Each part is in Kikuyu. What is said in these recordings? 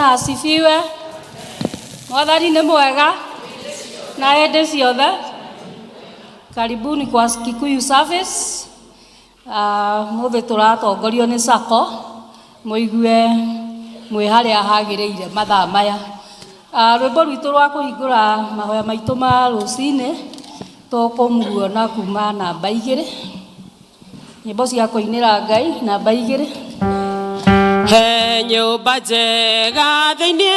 Bwana asifiwe. Mwathani nĩ mwega na hĩndĩ ciothe. Karibuni kwa Kikuyu service. Mũthĩ tũratongorio nĩ Sacco mũigue mwĩ harĩa hagĩrĩire mathaa maya. Rwĩmbo rwitũ rwa kũhingũra mahoya maitũ ma rũcinĩ tũkũmuona kuma namba 2. Nyĩmbo cia kũinĩra Ngai namba 2. He nyũmba njega thĩinĩ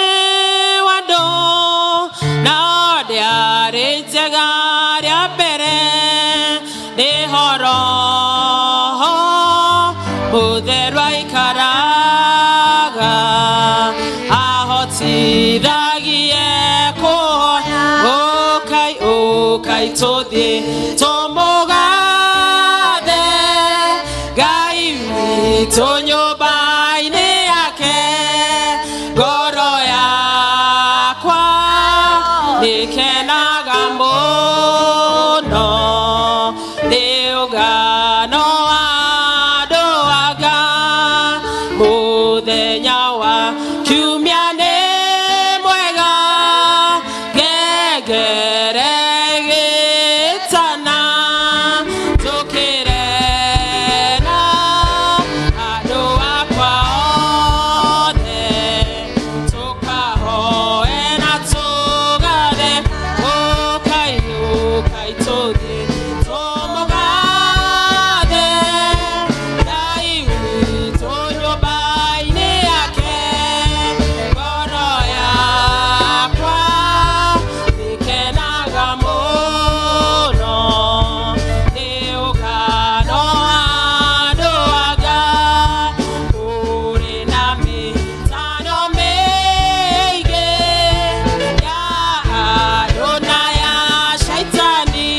wa andũ, no ndĩarĩ njega rĩa mbere, nĩho Roho Mũtheru aikaraga, ahotithagie kũhoya. Ũkai, ũkai tũthiĩ tũmũgathe Ngai witũ nyũmba-inĩ yake, ngoro yakwa nĩkenaga mũno nĩ ũgano wa andũ a Ngai. Mũthenya wa kiumia nĩ mwega, ngengere ĩgĩtana, tũkĩre na andũ akwa othe, tũkahoe na tũgathe. Ũkai, ũkai tũthiĩ tũmũgathe Ngai witũ nyũmba-inĩ yake, ngoro yakwa nĩkenaga mũno nĩ ũgano wa andũ a Ngai. Kũrĩ na mĩtano mĩingĩ ya andũ na ya shaitani,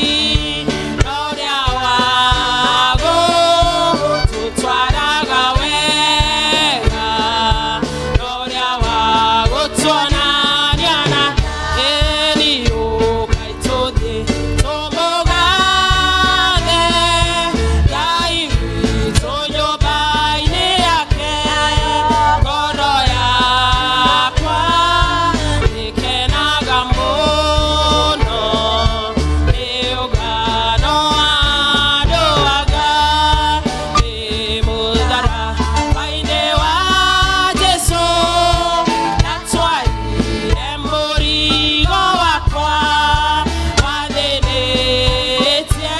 no ũrĩa wago tũtwaraga wega, no ũrĩa wa gũtuonania na ĩni. Ũkai tũthiĩ tũmũgathe Ngai witũ nyũmba-inĩ yake, ngoro yakwa nĩkenaga mũno nĩ ũgano wa andũ a Ngai. Nĩ mũtharaba-inĩ wa Jesũ ndatwarire mũrigo wakwa wathĩnĩtie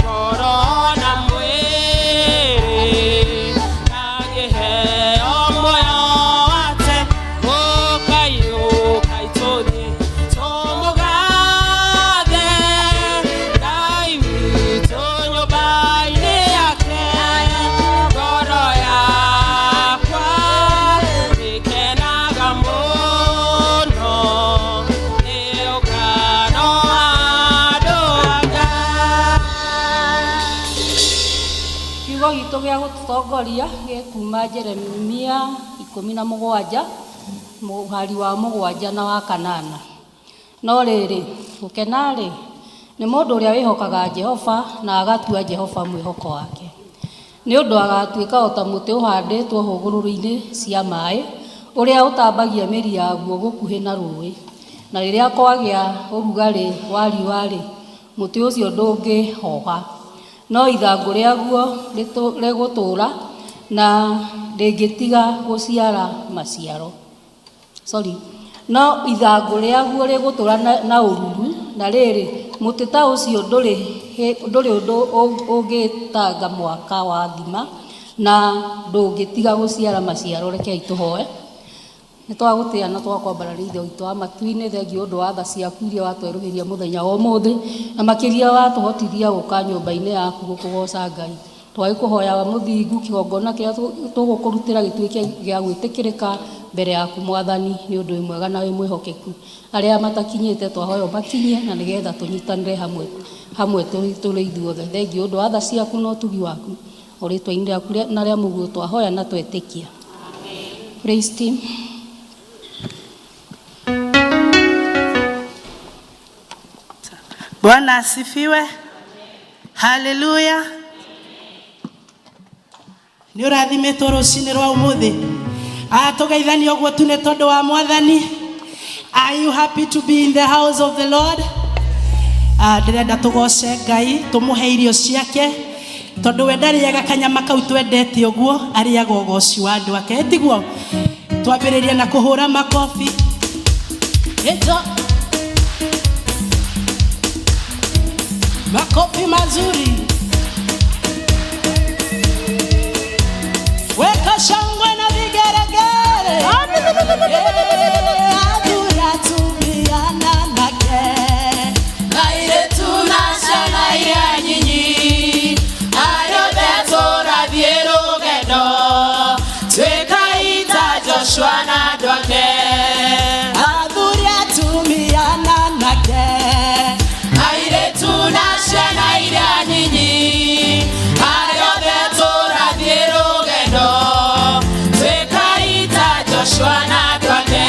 ngoro na mwĩrĩ, na ngĩheo muoyo wa tene. Ũkai, ũkai tũthiĩ tũmũgathe Ngai witũ nyũmba-inĩ yake, ngoro yakwa nĩkenaga mũno nĩ ũgano wa andũ a Ngai. Kiugo gitũ gĩa gũtũtongoria gĩkuma Jeremia 17 mũhari wa 7 na wa 8. No rĩrĩ, gũkena-rĩ, nĩ mũndũ ũrĩa wĩhokaga Jehova na agatua Jehova mwĩhoko wake. Nĩ ũndũ agatuĩka o ta mũtĩ ũhandĩtwo hũgũrũrũ-inĩ cia maĩ, ũrĩa ũtambagia mĩri yaguo gũkuhĩ na rũũĩ. Na rĩrĩa kwagĩa ũrugarĩ wa riũa-rĩ, mũtĩ ũcio ndũngĩhoha, no ithangũ rĩaguo rĩgũtũũra na rĩngĩtiga gũciara maciaro. Sorry. No ithangũ rĩaguo rĩgũtũũra na ũruru, na rĩrĩ, mũtĩ ta ũcio ndũrĩ ũndũ ũngĩtanga mwaka wa thima, na ndũngĩtiga gũciara maciaro. Rekei tũhoe. Nĩ twagũtĩa na twakwambararia Ithe witũ wa matu-inĩ, thengiũ ũndũ wa tha ciaku iria watwerũhĩria mũthenya wa ũmũthĩ, na makĩria watũhotithia gũka nyũmba-inĩ yaku gũkũgoca Ngai. Twagĩkũhoya mũthingu kĩgongona kĩrĩa tũgũkũrutĩra gĩtuĩke gĩa gwĩtĩkĩrĩka mbere yaku Mwathani, nĩ ũndũ wĩ mwega na wĩ mwĩhokeku. Arĩa matakinyĩte twahoya ũmakinyie, na nĩgetha tũnyitanĩre hamwe hamwe tũrĩ ithuothe. Thengiũ ũndũ wa tha ciaku na ũtugi waku, o rĩtwa-inĩ rĩaku na rĩa mũguo twahoya na twetĩkia. Praise team. Bwana asifiwe. Haleluya. Nĩ ũrathimĩtwo rũcinĩ rwa ũmũthĩ. Tũgeithanie ũguo tu nĩ tondũ wa Mwathani. Are you happy to be in the house of the Lord? Ndĩrenda tũgoce Ngai, tũmũhe irio ciake, tondũ we ndarĩaga kanyama kau twendete ũguo, arĩaga ũgoci wa andũ ake. Tiguo? Twambĩrĩrie na kũhũra makobi. Ĩto. Makofi mazuri. Weka shangwe na vigeregere. Athuri atumia na anake. Airĩtu na ciana iria nyinyi, arĩa othe tũrathiĩ rũgendo, tuĩkai ta Joshua na andũ ake. Athuri atumia na anake. Airĩtu na ciana iria nyinyi, arĩa othe tũrathiĩ rũgendo, tuĩkai ta Joshua na andũ ake.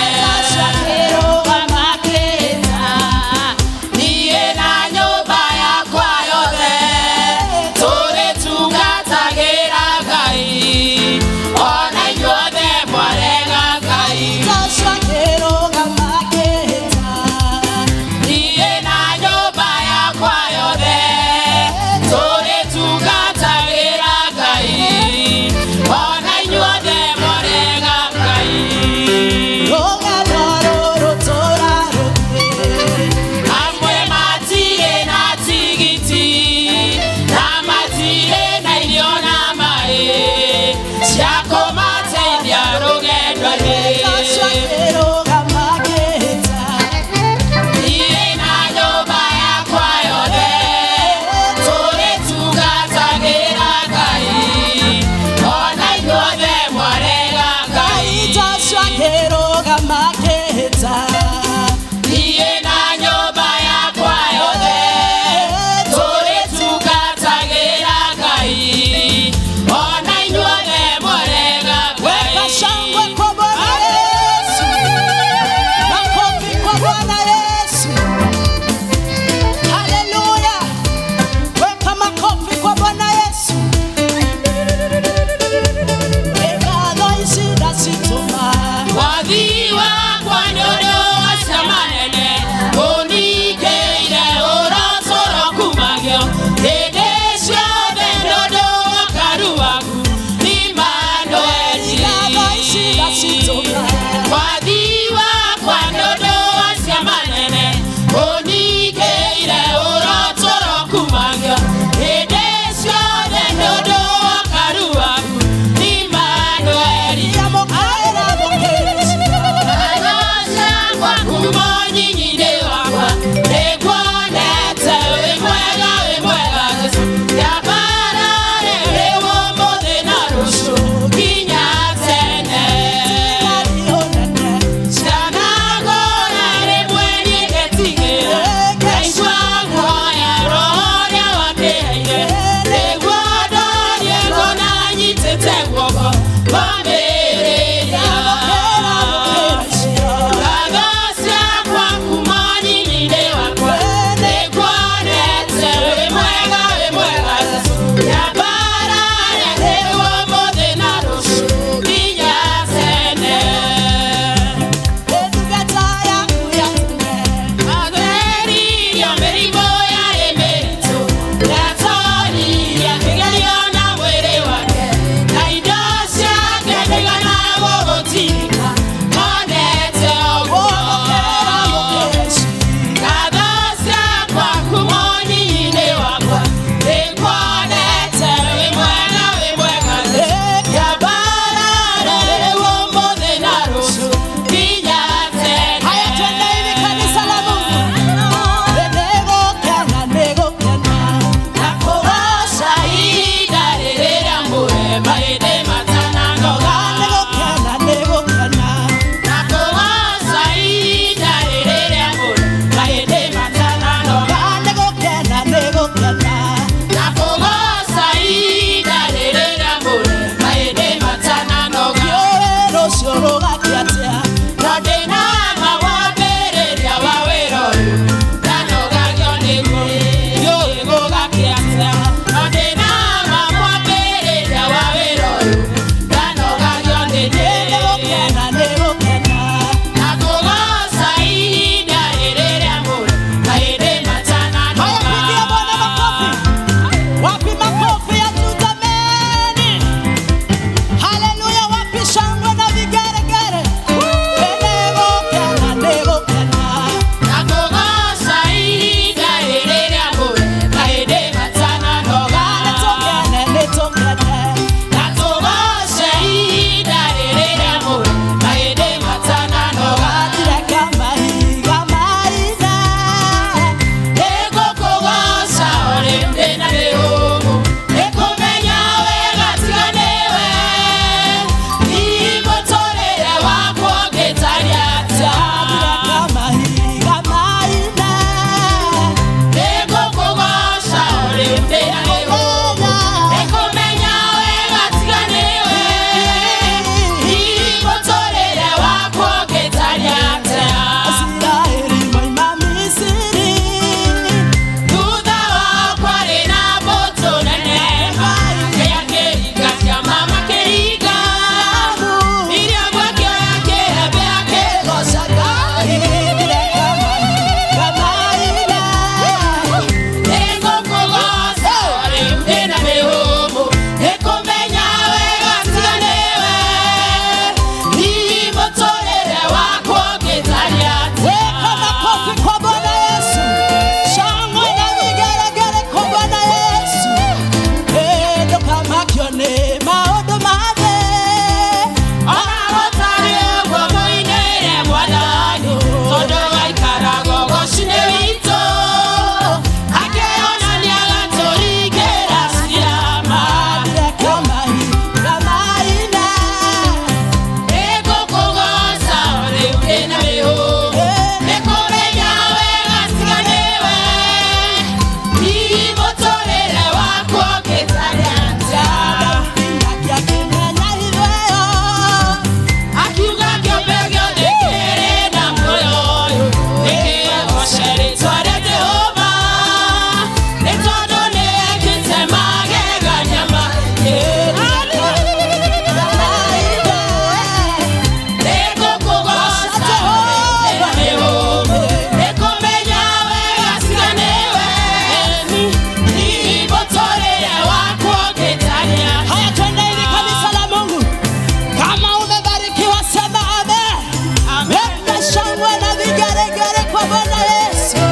Bwana Yesu.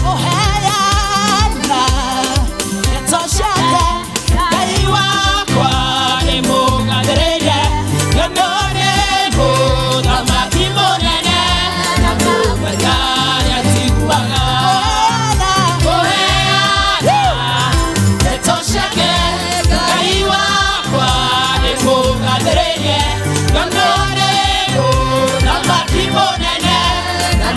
Kũheana ndeto ciake. Ngai wakwa nĩ mũgathĩrĩrie, tondũ nĩ mũthamaki mũnene, na kũmenya nĩatiguaga. Kũheana. Kũheana ndeto ciake, Ngai wakwa nĩ mũgathĩrĩrie, tondũ nĩ mũthamaki mũnene, na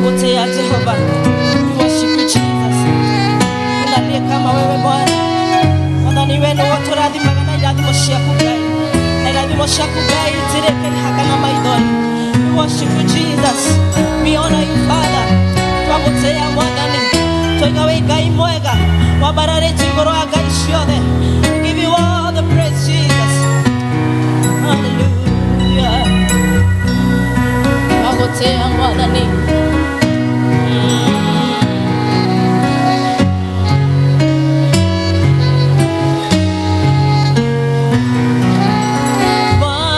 Twagũtĩĩa Jehova. We worship you, Jesus. Hakuna aliye kama wewe Bwana. Mwathani, we nĩwe ũtũrathimaga na irathimo ciaku Ngai, na irathimo ciaku Ngai itirĩ kĩhaka na maithori. We worship you, Jesus. We honor you, Father. Twagũtĩĩa Mwathani, twaiga wĩ Ngai mwega wambararĩtio igũrũ wa ngai ciothe. We give you all the praise, Jesus. Hallelujah. Twagũtĩĩa Mwathani.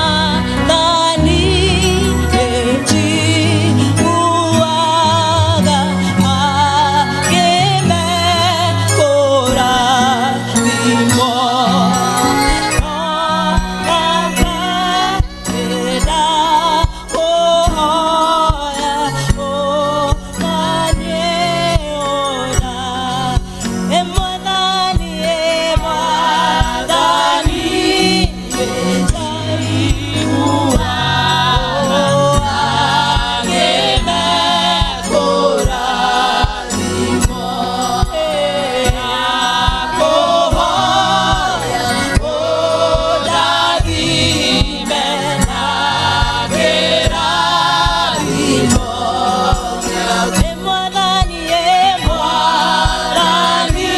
Mwathani nĩnjiguaga akĩmekũrathimwo. Ona kũhoya ũnanie ũra. Ĩ Mwathani, ĩ Mwathani, nĩnjaiguaga akĩmekũrathimwo. Kũhoya ũndathime na kĩrathimo. Ĩ Mwathani, ĩ Mwathani,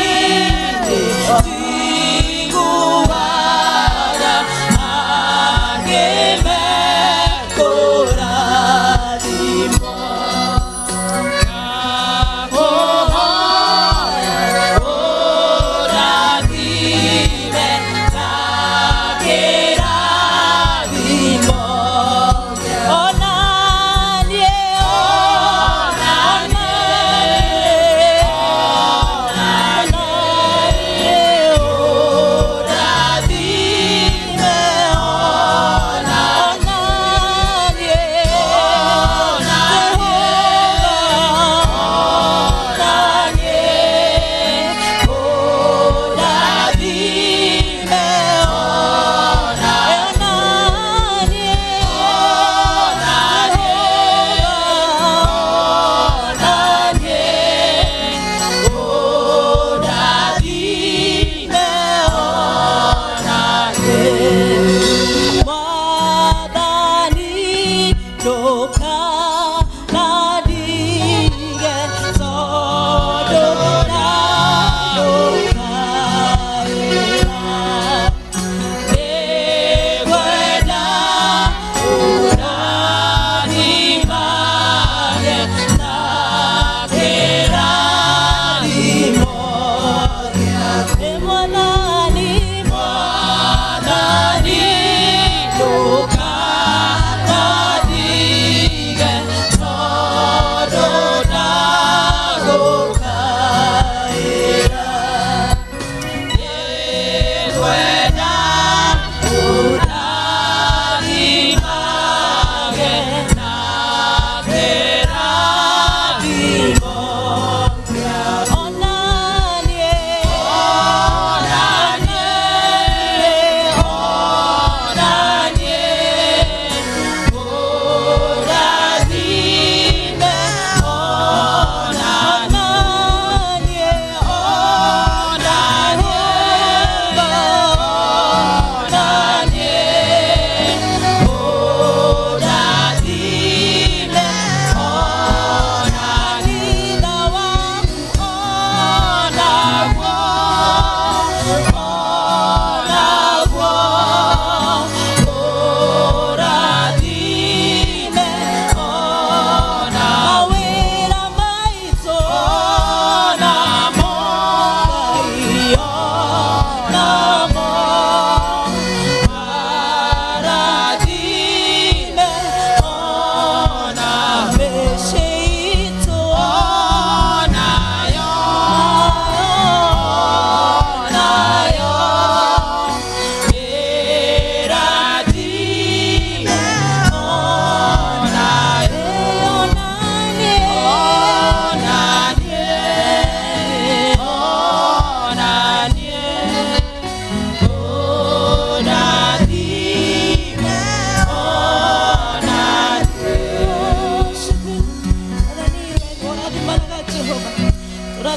nĩnjiguaga akĩmekũrathimwo. Kũhoya ũndathime na kĩrathimo. Onanie, onanie, onanie, ũndathime, onanie, Jehova, onanie, ũndathime, onanie, Jehova, onanie, ũndathime, onanie. Mwathani, ndũkanandige tondũ ndagũkaĩra. Nĩngwenda ũndathimage na kĩrathimo. Ĩ Mwathani, Mwathani, ndũkanandige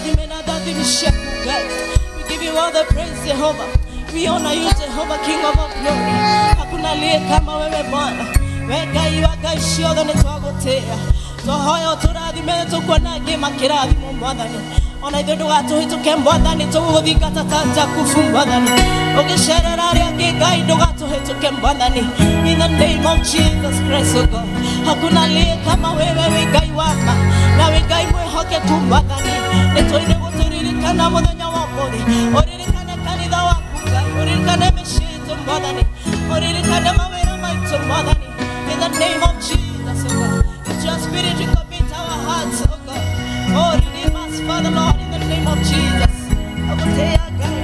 Ũtũrathime na ndathimi ciaku Ngai. We give you all the praise, Jehovah. We honor you, Jehovah, King of all glory. Hakuna aliye kama wewe Bwana. We Ngai wa ngai ciothe nĩ twagũtĩĩa. Twahoya ũtũrathime tũkuona angĩ makĩrathimwo Mwathani. Ona ithuĩ ndũgatũhĩtũke Mwathani, tũgũgũthingata ta Jakubu Mwathani. Ũgĩcerera arĩa angĩ Ngai ndũgatũhĩtũke Mwathani. In the name of Jesus Christ, oh God. Hakuna aliye kama wewe, wĩ Ngai wa ma na wĩ Ngai mwĩhokeku Mwathani. Nĩ tũire gũtũririkana mũthenya wa ũmũthĩ. Ũririkane kanitha waku Ngai, ũririkane mĩciĩ itũ Mwathani, ũririkane mawĩra maitũ Mwathani. In the name of Jesus, oh God. With your spirit we commit our hearts, oh God. Oh, redeem us, Father Lord, in the name of Jesus. Agũtĩĩa Ngai.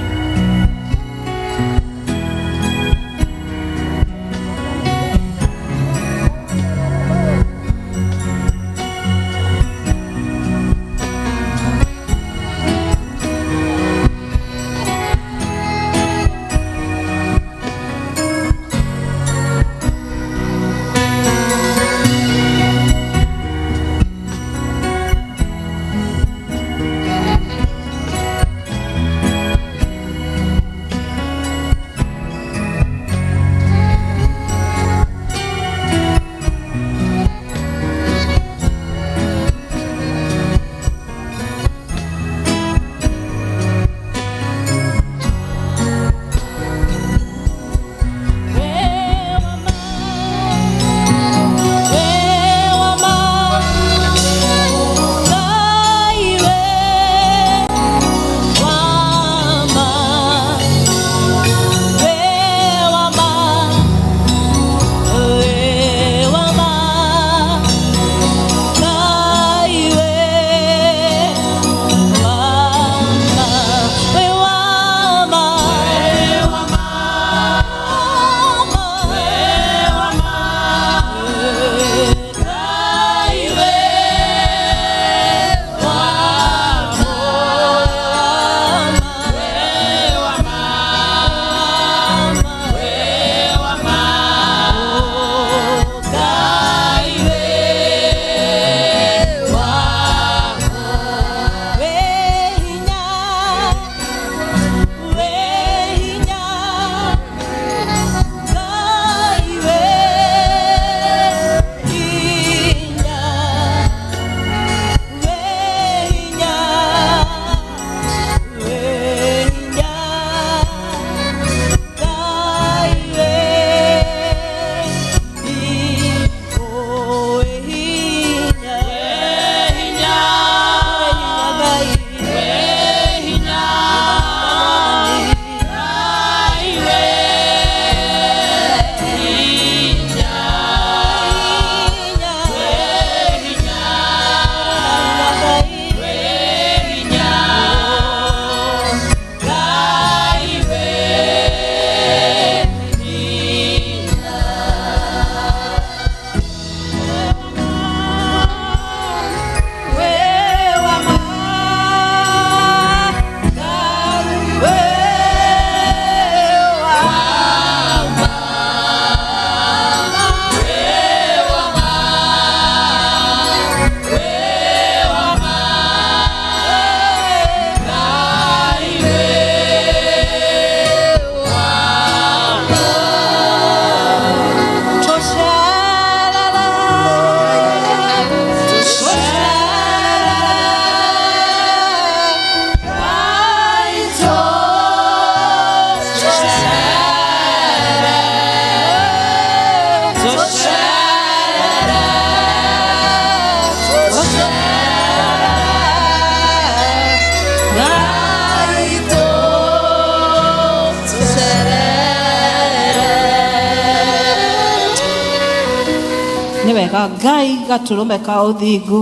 Nĩ wega Ngai gatũrũme ka ũthingu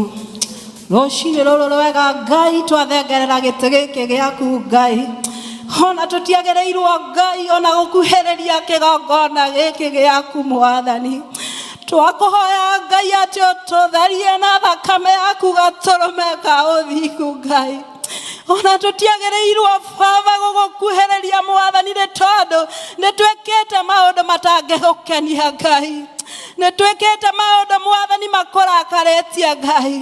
rũcinĩ rũrũ rwega Ngai twathengerera gĩtĩ gĩkĩ gĩaku Ngai ona tũtiagĩrĩirwo Ngai ona gũkuhĩrĩria kĩgongona gĩkĩ gĩaku Mwathani. Twakũhoya Ngai atĩ ũtũtherie na thakame yaku gatũrũme ka ũthingu Ngai. Ona tũtiagĩrĩirwo Baba gũgũkuhĩrĩria Mwathani nĩ tondũ nĩ twĩkĩte maũndũ matangĩgũkenia Ngai. Nĩ twĩkĩte maũndũ Mwathani makũrakarĩtie Ngai.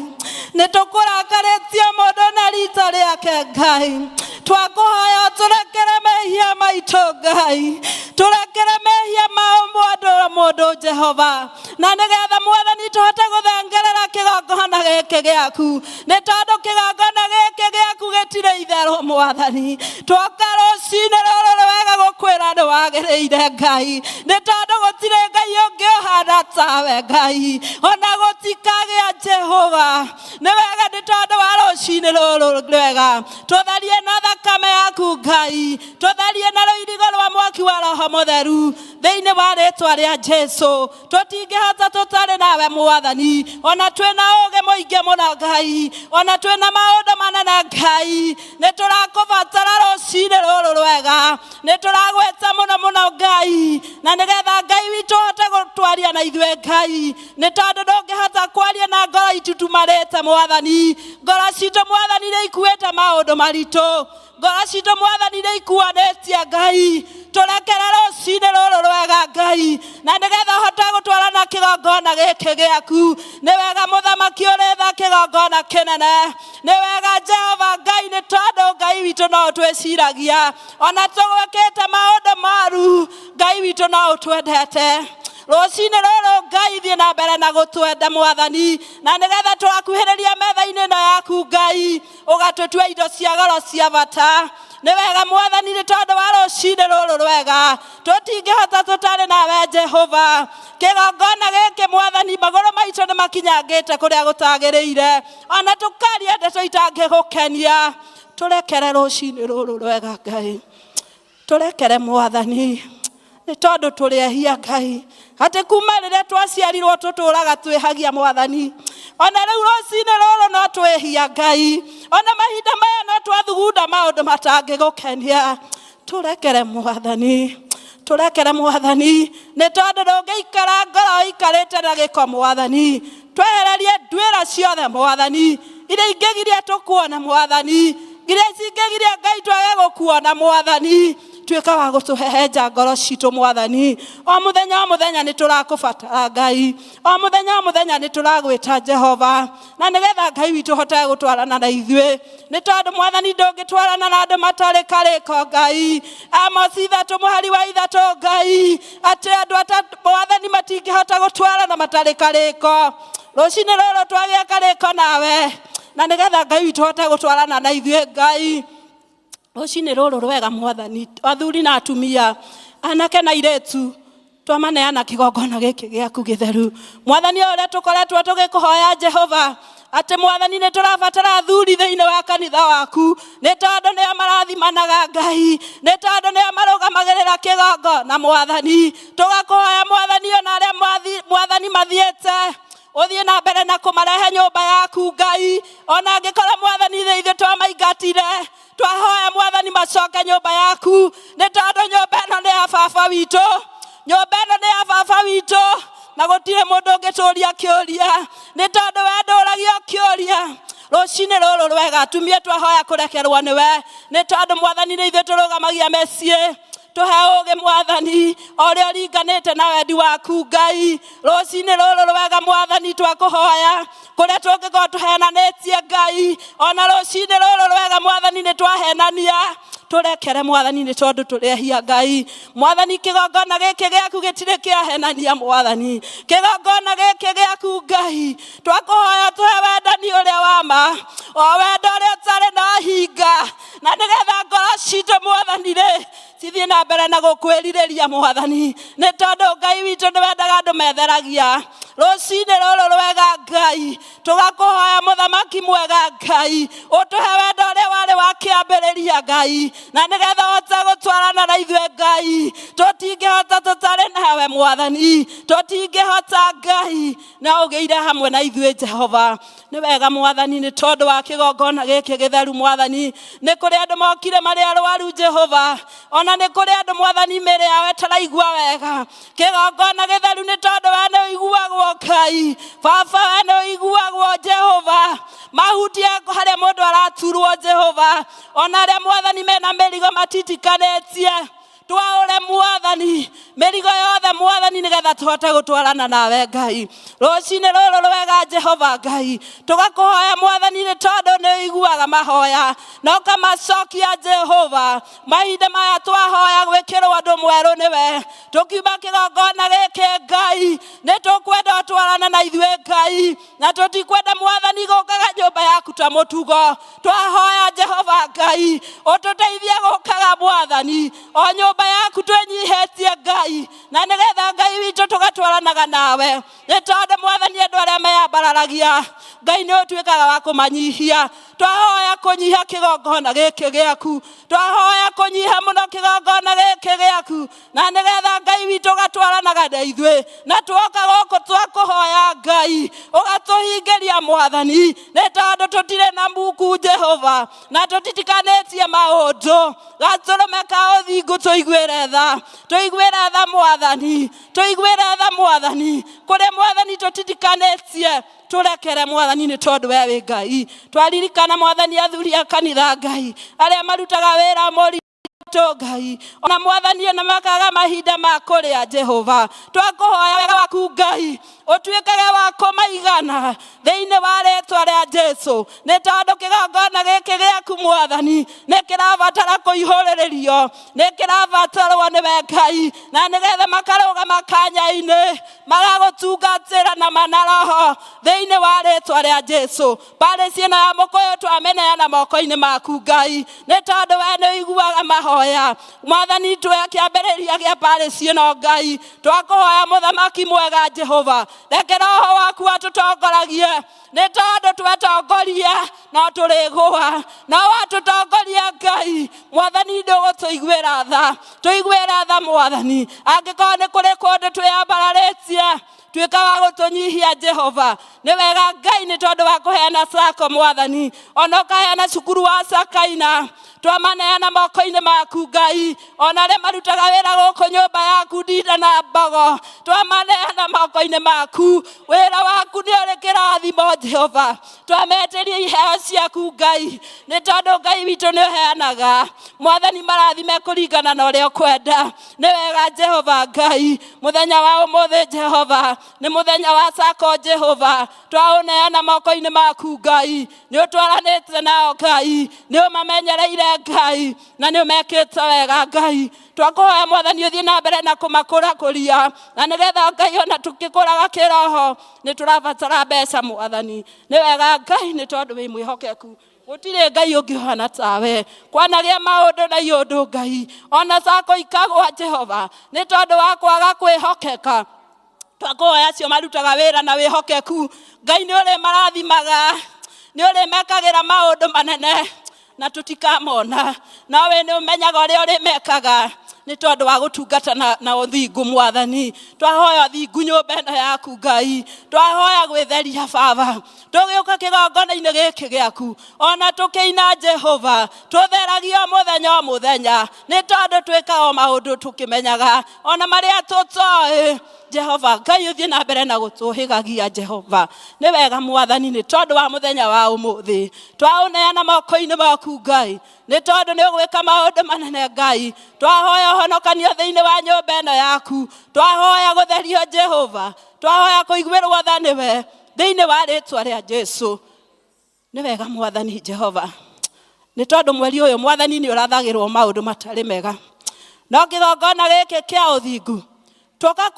Nĩ tũkũrakarĩtie mũndũ na rita rĩake Ngai. Twakũhoya tũrekere mehia maitũ Ngai, tũrekere mehia ma mũndũ o mũndũ Jehova, na nĩgetha Mwathani tũhote gũthengerera kĩgongona gĩkĩ gĩaku, nĩ tondũ kĩgongona gĩkĩ gĩaku gĩtirĩ itherũ Mwathani. Twoka rũcinĩ rũrũ rwega gũkwĩra nĩ wagĩrĩire Ngai, nĩ tondũ gũtirĩ Ngai ũngĩ ũhana tawe Ngai, ona gũtikagĩa Jehova. Nĩ wega nĩ tondũ wa rũcinĩ rũrũ rwega, tũtherie na thakame yaku Ngai, tũtherie na rũirigo rwa mwaki wa Roho Mũtheru thĩinĩ wa rĩtwa rĩa Jesu. Tũtingĩhota tũtarĩ nawe Mwathani, ona twĩna ũũgĩ mũingĩ mũno Ngai, ona twĩna maũndũ manene Ngai, nĩ tũrakũbatara rũcinĩ rũrũ rwega, nĩ tũragwĩta mũno mũno Ngai, na nĩgetha Ngai witũ ũhote gũtwaria na ithuĩ Ngai, nĩ tondũ ndũngĩhota kwaria na ngoro itutumarĩte Mwathani. Ngoro citũ Mwathani nĩ ikuĩte maũndũ maritũ, ngoro citũ Mwathani nĩ ikuanĩtie Ngai. Tũrekere rũcinĩ rũrũ rwega Ngai, na nĩgetha ũhote gũtwarana kĩgongona gĩkĩ gĩaku. Nĩ wega Mũthamaki ũrĩ tha kĩgongona kĩnene, nĩ wega Jehova Ngai, nĩ tondũ Ngai witũ no ũtwĩciragia, ona tũgwĩkĩte maũndũ moru, Ngai witũ no ũtwendete. Rũcinĩ rũrũ Ngai, thiĩ na mbere na gũtwenda Mwathani, na nĩgetha twakuhĩrĩria metha-inĩ ĩno yaku Ngai, ũgatũtua indo cia goro cia bata. Nĩ wega Mwathani, nĩ tondũ wa rũcinĩ rũrũ rwega, tũtingĩhota tũtarĩ nawe Jehova. Kĩgongona gĩkĩ Mwathani, magũrũ maitũ nĩ makinyangĩte kũrĩa gũtagĩrĩire, ona tũkaria ndeto itangĩgũkenia. Tũrekere rũcinĩ rũrũ rwega Ngai, tũrekere Mwathani, nĩ tondũ tũrĩ ehia Ngai, atĩ kuma rĩrĩa twaciarirwo tũtũraga twĩhagia Mwathani. Ona rĩu rũcinĩ rũrũ no twĩhia Ngai, ona mahinda maya no twathugunda maũndũ matangĩgũkenia. Tũrekere Mwathani, tũrekere Mwathani, nĩ tondũ ndũngĩikara ngoro ĩikarĩte na gĩko Mwathani. Twehererie nduĩra ciothe Mwathani, iria ingĩgiria tũkuona Mwathani, iria cingĩgiria Ngai twage gũkuona Mwathani. Tuĩka wa gũtũhehenja ngoro citũ Mwathani. O mũthenya o mũthenya nĩ tũrakũbatara Ngai, o mũthenya o mũthenya nĩ tũragwĩta Jehova, na nĩgetha Ngai witũ ũhote gũtwarana na ithuĩ, nĩ tondũ Mwathani ndũngĩtwarana na andũ matarĩ karĩko Ngai. Amosi 3:3 Ngai, atĩ andũ atatũ Mwathani matingĩhota gũtwarana matarĩ karĩko. Rũcinĩ rũrũ twagĩa karĩko nawe, na nĩgetha Ngai witũ ũhote gũtwarana na ithuĩ Ngai. Rũcinĩ rũrũ rwega Mwathani, athuri na atumia, anake na airĩtu, twamaneana kĩgongona gĩkĩ gĩaku gĩtheru Mwathani. O ũrĩa tũkoretwo tũgĩkũhoya Jehova, atĩ Mwathani nĩ tũrabatara athuri thĩinĩ wa kanitha waku, nĩ tondũ nĩo marathimanaga Ngai, nĩ tondũ nĩo marũgamagĩrĩra kĩgongona Mwathani. Tũgakũhoya Mwathani, ona arĩa Mwathani mathiĩte, ũthiĩ na mbere na kũmarehe nyũmba yaku Ngai, ona angĩkorwo Mwathani thĩ ithuĩ twamaingatire. Twahoya Mwathani macoke nyũmba yaku, nĩ tondũ nyũmba ĩno nĩ ya baba witũ, nyũmba ĩno nĩ ya baba witũ, na gũtirĩ mũndũ ũngĩtũria kĩũria, nĩ tondũ we ndũragio kĩũria. Rũcinĩ rũrũ rwega atumia twahoya kũrekerwo nĩwe, nĩ tondũ Mwathani nĩ ithuĩ tũrũgamagia meciĩ. Tũhe ũũgĩ Mwathani, o ũrĩa ũringanĩte na wendi waku Ngai. Rũcinĩ rũrũ rwega Mwathani, twakũhoya kũrĩa tũngĩkorwo tũhenanĩtie Ngai, ona rũcinĩ rũrũ rwega Mwathani nĩ twahenania, tũrekere Mwathani, nĩ tondũ tũrĩ ehia Ngai. Mwathani, kĩgongona gĩkĩ gĩaku gĩtirĩ kĩahenania Mwathani, kĩgongona gĩkĩ gĩaku Ngai, twakũhoya tũhe wendani ũrĩa wa ma, o wendo ũrĩa ũtarĩ na hinga, na nĩgetha ngoro citũ Mwathani rĩ cithiĩ na mbere na gũkwĩrirĩria Mwathani, nĩ tondũ Ngai witũ nĩ wendaga andũ metheragia. Rũcinĩ rũrũ rwega Ngai, tũgakũhoya Mũthamaki mwega Ngai, ũtũhe wendo ũrĩa warĩ wa kĩambĩrĩria Ngai, na nĩgetha ũhote gũtwarana na ithuĩ Ngai. Tũtingĩhota tũtarĩ nawe Mwathani, tũtingĩhota Ngai, na ũgĩire hamwe na ithuĩ Jehova. Nĩ wega Mwathani, nĩ tondũ wa kĩgongona gĩkĩ gĩtheru Mwathani. Nĩ kũrĩ andũ mokire marĩ arwaru Jehova, ona nĩ kũrĩ andũ Mwathani mĩĩrĩ yao ĩtaraigua wega. Kĩgongona gĩtheru nĩ tondũ we nĩ ũiguagwo Ngai, baba we nĩ ũiguagwo Jehova. Mahutie harĩa mũndũ araturwo Jehova, ona arĩa Mwathani mena mĩrigo matitikanĩtie. Twaũre Mwathani mĩrigo yothe, Mwathani, nĩgetha tũhote gũtwarana nawe Ngai. Rũcinĩ rũrũ rwega, Jehova Ngai, tũgakũhoya Mwathani, nĩ tondũ nĩ ũiguaga mahoya na ũkamacokia. Jehova, mahinda maya twahoya gwĩkĩrwo ũndũ mwerũ nĩwe, tũkiuma kĩgongona gĩkĩ, Ngai, nĩ tũkwenda ũtwarane na ithuĩ, Ngai, na tũtikwenda, Mwathani, gũkaga nyũmba yaku ta mũtugo. Twahoya, Jehova Ngai, ũtũteithie gũkaga, Mwathani, o nyũmba yaku twĩnyihĩtie, Ngai, na nĩgetha, Ngai witũ, tũgatwaranaga nawe, nĩ tondũ, Mwathani, andũ arĩa meyambararagia, Ngai, nĩ ũtuĩkaga wa kũmanyihia. Twahoya kũnyiha kĩgongona gĩkĩ gĩaku, twahoya kũnyiha mũno kĩgongona gĩkĩ gĩaku, na nĩgetha, Ngai witũ, ũgatwaranaga na ithuĩ, na twoka gũkũ twakũhoya, Ngai, ũgatũhingĩria, Mwathani, nĩ tondũ tũtirĩ na muku, Jehova, na tũtitikanĩtie maũndũ. Gatũrũme ka ũthingu, tũiguĩre tha, tũiguĩre tha, Mwathani, tũiguĩre tha, Mwathani, kũrĩa, Mwathani, tũtitikanĩtie, tũrekere, Mwathani, nĩ tondũ we wĩ Ngai. Twaririkana, Mwathani, athuri a kanitha, Ngai, arĩa marutaga wĩra mũritũ, Ngai, ona, Mwathani, na makaga mahinda ma kũrĩa, Jehova, twakũhoya wega waku, Ngai, ũtuĩkage wa kũmaigana thĩinĩ wa rĩtwa rĩa Jesu, nĩ tondũ kĩgongona gĩkĩ gĩaku, Mwathani, nĩ kĩrabatara kũihũrĩrĩrio, nĩ kĩrabatarwo nĩwe, Ngai, na nĩgetha makarũgama kanya-inĩ magagũtungatĩra na mana roho thĩinĩ wa rĩtwa rĩa Jesu. Parish ĩno ya Mũkũyũ twamĩneana moko-inĩ maku, Ngai, nĩ tondũ we nĩ ũiguaga mahoya. Mwathani, twe kĩambĩrĩria gĩa parish ĩno, Ngai, twakũhoya, mũthamaki mwega Jehova, reke roho waku atũtongoragie, nĩ tondũ twetongoria no tũrĩgũa, no watũtongoria, Ngai, Mwathani, ndũgũtũiguĩra tha. Tũiguĩre tha, Mwathani, angĩkorwo nĩ kũrĩ kũndũ twĩyambararĩtie, tuĩka wa gũtũnyihia, Jehova. Nĩ wega, Ngai, nĩ tondũ wa kũheana sako, Mwathani, ona ũkaheana cukuru wa Sakaina, twamaneana moko-inĩ maku, Ngai, ona arĩa marutaga wĩra gũkũ nyũmba yaku, ndinda na mbogo, twamaneana moko-inĩ maku. Wĩra waku nĩ ũrĩ kĩrathimo, Jehova. Twametĩria iheo ciaku, Ngai, nĩ tondũ, Ngai witũ, nĩ ũheanaga. Mwathani, marathime kũringana na ũrĩa ũkwenda. Nĩ wega, Jehova Ngai, mũthenya wa ũmũthĩ, Jehova, nĩ mũthenya wa sako. Jehova, twaũneana moko-inĩ maku, Ngai. Nĩ ũtwaranĩte nao, Ngai, nĩ ũmamenyereire, Ngai, na nĩ ũmekĩte wega, Ngai. Twakũhoya, Mwathani, ũthiĩ na mbere na kũmakũrakũria, na nĩgetha, Ngai, ona tũkĩkũraga kĩroho nĩ tũrabatara mbeca. Mwathani, nĩ wega, Ngai, nĩ tondũ wĩ mwĩhokeku. Gũtirĩ Ngai ũngĩhana tawe. Kwanagĩa maũndũ na iũndũ, Ngai, ona sako ikagwa, Jehova, nĩ tondũ wa kwaga kwĩhokeka. Twakũhoya acio marutaga wĩra na wĩhokeku, Ngai, nĩ ũrĩ marathimaga, nĩ ũrĩ mekagĩra maũndũ manene na tũtikamona, no we nĩ ũmenyaga ũrĩa ũrĩmekaga, nĩ tondũ wa gũtungata na ũthingu. Mwathani, twahoya ũthingu nyũmba ĩno yaku, Ngai. Twahoya gwĩtheria, Baba, tũgĩũka kĩgongona-inĩ gĩkĩ gĩaku, ona tũkĩina, Jehova, tũtheragio mũthenya o mũthenya, nĩ tondũ twĩkaga o maũndũ tũkĩmenyaga ona marĩa tũtoĩ. Jehova Ngai, ũthiĩ na mbere na gũtũhĩgagia. Jehova, nĩ wega, Mwathani, nĩ tondũ wa mũthenya wa ũmũthĩ. Twaũneana moko-inĩ maku, Ngai, nĩ tondũ nĩ ũgwĩka maũndũ manene. Ngai, twahoya ũhonokanio thĩinĩ wa nyũmba ĩno yaku, twahoya gũtherio, Jehova, twahoya kũiguĩrwo tha nĩwe thĩinĩ wa rĩtwa rĩa Jesu. Nĩ wega, Mwathani Jehova, nĩ tondũ mweri ũyũ, Mwathani, nĩ ũrathagĩrwo maũndũ matarĩ mega, no kĩgongona gĩkĩ kĩa ũthingu twoka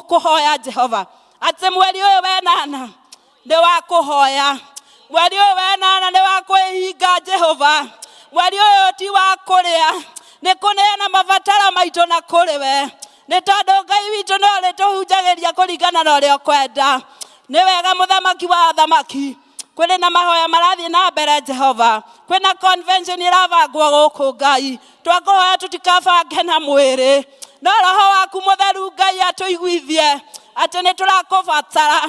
kũhoya, Jehova, atĩ mweri ũyũ wenana nĩ wa kũhoya, mweri ũyũ wenana nĩ wa kwĩhinga, Jehova. Mweri ũyũ ti wa kũrĩa, nĩ kũneana mabataro maitũ na kũrĩ we, nĩ tondũ, Ngai witũ, nĩ ũrĩtũhunjagĩria kũringana na ũrĩa ũkwenda. Nĩ wega, mũthamaki wa athamaki. Kwĩrĩ na mahoya marathiĩ na mbere, Jehova, kwĩna convention ĩrabangwo gũkũ. Ngai, twakũhoya tũtikabange na mwĩrĩ, no roho waku mũtheru, Ngai, atũiguithie atĩ nĩ tũrakũbatara,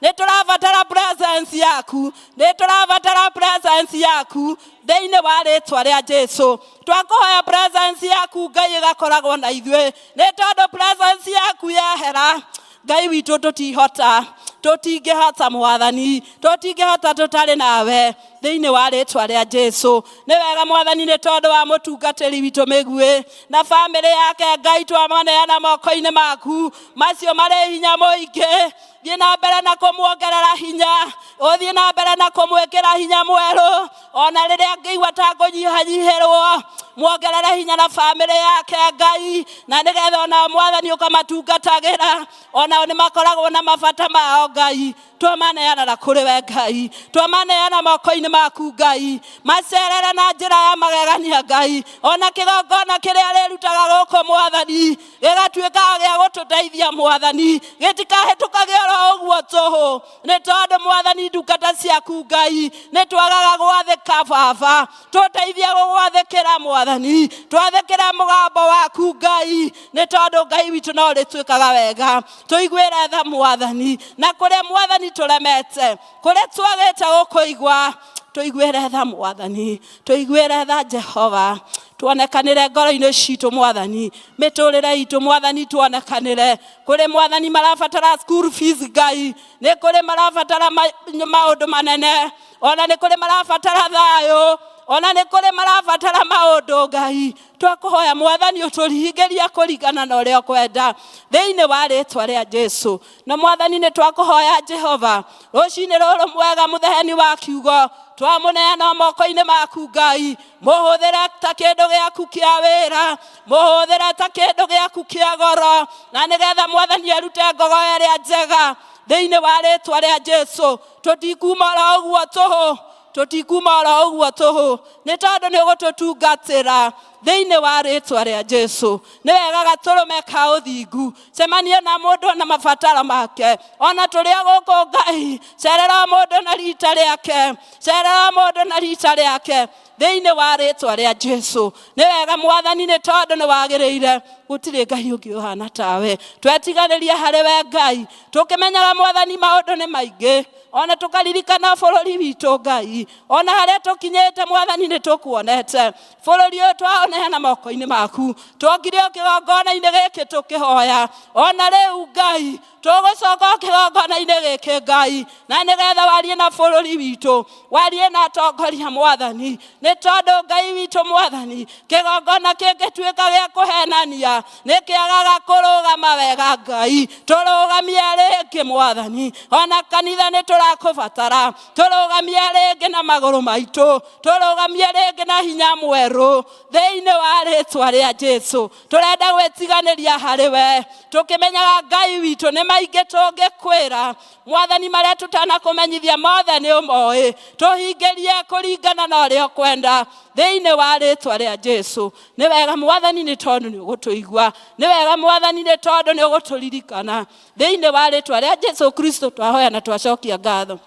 nĩ tũrabatara presence yaku, nĩ tũrabatara presence yaku thĩinĩ wa rĩtwa rĩa Jesu. Twakũhoya presence yaku, Ngai, ĩgakoragwo na ithuĩ, nĩ tondũ presence yaku yehera, Ngai witũ, tũtihota. Tũtingĩhota Mwathani, tũtingĩhota tũtarĩ nawe, thĩinĩ wa rĩtwa rĩa Jesu. Nĩ wega Mwathani, nĩ tondũ wa mũtungatĩri witũ Mĩguĩ na bamĩrĩ yake, Ngai, twamaneana moko-inĩ maku macio marĩ hinya mũingĩ. Thiĩ na mbere na kũmuongerera hinya, ũthiĩ na mbere na kũmwĩkĩra hinya mwerũ, ona rĩrĩa angĩigua ta ngũnyihanyihĩrwo, muongerere hinya na bamĩrĩ yake, Ngai, na nĩgetha ona Mwathani ũkamatungatagĩra, onao nĩ makoragwo na mabata mao. Ngai, twamaneana na kũrĩ we, Ngai, twamaneana moko-inĩ maku, Ngai, macerere na njĩra ya magegania, Ngai, ona kĩgongona kĩrĩa rĩrutaga gũkũ, Mwathani, gĩgatuĩka gĩa gũtũteithia, Mwathani, gĩtikahĩtũkage oro ũguo tũhũ, nĩ tondũ Mwathani, ndungata ciaku, Ngai, nĩ twagaga gwathĩka. Baba, tũteithie gũgwathĩkĩra, Mwathani, twathĩkĩra mũgambo waku, Ngai, nĩ tondũ Ngai witũ no ũrĩtuĩkaga wega. Tũiguĩre tha, Mwathani, na kũrĩa, Mwathani, tũremete, kũrĩa twagĩte gũkũigua, tũiguĩre tha, Mwathani, tũiguĩre tha, Jehova, tuonekanĩre ngoro-inĩ citũ, Mwathani, mĩtũrĩre itũ, Mwathani, tuonekanĩre. Kũrĩ, Mwathani, marabatara school fees, Ngai, nĩ kũrĩ marabatara maũndũ manene, ona nĩ kũrĩ marabatara thayũ, ona nĩ kũrĩ marabatara maũndũ. Ngai, twakũhoya, Mwathani, ũtũringĩria kũringana na ũrĩa ũkwenda, thĩinĩ wa rĩtwa rĩa Jesu. Na Mwathani, nĩ twakũhoya, Jehova, rũcinĩ rũrũ mwega, mũtheheni wa kiugo twamũneana moko-inĩ maku, Ngai, mũhũthĩre ta kĩndũ gĩaku kĩa wĩra, mũhũthĩre ta kĩndũ gĩaku kĩa goro, na nĩgetha Mwathani arute ngogo ĩrĩa njega, thĩinĩ wa rĩtwa rĩa Jesu. Tũtikuma oro ũguo tũhũ, tũtikuma oro ũguo tũhũ, nĩ tondũ nĩ ũgũtũtungatĩra, thĩinĩ wa rĩtwa rĩa Jesu. Nĩ wega gatũrũme ka ũthingu, cemania na mũndũ na mabataro make, ona tũrĩ o gũkũ, Ngai, cerera mũndũ na rita rĩake, cerera mũndũ na rita rĩake, thĩinĩ wa rĩtwa rĩa Jesu. Nĩ wega, Mwathani, nĩ tondũ nĩ wagĩrĩire, gũtirĩ Ngai ũngĩ ũhana tawe. Twetiganĩria harĩ we, Ngai, tũkĩmenyaga, Mwathani, maũndũ nĩ maingĩ, ona tũkaririkana bũrũri witũ, Ngai, ona harĩa tũkinyĩte, Mwathani, nĩ tũkuonete. Bũrũri ũyũ twaũneana moko-inĩ maku, twokire o kĩgongona-inĩ gĩkĩ tũkĩhoya, ona rĩu, Ngai, tũgũcoka o kĩgongona-inĩ gĩkĩ, Ngai, na nĩgetha warie na bũrũri witũ, warie na atongoria, Mwathani, nĩ tondũ, Ngai witũ, Mwathani, kĩgongona kĩngĩtuĩka gĩa kũhenania nĩ kĩagaga kũrũgama wega. Ngai, tũrũgamie rĩngĩ, Mwathani, ona kanitha nĩ tũrakũbatara, tũrũgamie rĩngĩ na magũrũ maitũ, tũrũgamie rĩngĩ na hinya mwerũ, thĩinĩ wa rĩtwa rĩa Jesu. Tũrenda gwĩtiganĩria harĩ we, tũkĩmenyaga, Ngai witũ, nĩ maingĩ tũngĩkwĩra, Mwathani, marĩa tũtanakũmenyithia mothe nĩ ũmoĩ. Tũhingĩrie kũringana na ũrĩa ũkwenda, thĩinĩ wa rĩtwa rĩa Jesu. Nĩ wega, Mwathani, nĩ tondũ nĩ ũgũtũigua. Nĩ wega, Mwathani, nĩ tondũ nĩ ũgũtũririkana, thĩinĩ wa rĩtwa rĩa Jesu Kristo twahoya na twacokia ngatho.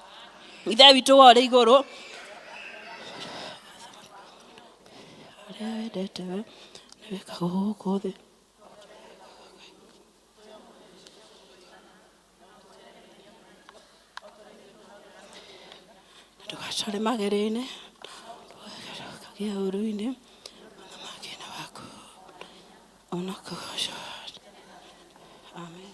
Ithe witũ wa ũrĩ igũrũ, ũrĩa wendete we nĩ wĩkagwo gũkũ thĩ. Ndũgatware magerio-inĩ, ndũgakĩe ũũru-inĩ, ũthamaki-inĩ waku ona kũgocwo. Amen.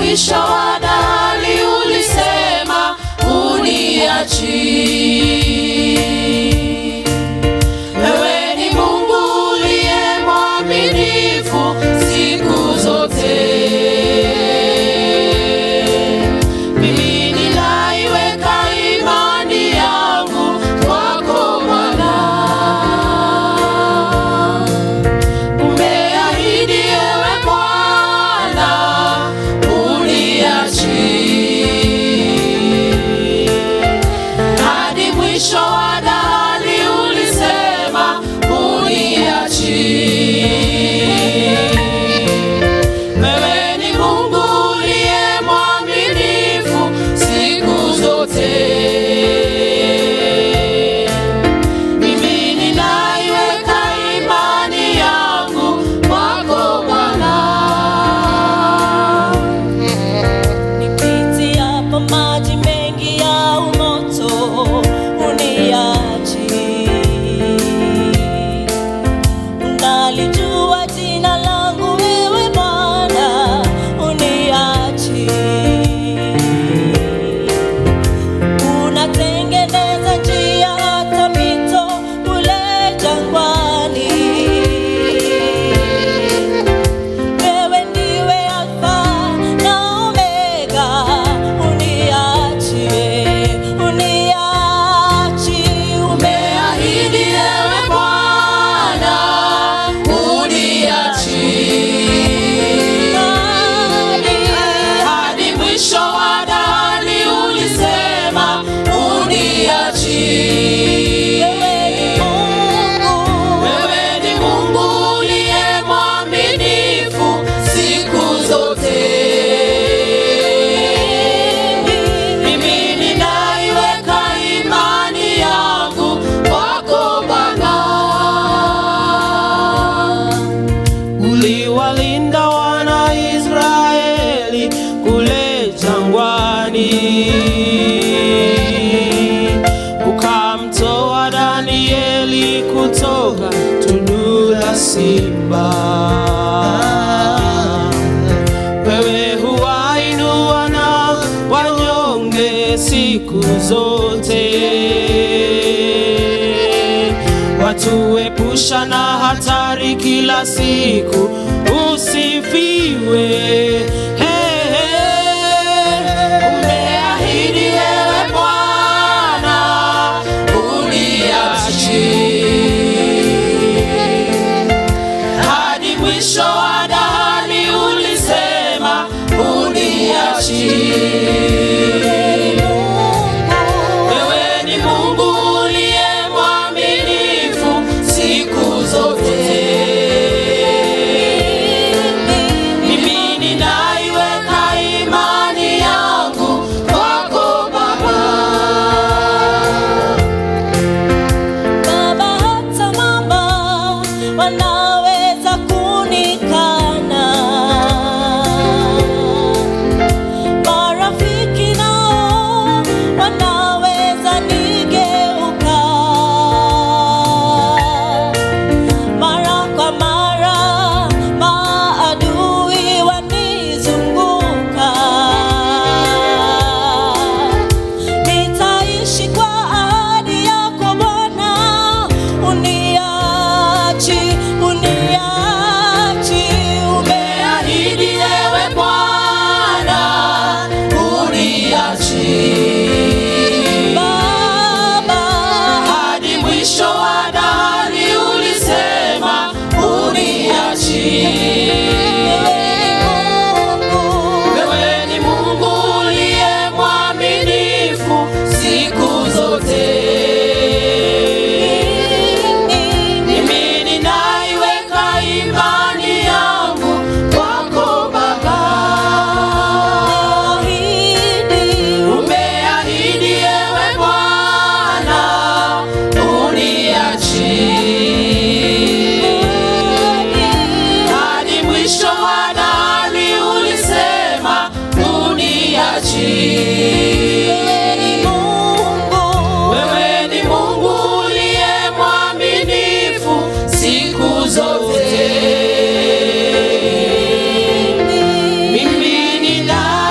mwisho wa dahari ulisema huniachi. Wewe ni Mungu uliye mwaminifu siku zote. Mimi ninaiweka imani yangu kwako Bwana. Umeahidi ewe Bwana huniachi. Hadi mwisho wa dahari ulisema huniachi. Wewe ni Mungu uliye mwaminifu siku zote. Mimi ninaiweka imani yangu kwako Bwana. Nipitiapo maji mengi ya umoto, huniachi. Unalijua jina langu wewe Bwana, huniachi. Unatengeneza njia hata mito kule jangwani. Wewe ndiwe Alfa na Omega, uniachi, uniachi. Umeahidi ewe Bwana huniachi. Hadi mwisho wa dahari ulisema huniachi. Wewe ni Mungu, Wewe ni Mungu uliye mwaminifu siku zote. Mimi ninaiweka imani yangu kwako Bwana. Uliwalinda wana Israeli kule jangwani, ukamtoa Danieli kutoka tundu la simba. Wewe huwainua na wanyonge siku zote, watuepusha na hatari kila siku. Usifiwe. Hey, hey. Umeahidi ewe Bwana huniachi. Hadi mwisho wa dahari ulisema huniachi. Wewe ni Mungu uliye mwaminifu siku zote. Mimi ninaiweka imani yangu kwako Baba. Baba hata mama wanaweza kunikana, marafiki nao wanaweza nigeuka, mara kwa mara maadui wanizunguka. Nitaishi kwa ahadi yako Bwana, uniachi, uniachi. Umeahidi ewe Bwana huniachi. Baba, Hadi mwisho wa dahari ulisema huniachi. wewe ni Mungu, Wewe ni Mungu uliye mwaminifu siku zote. Mimi ninaiweka imani yangu kwako Baba. Umeahidi ewe Bwana huniachi. Hadi mwisho wa dahari ulisema huniachi. Wewe ni Mungu uliye mwaminifu siku zote. Mimi ninaiweka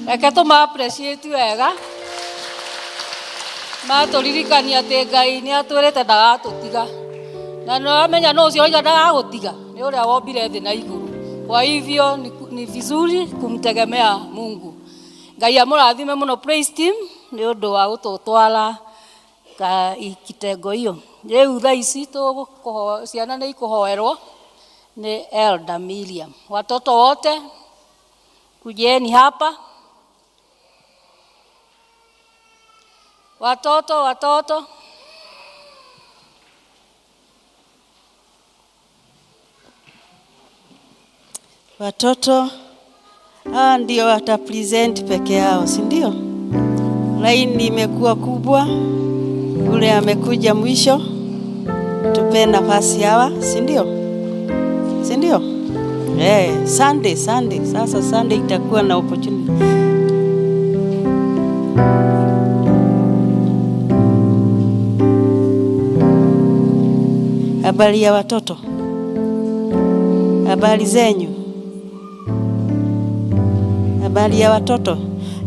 Reke tũma appreciate wega. Matũririkania atĩ Ngai nĩ atwĩrĩte ndagatũtiga. Na nĩ wamenya nũ ũcio oiga ndagagũtiga, nĩ ũrĩa wombire thĩ na igũrũ. Kwa hivyo ni vizuri kumtegemea Mungu. Ngai amũrathime mũno praise team nĩ ũndũ wa gũtũtwara ka kitengo hiyo. Rĩu thaa ici ciana nĩ ikũhoerwo nĩ Elder Miriam. Watoto wote kujeni hapa. Watoto, watoto. Watoto hawa ndio watapresent peke yao, si ndio? Laini imekuwa kubwa, ule amekuja mwisho, tupe nafasi hawa, si ndio? Si ndio? Sunday, Sunday. Sasa Sunday itakuwa na opportunity. Habari ya watoto? Habari zenyu? Habari ya watoto?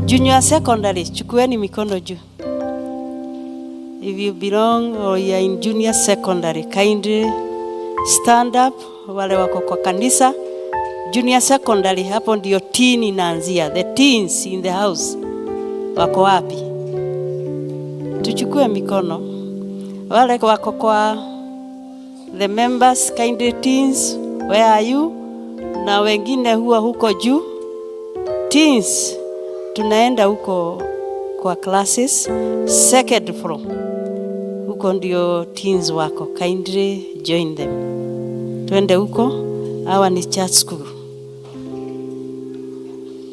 Junior secondary, chukueni mikono juu. If you belong or you are in junior secondary, kindly stand up. Wale wako kwa kanisa junior secondary, hapo ndio teen inaanzia. The teens in the house wako wapi? Tuchukue mikono. Wale wako kwa the members, kindly teens, where are you? Na wengine huwa huko juu. Teens, tunaenda huko kwa classes, second floor. Huko ndio teens wako, kindly join them. Twende huko, hawa ni church school.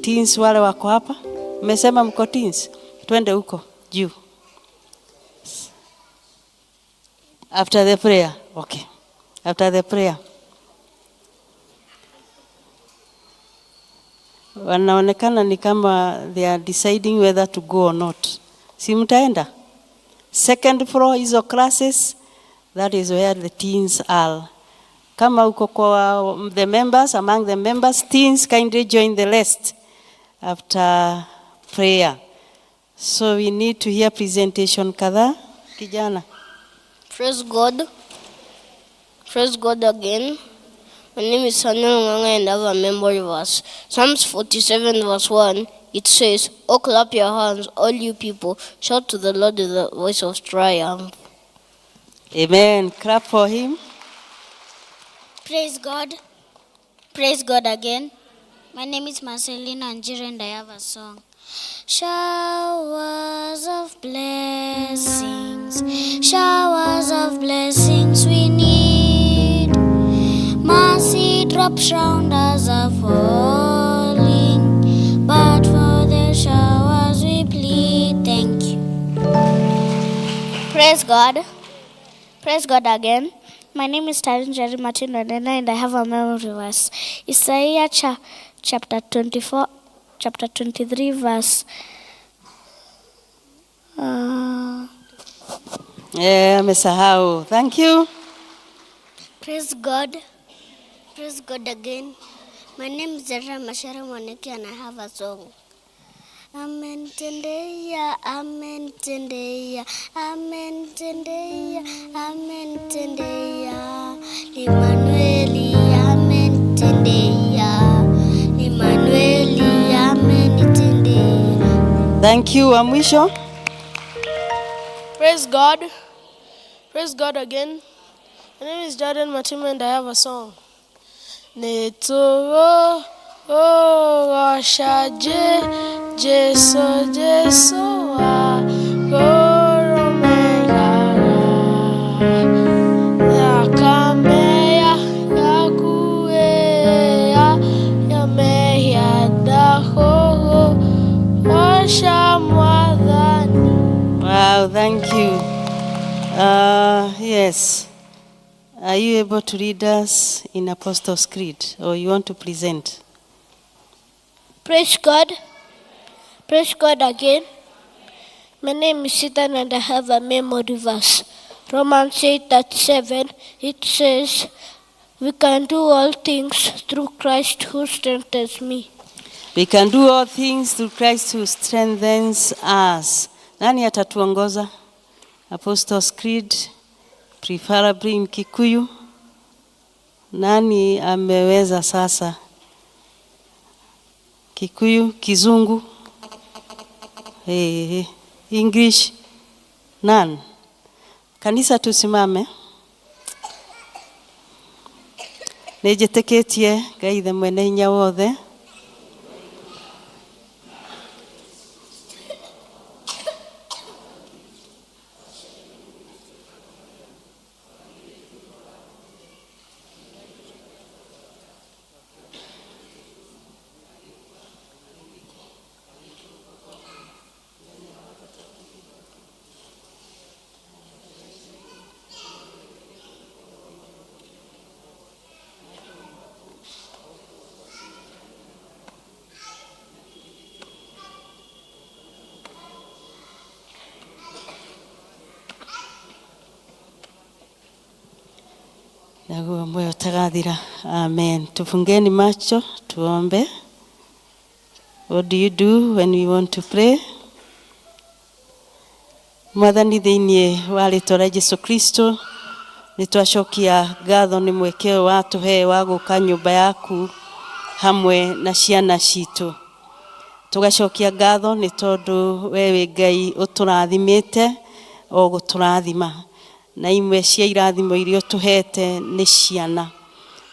Teens wale wako hapa, mmesema mko teens, twende huko juu. After the prayer, okay. After the prayer. Wanaonekana ni kama they are deciding whether to go or not. Si mtaenda? Second floor hizo classes, that is where the teens are. Kama uko kwa the members, among the members, teens kindly join the list after prayer. So we need to hear presentation kadhaa. Kijana. Praise God. Praise God again. My name is Samuel Nganga and I have a memory verse. Psalms 47 verse 1, it says, Oh, clap your hands, all you people. Shout to the Lord with the voice of triumph. Amen. Clap for him. Praise God. Praise God again. My name is Marcelina Anjira and I have a song. Showers of blessings, showers of blessings we need. Mercy drops round us are falling, but for the showers we plead. Thank you. Praise God. Praise God again. My name is Tarin Jerry Martin Onena and I have a memory verse. Isaiah chapter 24, chapter 23, verse. Yeah, amesahau. Thank you. Praise God. Praise God again. My name is Zara Mashara Mwaniki and I have a song. Amen tendeya, amen tendeya, amen tendeya, amen tendeya. Emmanueli, amen tendeya. Emmanueli, amen tendeya. Thank you. Wa mwisho. Praise God. Praise God again. My name is Jordan Matima and I have a song. Netoro oh shaje Jesu Jesu wa goro megara Yakamea yakuea yamehia daho oshamwadhani. Wow, thank you. Yes. Are you able to read us in Apostles' Creed, or you want to present? Praise God. Praise God again. My name is Sitan and I have a memory verse. Romans 8:37, it says, We can do all things through Christ who strengthens me. We can do all things through Christ who strengthens us. Nani atatuongoza? Apostles Creed, preferably in Kikuyu. Nani ameweza sasa? Kikuyu, Kizungu, hey, hey. English, none. Kanisa tusimame. Nĩnjĩtĩkĩtie Ngai Ithe mwene hinya wothe naguo muoyo ũtagathira. Amen. Tufungeni macho tuombe. What do you do when we want to pray? Mwathani thĩinĩ wa rĩtwa rĩa Jesu Kristo nĩ twacokia ngatho nĩ mweke ũyũ watũhe wa gũka nyũmba yaku hamwe na ciana citũ. Tũgacokia ngatho nĩ tondũ we wĩ Ngai ũtũrathimĩte o gũtũrathima, na imwe cia irathimo iria ũtũhete nĩ ciana.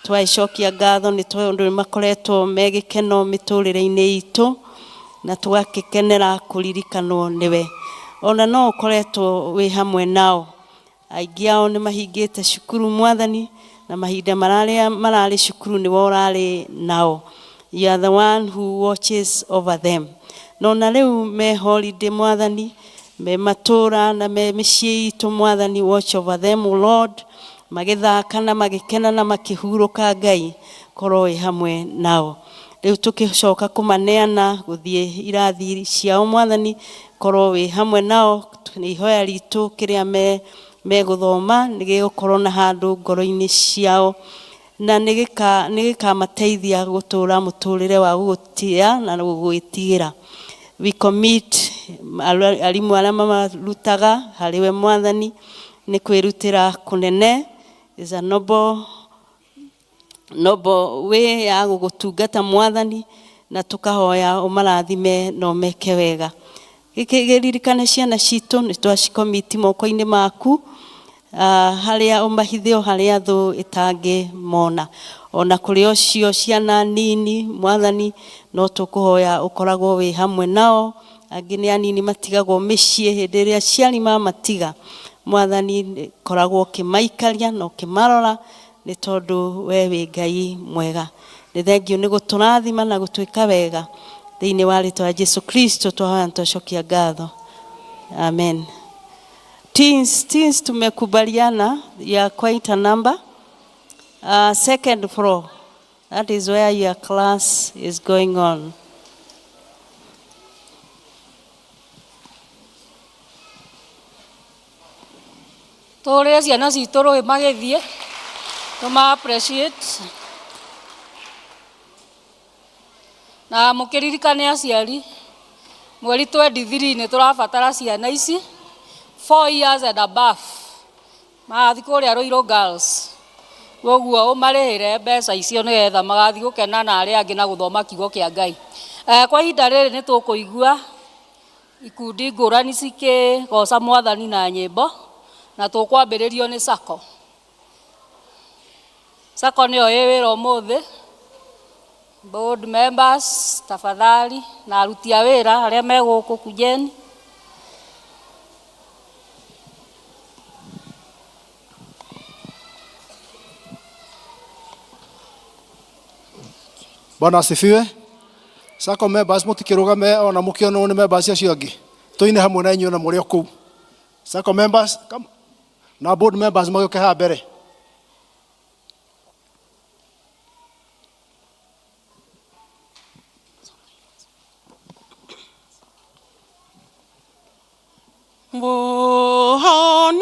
Twagĩcokia ngatho nĩ tondũ nĩ makoretwo me gĩkeno mĩtũrĩre-inĩ itũ na tũgakĩkenera kũririkanwo nĩwe. Ona no ũkoretwo wĩ hamwe nao. Aingĩ ao nĩ mahingĩte cukuru Mwathani, na mahinda mararĩa mararĩ cukuru nĩwe ũrarĩ nao. You are the one who watches over them. No na rĩu me holiday Mwathani, me matũra na me mĩciĩ itũ Mwathani, watch over them, O Lord, magĩthaka na magĩkena na makĩhurũka Ngai, korwo wĩ hamwe nao. Rĩu tũkĩcoka kũmaneana gũthiĩ irathi ciao Mwathani, korwo wĩ hamwe nao. Nĩ ihoya ritũ kĩrĩa me megũthoma nĩ gĩgũkorwo na handũ ngoro-inĩ ciao na nĩ gĩkamateithia gũtũra mũtũrĩre wa gũgũtĩa na gũgwĩtigĩra. We commit arimũ arĩa mamarutaga harĩ we Mwathani, nĩ kwĩrutĩra kũnene is a noble way ya gũgũtungata Mwathani, na tũkahoya ũmarathime na ũmeke wega. Gĩririkane ciana citũ nĩ twacikomiti moko-inĩ maku, harĩa ũmahithe o harĩa thũ ĩtangĩmona. Ona kũrĩ ũcio ciana nini Mwathani, no tũkũhoya ũkoragwo wĩ hamwe nao. Angĩ nĩ anini matigagwo mĩciĩ hĩndĩ ĩrĩa aciari mamatiga. Mwathani, koragwo ũkĩmaikaria na ũkĩmarora nĩ tondũ we wĩ Ngai mwega. Nĩ thengiũ nĩ gũtũrathima na gũtwĩka wega. Thĩinĩ wa rĩtwa rĩa Jesu Kristo twahoya na twacokia ngatho. Amen. Teens, tumekubaliana ya quite a number. Second floor, that is where your class is going on. Tũrĩre ciana citũ rũĩ magĩthiĩ, tũma appreciate na mũkĩririkane aciari mweri 23 nĩ tũrabatara ciana ici 4 years and above magathiĩ kũrĩa Ruiru Girls, koguo ũmarĩhĩre mbeca icio nĩgetha magathiĩ gũkena na arĩa angĩ na gũthoma kiugo kĩa Ngai. Kwa ihinda rĩrĩ nĩ tũkũigua ikundi ngũrani cikĩgoca Mwathani na nyĩmbo, na tũkwambĩrĩrio nĩ Sacco. Sacco nĩyo ĩ wĩra ũmũthĩ. Board members tafadhali na aruti a wĩra arĩa me gũkũ kujeni. Bwana asifiwe. Sacco members mutikirugame ona mukionwo ni members acio angi. Tuine hamwe na inyuĩ na mũrĩ o kũu. Sacco members come. Na board members magĩũke haha mbere. Mũhonokia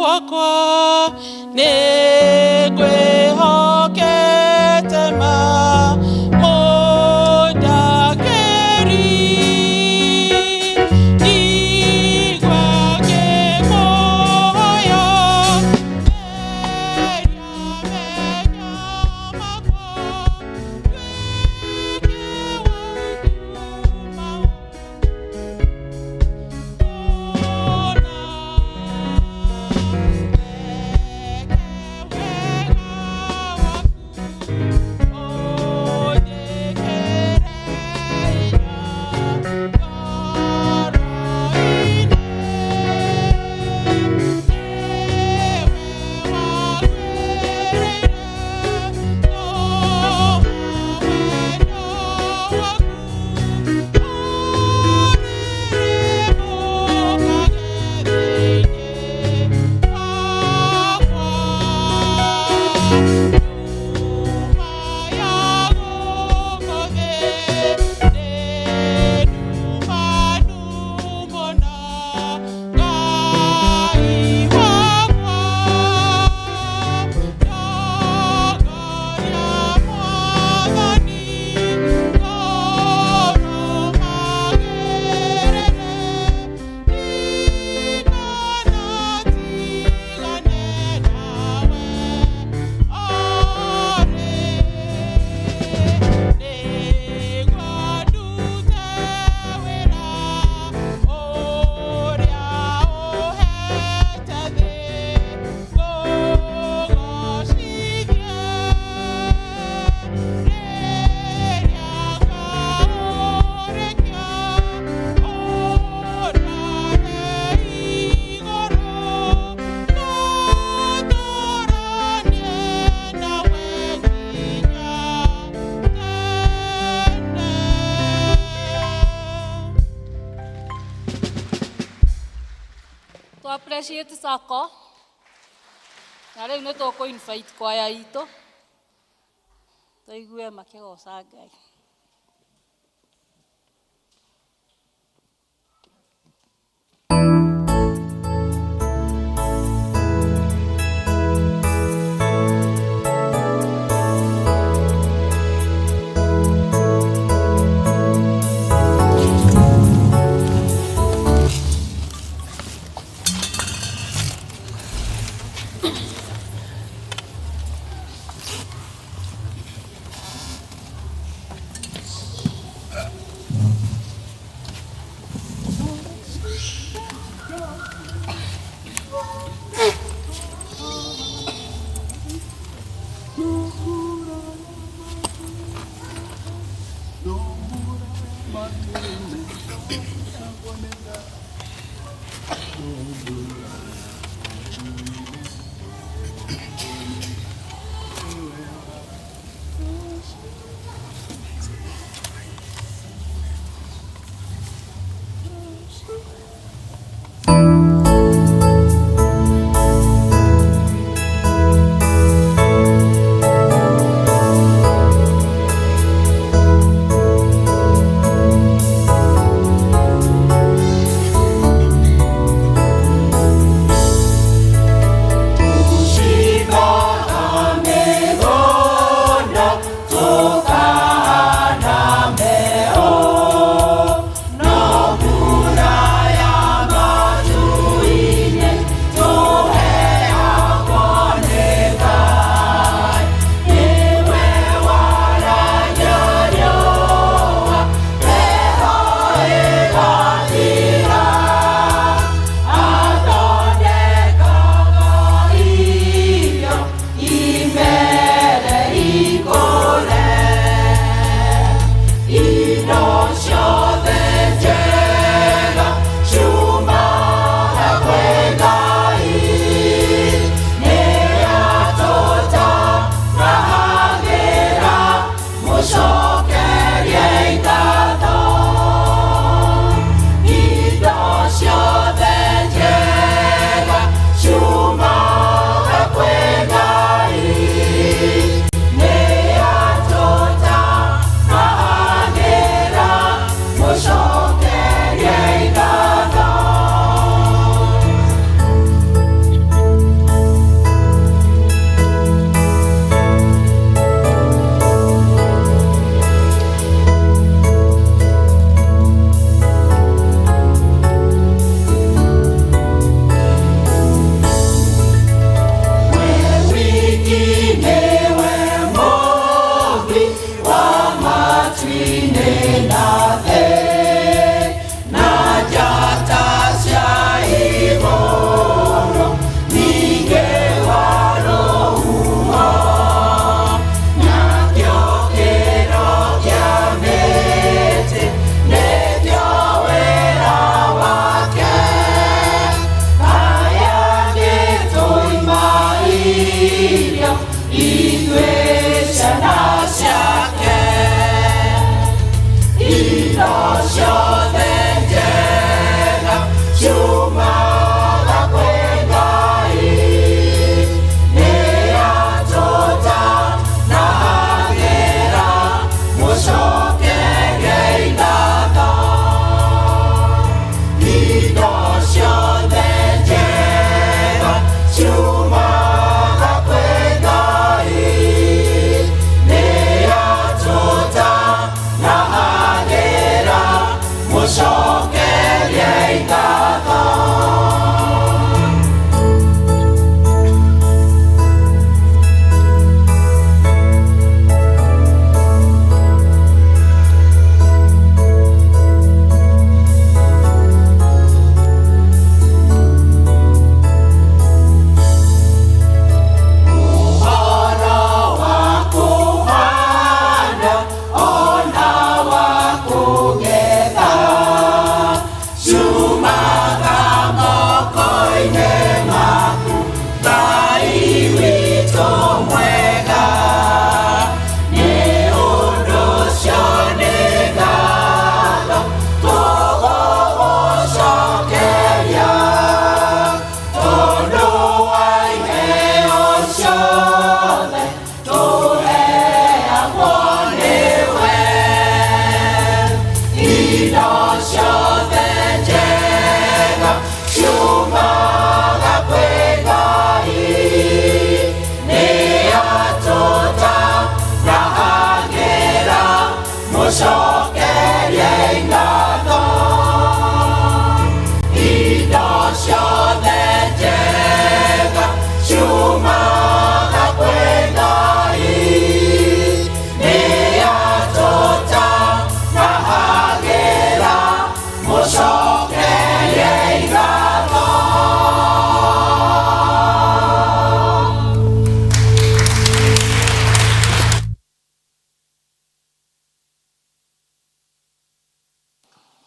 wakwa nĩ ngwĩhokete ma. Appreciate Sacco. Na rĩu nĩ tũkũ invite kwaya itũ tũigue makĩgoca Ngai. Ona.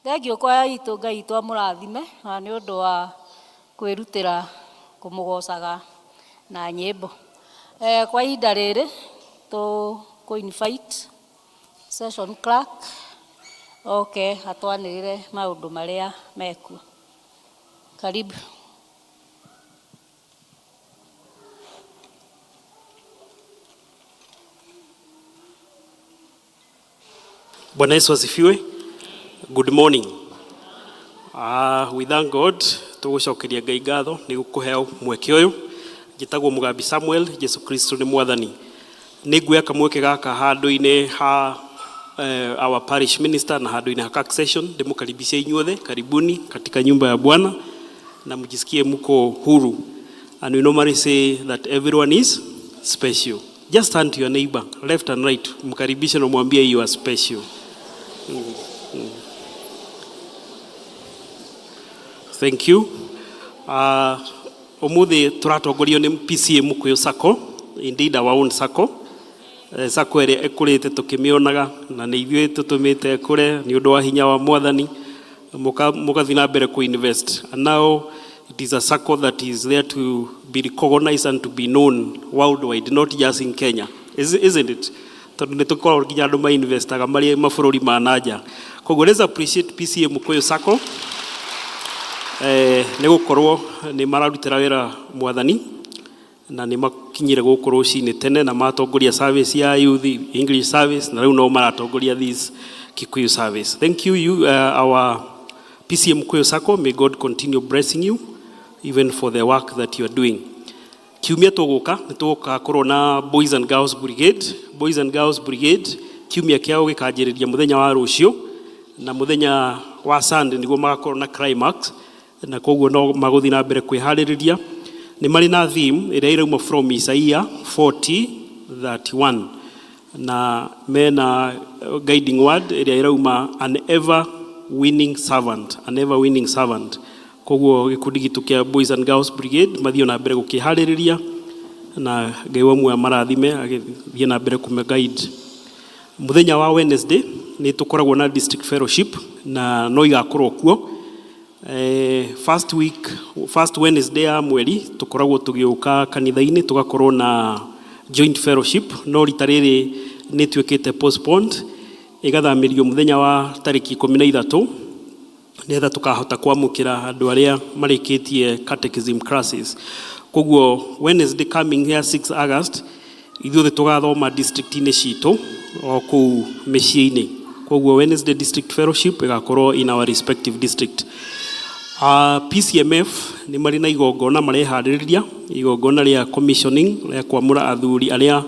Thengiũ kwaya itũ, Ngai witũ amũrathime na nĩ ũndũ wa kwĩrutĩra kũmũgocaga na nyĩmbo. Kwa ihinda rĩrĩ tũkũ invite session clerk oke atwanĩrĩre maũndũ marĩa mekuo. Karibu. Bwana Yesu asifiwe. Good morning. We thank God, tũgũcokeria Ngai ngatho nĩ kũheo mweke ũyũ. Njĩtagwo Mũgambi Samuel, Jesu Kristo nĩ mwathani. Nĩ nguoya kamweke gaka handũ-inĩ ha our parish minister na handũ-inĩ ha session ndĩmũkaribishe inyuothe, karibuni katika nyumba ya Bwana na mjisikie mko huru. And we normally say that everyone is special. Just turn to your neighbor, left and right, mkaribishe na mwambie you are special. Thank you. Umuthi tũratongorio nĩ PCEA Mukuyu Sacco, indeed our own Sacco. Sacco ĩrĩa ĩkũrĩte tũkĩmĩonaga na nĩ ithuĩ tũtũmĩte ĩkũre nĩ ũndũ wa hinya wa mwathani, mũgathiĩ na mbere kũ-invest. And now it is a Sacco that is there to be recognized and to be known worldwide, not just in Kenya. Isn't it? Tondũ nĩ tũkoragwo nginya andũ ma-investaga marĩ mabũrũri ma nanja. Koguo let's appreciate PCEA Mukuyu Sacco nĩ gũkorwo nĩ mararutĩra wĩra mwathani na nĩ makinyire gũkũ rũcinĩ tene na matongoria service ya youth English service, na rĩu no maratongoria this Kikuyu service. Thank you, our PCEA Mukuyu Sacco. May God continue blessing you even for the work that you are doing. Kiumia tũgũka nĩ tũgũgakorwo na Boys and Girls Brigade. Boys and Girls Brigade kiumia kĩao gĩkanjĩrĩria mũthenya wa rũciũ, na mũthenya wa Sunday nĩguo magakorwo na climax, na koguo no magũthiĩ na mbere kwĩharĩrĩria. Nĩ marĩ na theme ĩrĩa ĩrauma from Isaiah 40:31, na mena guiding word ĩrĩa ĩrauma "an ever winning servant", an ever winning servant. Koguo gĩkundi gitũ kĩa Boys and Girls Brigade mathiĩ na mbere gũkĩharĩrĩria, na Ngai wa muoyo marathime agĩthiĩ na mbere kũme guide. Mũthenya wa Wednesday nĩ tũkoragwo na district fellowship na no igakorwo kuo. First week, first Wednesday ya mweri tũkoragwo tũgĩũka kanitha-inĩ tũgakorwo na joint fellowship, no rita rĩrĩ nĩ tuĩkĩte postponed, ĩgathamĩrio mũthenya wa tarĩki 13, nĩgetha tũkahota kwamũkĩra andũ arĩa marĩkĩtie catechism classes. Koguo Wednesday coming here, 6 August, ithuothe tũgathoma district-inĩ citũ o kũu mĩciĩ-inĩ. Koguo Wednesday district fellowship ĩgakorwo in our respective district. PCMF nĩ marĩ na igongona mareharĩrĩria, igongona rĩa commissioning, rĩa kwamũra athuri arĩa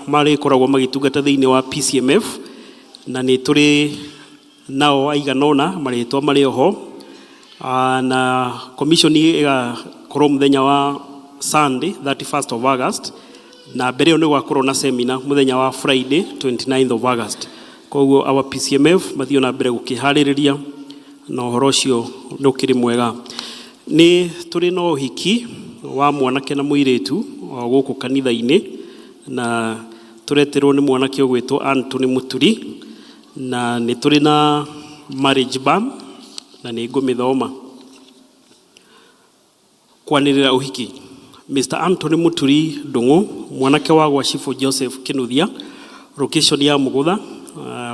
marĩkoragwo magĩtungata thĩinĩ wa PCMF, na nĩ tũrĩ nao aigana ũna marĩtwa marĩ oho, na commission ĩgakorwo mũthenya wa Sunday 31st of August, na mbere ĩyo nĩ gwakorwo na seminar mũthenya wa Friday 29th of August. Koguo our PCMF mathiĩ na mbere gũkĩharĩrĩria na ũhoro ũcio nĩ ũkĩrĩ mwega. Nĩ tũrĩ na ũhiki wa mwanake na mũirĩtu o gũkũ kanitha-inĩ, na tũreterwo nĩ mwanake ũgwĩtwo Anthony Mũturi, na nĩ tũrĩ na marriage ban na nĩ ngũmĩthoma. Kwanĩrĩra ũhiki: Mr. Anthony Mũturi Ndung'u, mwanake wa gwa Chifu Joseph Kinuthia, location ya Mugutha,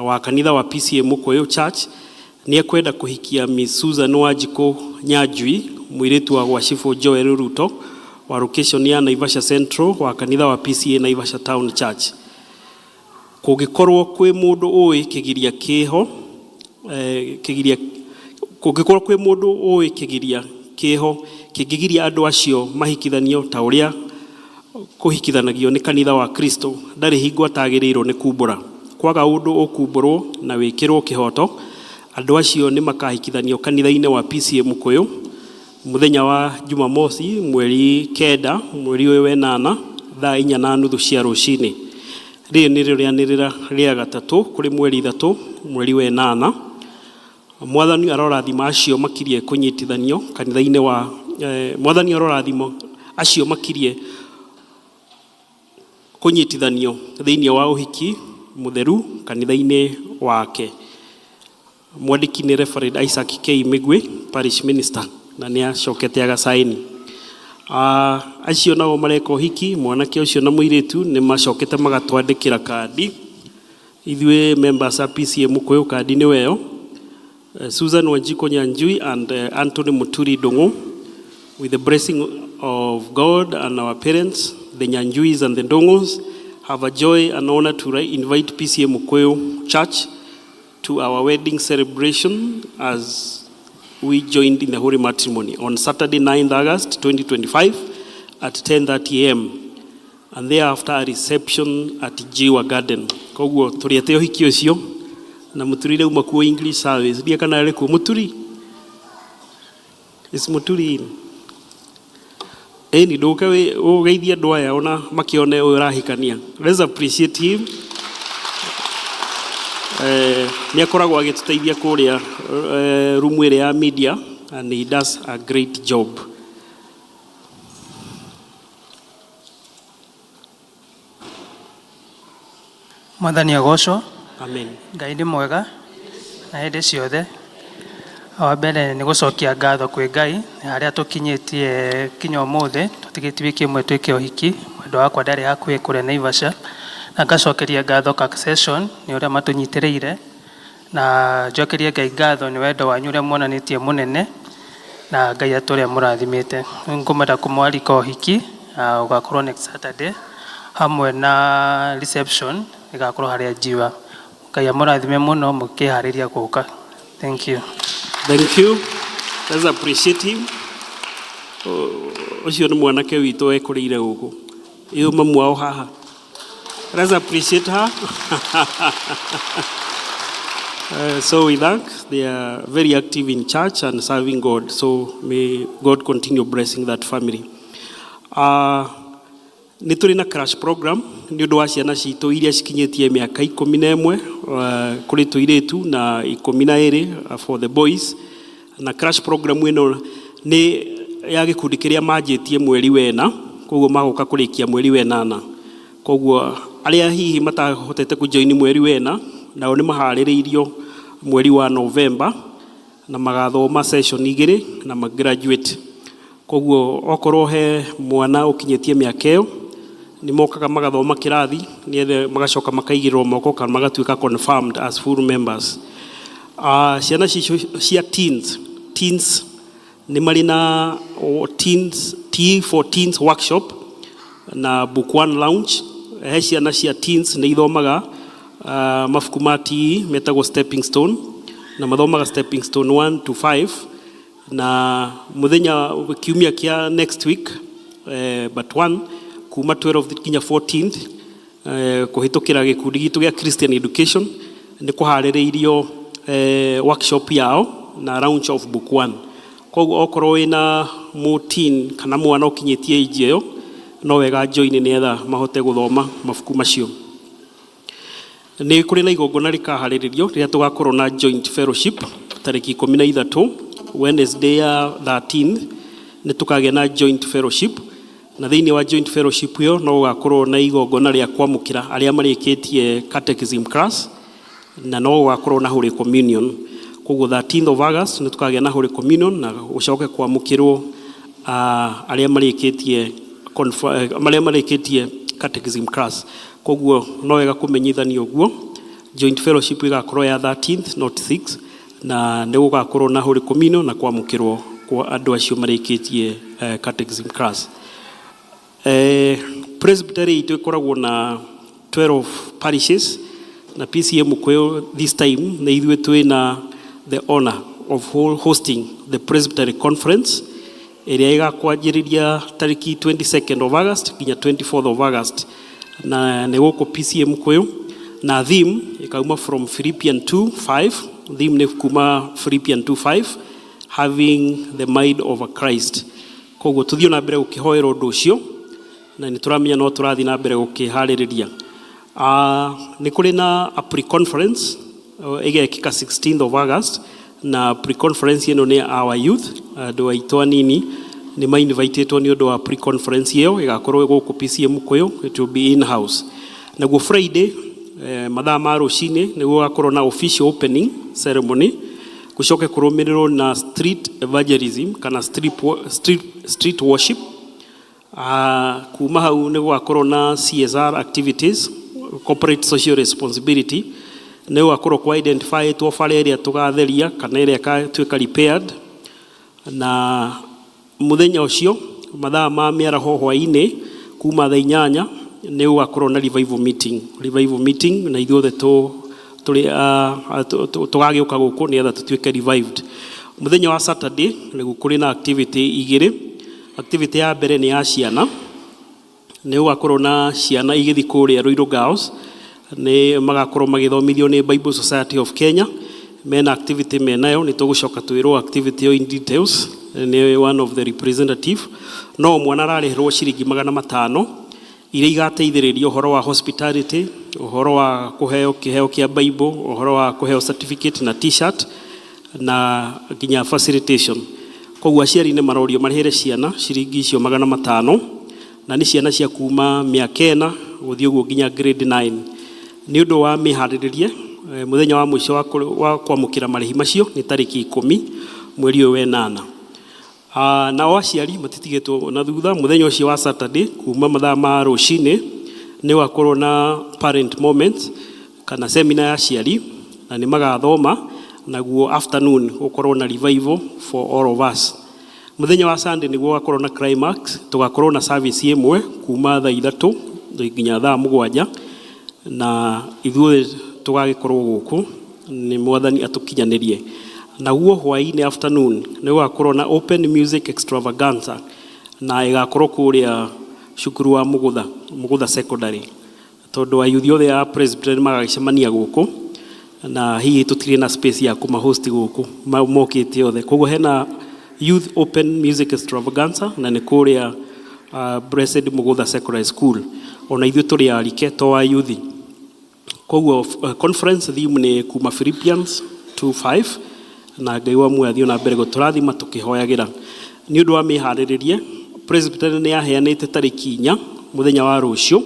wa kanitha wa PCEA Mukuyu Church, nĩ ekwenda kũhikia Miss Susan Wanjikũ Nyanjui, mũirĩtu wa gwa Chifu Joel Ruto, wa location ya Naivasha Central, wa kanitha wa PCEA Naivasha Town Church. Kũngĩkorwo kwĩ mũndũ ũĩ kĩgiria kĩho kĩgiria, kũngĩkorwo kwĩ mũndũ ũĩ kĩgiria kĩho kĩngĩgiria andũ acio mahikithanio ta ũrĩa kũhikithanagio nĩ kanitha wa Kristo, ndarĩ hingo atagĩrĩirwo nĩ kumbũra. Kwaga ũndũ ũkumbũrwo na wĩkĩrwo kĩhoto, andũ acio nĩ makahikithanio kanitha-inĩ wa PCEA Mukuyu mũthenya wa Jumamosi mweri 9 mweri ũyũ wenana thaa 4:30 cia rũcinĩ. Rĩrĩ nĩrĩo rĩanĩrĩra rĩa gatatũ kũrĩ mweri 3 mweri wenana. Mwathani arorathima acio makirie kũnyitithanio kanitha-inĩ wa Mwathani arorathima acio makirie kũnyitithanio thĩinĩ wa ũhiki mũtheru kanitha-inĩ wake. Mwandĩki nĩ Reverend Isaac K Migwi, parish minister, na nĩ acokete agacaini. Acio nao mareka ũhiki, mwanake ũcio na mũirĩtu nĩ macokete magatwandĩkĩra kandi. Ithuĩ members a PCEA Mukuyu kandi nĩ weyo. Susan Wanjiko Nyanjui and Anthony Muturi Ndung'u, with the blessing of God and our parents, the Nyanjuis and the Ndung'us, have a joy and honor to invite PCEA Mukuyu Church to our wedding celebration as we joined in the holy matrimony on Saturday, 9th August 2025 at 10:30 a.m. and thereafter a reception at Jiwa Garden. Koguo tũrĩete ũhiki ũcio na Mũturi rĩu makuo English service ndiĩ kana arĩ kuo. Mũturi is Mũturi in ĩni ndũke ũgeithie andũ aya ona makĩone ũyũ ũrahikania. Let's appreciate him. Nĩ akoragwo agĩtũteithia kũrĩa rumu ĩrĩa ya media and he does a great job. Mwathani agocwo. Amen. Ngai nĩ mwega na hĩndĩ ciothe. Wa mbere nĩ gũcokia ngatho kwĩ Ngai harĩa tũkinyĩtie kinya ũmũthĩ, tũtigĩtie wiki ĩmwe twĩke ũhiki, mwendwa wakwa ndarĩ hakuhĩ kũrĩa Naivasha, na ngacokeria ngatho Session nĩ ũrĩa matũnyitĩrĩire, na njokerie Ngai ngatho nĩ wendo wanyu ũrĩa muonanĩtie mũnene, na Ngai atũre mũrathimĩte. Ngũmenda kũmwarika ũhiki, ũgakorwo next Saturday, hamwe na reception ĩgakorwo harĩa Njiwa. Ngai amũrathime mũno mũkĩharĩria gũka. Thank you. Thank you. Let's appreciate him. Ũcio nĩ mwanake witũ wekũrĩire gũkũ. Ĩyo mamu wao haha. Let's appreciate her. So we thank. They are very active in church and serving God. So may God continue blessing that family. Nĩ tũrĩ na crash program nĩ ũndũ wa ciana citũ iria cikinyĩtie mĩaka 11 kũrĩ tũirĩtu na 12 for the boys. Na crash program ĩno nĩ ya gĩkundi kĩrĩa manjĩtie mweri wena, koguo magũka kũrĩkia mweri wenana. Koguo arĩa hihi matahotete kũjoini mweri wena, nao nĩ maharĩrĩirio mweri wa November na magathoma session 2 na magraduate. Koguo okorwo he mwana ũkinyĩtie mĩaka ĩyo, nĩ mokaga magathoma kĩrathi nĩgetha magacoka makaigĩrĩrwo moko kana magatuĩka confirmed as full members. Ciana cicio cia teens nĩ marĩ na teens T for teens workshop na book one launch. He ciana cia teens nĩ ithomaga mabuku ma TE metagwo Stepping Stone, na mathomaga Stepping Stone 1 to 5, na muthenya kiumia kia next week but one kuma 12 nginya 14th kuhitukira gikundi gitu gia Christian Education nĩ kũharĩrĩirio workshop yao na launch of book one. Koguo okorwo wĩna mũteen kana mwana ũkinyĩtie age ĩyo, no wega join nĩgetha mahote gũthoma mabuku macio. Nĩ kũrĩ na igongona rĩkaharĩrĩrio rĩrĩa tũgakorwo na joint fellowship tarĩki 13, Wednesday ya 13th, nĩ tũkagĩa na joint fellowship, na thĩinĩ wa joint fellowship ĩyo no gũgakorwo na igongona rĩa kwamũkĩra arĩa marĩkĩtie catechism class, na no gũgakorwo na Holy Communion. Koguo 13th of August nĩ tũkagĩa na Holy Communion na gũcoke kwamũkĩrwo arĩa marĩkĩtie arĩa marĩkĩtie catechism class. Koguo no wega kũmenyithanio ũguo, joint fellowship ĩgakorwo ya 13th, not 6, na nĩ gũgakorwo na Holy Communion na kwamũkĩrwo kwa andũ acio marĩkĩtie catechism class. Presbytery itũ ĩkoragwo na 12 parishes, na PCEA Mukuyu this time nĩ ithuĩ twĩna the honor of hosting the Presbytery Conference ĩrĩa ĩgakwanjĩrĩria tarĩki 22nd of August nginya 24th of August, na nĩ gũkũ PCEA Mukuyu, na theme ĩkauma from Philippians 2:5. Theme nĩ kuma Philippians 2:5, having the mind of a Christ. Koguo tũthiĩ na mbere gũkĩhoera ũndũ ũcio, na nĩ tũramenya no tũrathiĩ na mbere gũkĩharĩrĩria. Nĩ kũrĩ na a pre-conference ĩgekĩka 16th of August, na pre-conference ĩno nĩ our youth, andũ aitũ anini nĩ ma-invitĩtwo nĩ ũndũ wa pre-conference ĩyo ĩgakorwo gũkũ PCEA Mukuyu. It will be in house. Naguo Friday Mathaa ma rũcinĩ nĩguo gũgakorwo na official opening ceremony, gũcoke kũrũmĩrĩrwo na street evangelism kana street worship. Kuma hau nĩ gũgakorwo na CSR activities, corporate social responsibility. Nĩ gũgakorwo kwa identify two bara ĩrĩa tũgatheria kana ĩrĩa ĩgatuĩka repaired. Na mũthenya ũcio mathaa ma mĩaraho hwaĩ-inĩ kuma thaa 8 nĩ gũgakorwo na revival meeting, na ithuothe tũrĩ tũgagĩũka gũkũ nĩgetha tũtuĩke revived. Mũthenya wa Saturday nĩguo kũrĩ na activity igĩrĩ. Activity ya mbere nĩ ya ciana, nĩ gũgakorwo na ciana igĩthiĩ kũrĩa Ruiru Girls, nĩ magakorwo magĩthomithio nĩ Bible Society of Kenya. Mena activity menayo, nĩ tũgũcoka twĩrwo activity ĩyo in details nĩ one of the representative. No mwana ararĩhĩrwo ciringi 500 iria igateithĩrĩria ũhoro wa hospitality, ũhoro wa kũheo kĩheo kĩa Bible, ũhoro wa kũheo certificate na T-shirt na nginya facilitation. Koguo aciari nĩ marorio marĩhĩre ciana ciringi icio 500, na nĩ ciana cia kuma mĩaka 4 gũthiĩ ũguo nginya grade 9. Nĩ ũndũ wa mĩharĩrĩrie, mũthenya wa mũico wa kwamũkĩra marĩhi macio nĩ tarĩki 10 mweri ũyũ wa 8. Nao aciari matitigĩtwo na thutha. Mũthenya ũcio wa Saturday kuma mathaa ma rũcinĩ nĩ gũgakorwo na parent moment kana seminar ya aciari, na nĩ magathoma. Naguo afternoon gũkorwo na revival for all of us. Mũthenya wa Sunday nĩguo gũgakorwo na climax, tũgakorwo na service ĩmwe kuma thaa 3 nginya thaa 7, na ithuothe tũgagĩkorwo gũkũ nĩ Mwathani atũkinyanĩrie. Naguo hwaĩ-inĩ, afternoon, nĩ gũgakorwo na open music extravaganza, na ĩgakorwo kũrĩa cukuru wa Mugutha, Mugutha Secondary, tondũ ayuthi othe a Presbyterian magagĩcemania gũkũ, na hihi tũtirĩ na space ya kũmahost gũkũ mokĩte othe. Koguo hena youth open music extravaganza, na nĩ kũrĩa Blessed Mugutha Secondary School. Ona ithuĩ tũrĩ arike to ayuthi. Koguo conference theme nĩ kuma Philippians 2:5, na Ngai wa muoyo athiĩ na mbere gũtũrathima tũkĩhoyagĩra. Nĩ ũndũ wa mĩharĩrĩrie, Presbyterian nĩ yaheanĩte tarĩki 4, mũthenya wa rũciũ,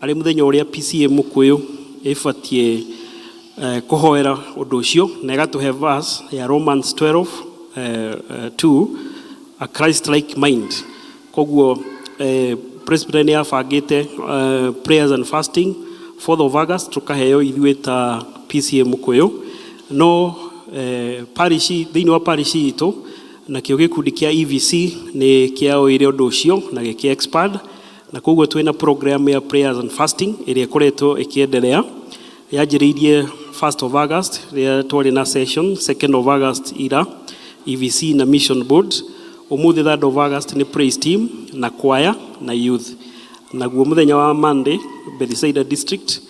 arĩ mũthenya ũrĩa PCEA Mũkũyũ ĩbatiĩ kũhoera ũndũ ũcio, na ĩgatũhe verse ya Romans 12 2, a Christ like mind. Koguo Presbyterian nĩ yabangĩte prayers and fasting 4th of August, tũkaheo ithuĩ ta PCEA Mũkũyũ. No parish, thĩinĩ wa parish itũ, nakĩo gĩkundi kĩa EVC nĩ kĩaoire ũndũ ũcio na gĩkĩ expand, na koguo twĩna program ya prayers and fasting ĩrĩa ĩkoretwo ĩkĩendelea. Yanjĩrĩirie 1st of August rĩrĩa twarĩ na session, 2nd of August ira EVC na mission board, ũmũthĩ 3rd of August nĩ praise team na choir na youth. Naguo mũthenya wa Monday, Bethsaida District,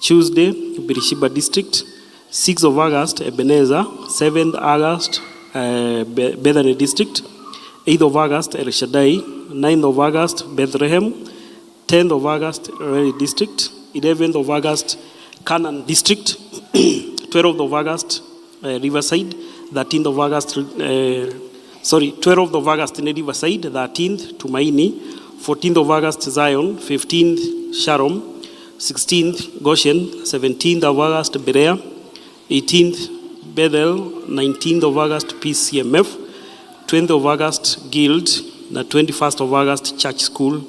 Tuesday, Beersheba District, 6th of August, Ebenezer, 7th August, Bethany District, 8th of August, El Shaddai, 9th of August, Bethlehem, 10th of August, Reli District, 11th of August, Canaan District, 12th of August, Riverside, 13th of August, sorry, 12th of August in Riverside, 13th, Tumaini, 14th of August, Zion, 15th, Sharon, 16th, Goshen, 17th of August, Berea, 18th, Bethel, 19th of August, PCMF, 20th of August, Guild, na 21st of August, Church School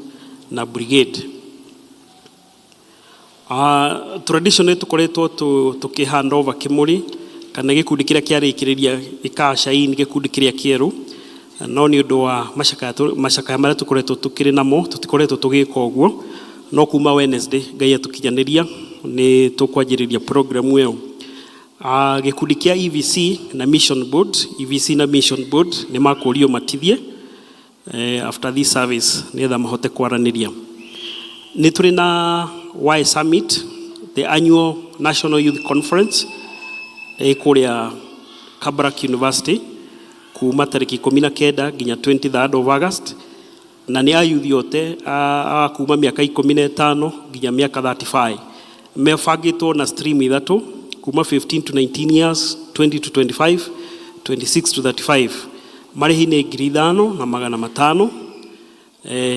na Brigade. Traditionally tukoretwo tuki hand over kimuri kana gĩkundi kĩrĩa kĩarĩkĩrĩria gĩkacaini gĩkundi kĩrĩa kĩerũ, no nĩ ũndũ wa macakaya marĩa tũkoretwo tũkĩrĩ namo, tũtikoretwo tũgĩka ũguo. No kuma Wednesday, Ngai atũkinyanĩria, nĩ tũkwanjĩrĩria program ĩyo. Gĩkundi kĩa EVC na Mission Board, EVC na Mission Board nĩ makũrio matithie after this service nĩgetha mahote kwaranĩria. Nĩ tũrĩ na Y Summit, the annual National Youth Conference kũrĩa Kabarak University kuma tarĩki 19 nginya 23rd of August, na nĩ ayuthi othe a kuma mĩaka 15 nginya mĩaka 35. Mebangĩtwo na stream ithatũ, kuma 15 to 19 years, 20 to 25, 26 to 35. Marĩhi nĩ 5,500.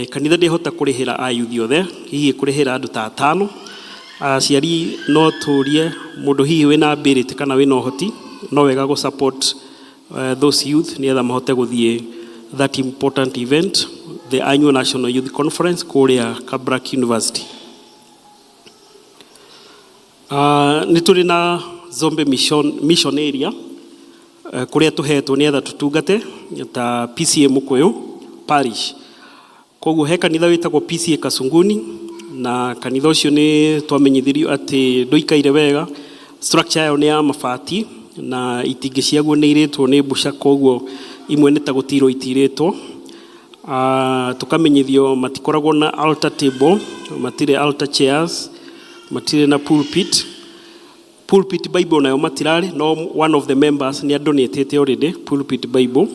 Kanitha ndĩhota kũrĩhĩra ayuthi othe, hihi kũrĩhĩra andũ ta atano. Aciari no tũrie mũndũ hihi wĩna ability kana wĩna ũhoti no wega gũ support those youth nĩgetha mahote gũthiĩ that important event, the annual National Youth Conference kũrĩa Kabarak University. Nĩ tũrĩ na Zombe mission area kũrĩa tũhetwo nĩgetha tũtungate ta PCA Mũkũyũ Parish. Koguo he kanitha wĩtagwo PCA Kasunguni, na kanitha ũcio nĩ twamenyithirio atĩ ndũikaire wega. Structure yayo nĩ ya mabati na itingĩ ciaguo nĩ irĩtwo nĩ mbũca, koguo imwe nĩ ta gũtirwo itirĩtwo. Tukamenyithio matikoragwo na altar table, matirĩ altar chairs, matirĩ na pulpit. Pulpit Bible nayo matirarĩ, no one of the members nĩ adonatĩte already pulpit Bible.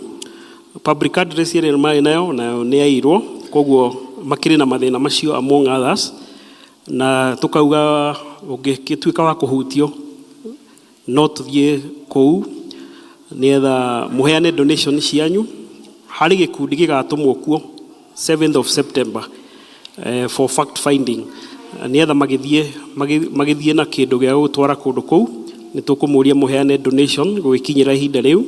Public address ĩrĩa marĩ nayo nayo nĩ yairwo, koguo makĩrĩ na mathĩna macio among others, na tukauga ũngĩtuĩka wa kũhutio no tũthiĩ kũu nĩgetha mũheane donation cianyu harĩ gĩkundi gĩgatũmwo kuo 7th of September for fact finding, nĩgetha magĩthiĩ na kĩndũ gĩa gũtwara kũndũ kũu. Nĩ tũkũmũria mũheane donation gũgĩkinyĩra ihinda rĩu.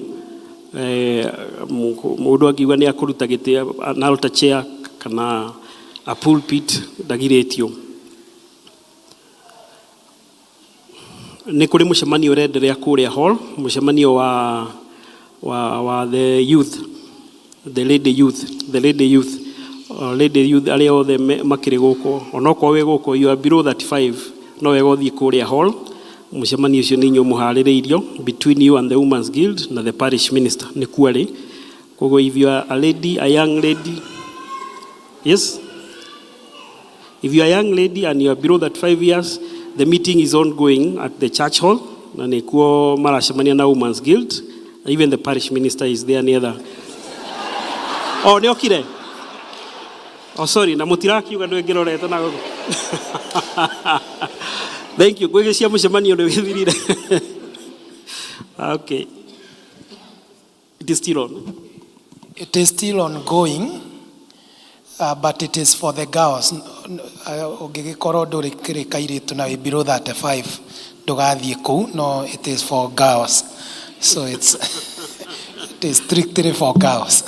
Mũndũ angiuga nĩ akũruta gĩtĩ, an altar chair kana a pulpit, ndagirĩtio. Nĩ kũrĩ mũcemanio ũrenderea kũrĩa hall, mũcemanio wa the youth, the lady youth, the lady youth, lady youth arĩa othe makĩrĩ gũkũ, onokorwo wĩ gũkũ you are below 35, no wega ũthiĩ kũrĩa hall. Mũcemanio ũcio nĩ inyuĩ mũharĩrĩirio between you and the Women's Guild na the parish minister nĩ kuarĩ. Koguo if you are a lady, a young lady, yes, if you are a young lady and you are below 35 years, the meeting is ongoing at the church hall, na nĩkuo maracemania na Women's Guild. Even the parish minister is there near. Oh, nĩ okire? Oh, sorry, na mũtirakiuga ndwĩngĩrorete na gũkũ. Thank you. Ngwĩgĩcia mũcemanio nĩ wĩthirire. Okay. It is still on. It is still ongoing, but it is for the girls. Ũngĩgĩkorwo ndũrĩ kĩrĩ kairĩtu na wĩ below 35, ndũgathiĩ kũu, no it is for girls. So it is strictly for girls.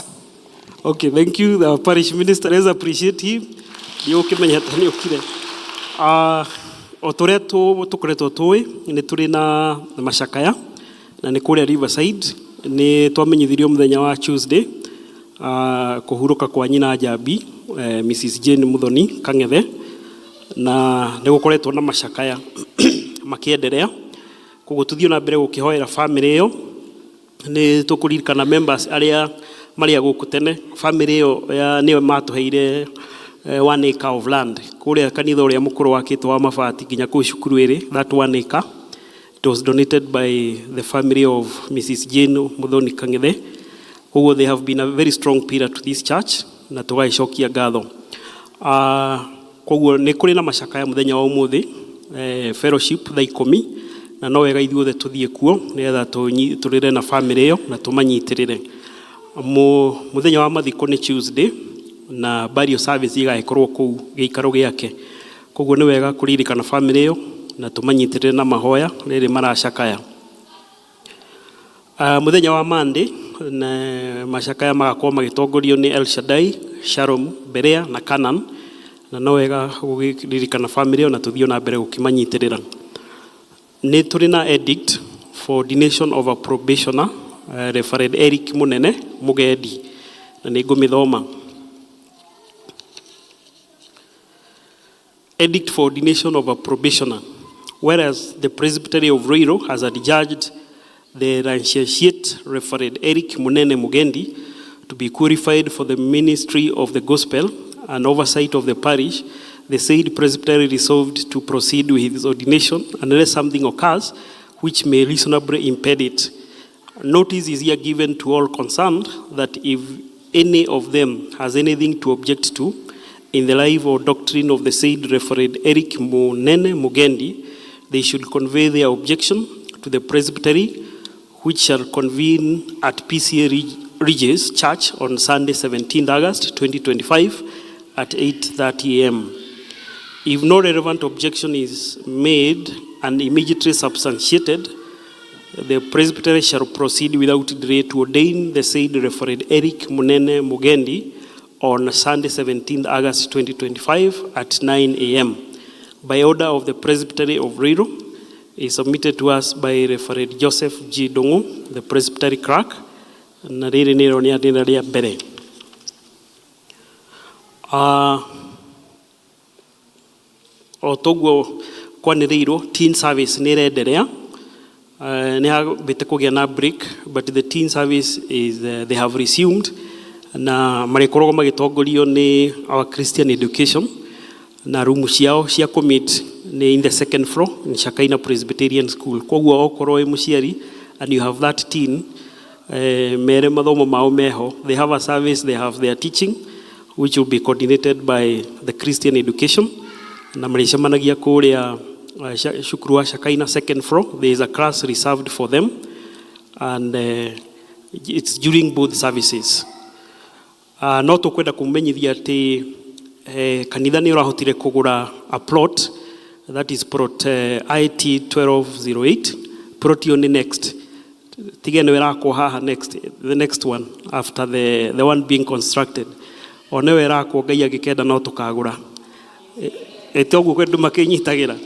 Okay, thank you. The parish minister, let's appreciate him. Nĩ ũkĩmenya atĩ nĩ ũkire. O tũrĩa tũkoretwo tũĩ, nĩ tũrĩ na macakaya na nĩ kũrĩa Riverside. Nĩ twamenyithirio mũthenya wa Tuesday kũhurũka kwa nyina Njambi, Mrs. Jane Muthoni Kang'ethe, na nĩ gũkoretwo na macakaya makĩenderea. Koguo tũthiĩ na mbere gũkĩhoera family ĩyo. Nĩ tũkũririkana members arĩa marĩa gũkũ tene, family ĩyo nĩyo matũheire 1 acre of land kũrĩa kanitha ũrĩa mũkũrũ wakĩtwo wa mabati nginya kũu cukuru ĩrĩ. That 1 acre, it was donated by the family of Mrs. Jane Muthoni Kang'ethe. Koguo they have been a very strong pillar to this church na tũgagĩcokia ngatho. Koguo nĩ kũrĩ na macakaya mũthenya wa ũmũthĩ, fellowship thaa 10, na no wega ithuothe tũthiĩ kuo nĩgetha tũrĩre na family ĩyo na tũmanyitĩrĩre. Mũthenya wa mathiko nĩ Tuesday na burial service ĩgagĩkorwo kũu gĩikaro gĩake. Koguo nĩ wega kũririkana family ĩyo na tũmanyitĩrĩre na mahoya rĩrĩ maracakaya. Mũthenya wa Monday na macakaya magakorwo magĩtongorio nĩ El Shaddai, Shalom, Berea na Canaan, na no wega gũkĩririkana family ĩyo na tũthiĩ na mbere gũkĩmanyitĩrĩra. Nĩ tũrĩ na edict for ordination of a probationer, Reverend Eric Munene Mugendi, na nĩ ngũmĩthoma. Edict for ordination of a probationer. Whereas the Presbytery of Ruiru has adjudged the Licentiate Reverend Eric Munene Mugendi to be qualified for the ministry of the gospel and oversight of the parish, the said presbytery resolved to proceed with his ordination unless something occurs which may reasonably impede it. Notice is here given to all concerned that if any of them has anything to object to in the life or doctrine of the said Reverend Eric Munene Mugendi, they should convey their objection to the presbytery, which shall convene at PCA Ridges Church on Sunday, 17th August 2025 at 8:30 a.m. If no relevant objection is made and immediately substantiated, the presbytery shall proceed without delay to ordain the said Reverend Eric Munene Mugendi on Sunday, 17th August 2025 at 9 a.m. By order of the Presbytery of Ruiru, is submitted to us by Reverend Joseph G. Dongu, the Presbytery clerk, na rĩrĩ nĩrĩo rĩanĩrĩra rĩa mbere. O toguo kwanĩrĩirwo teen service nĩ ĩrenderea. Nĩ hambĩte kũgĩa na break, but the teen service is they have resumed na marĩkoragwo magĩtongorio nĩ our Christian education na rumu ciao cia commit nĩ in the second floor in Shakaina Presbyterian School. Koguo okorwo wĩ mũciari and you have that teen, mere mathomo mao meho, they have a service, they have their teaching which will be coordinated by the Christian education, na marĩcemanagia kũrĩa cukuru wa Shakaina second floor. There is a class reserved for them and it's during both services. No tũkwenda kũmenyithia atĩ kanitha nĩ ũrahotire kũgũra a plot, that is plot IT 1208. Plot ĩyo nĩ next tige nĩwe ĩrakwo haha next, the next one after the one being constructed, o nĩwe ĩrakwo. Ngai angĩkenda no tũkagũra. Ĩte ũguo kwĩ andũ makĩnyitagĩra.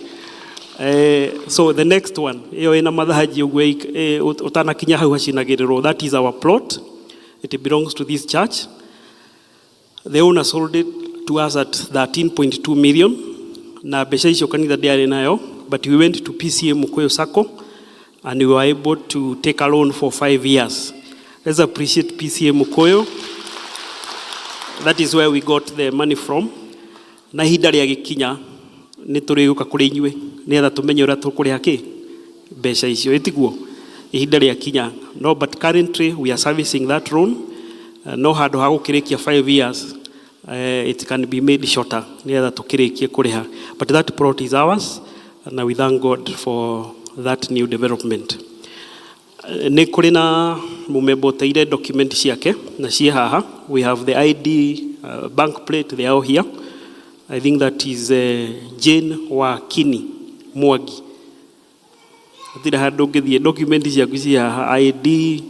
So the next one ĩyo ĩna mathanji ũguo ũtanakinya hau hacinagĩrĩrwo, that is our plot. It belongs to this church. The owner sold it to us at 13.2 million, na mbeca icio kanitha ndĩarĩ nayo, but we went to PCEA Mukuyu Sacco and we were able to take a loan for 5 years. Let's appreciate PCEA Mukuyu. That is where we got the money from. Na ihinda rĩagĩkinya nĩ tũrĩgũka kũrĩ inyuĩ nĩgetha tũmenye ũrĩa tũkũrĩha kĩ mbeca icio ĩtiguo ihinda rĩakinya. No, but currently we are servicing that loan. No handũ ha gũkĩrĩkia 5 years, it can be made shorter nĩgetha tũkĩrĩkie kũrĩha, but that plot is ours and we thank God for that new development. Nĩ kũrĩ na mũmemba ũteire document ciake na ciĩ haha. We have the ID, bank plate, they are all here. I think that is Jane Wakini Mwangi. Hatirĩ handũ ũngĩthiĩ, document ciaku ciĩ haha, ID,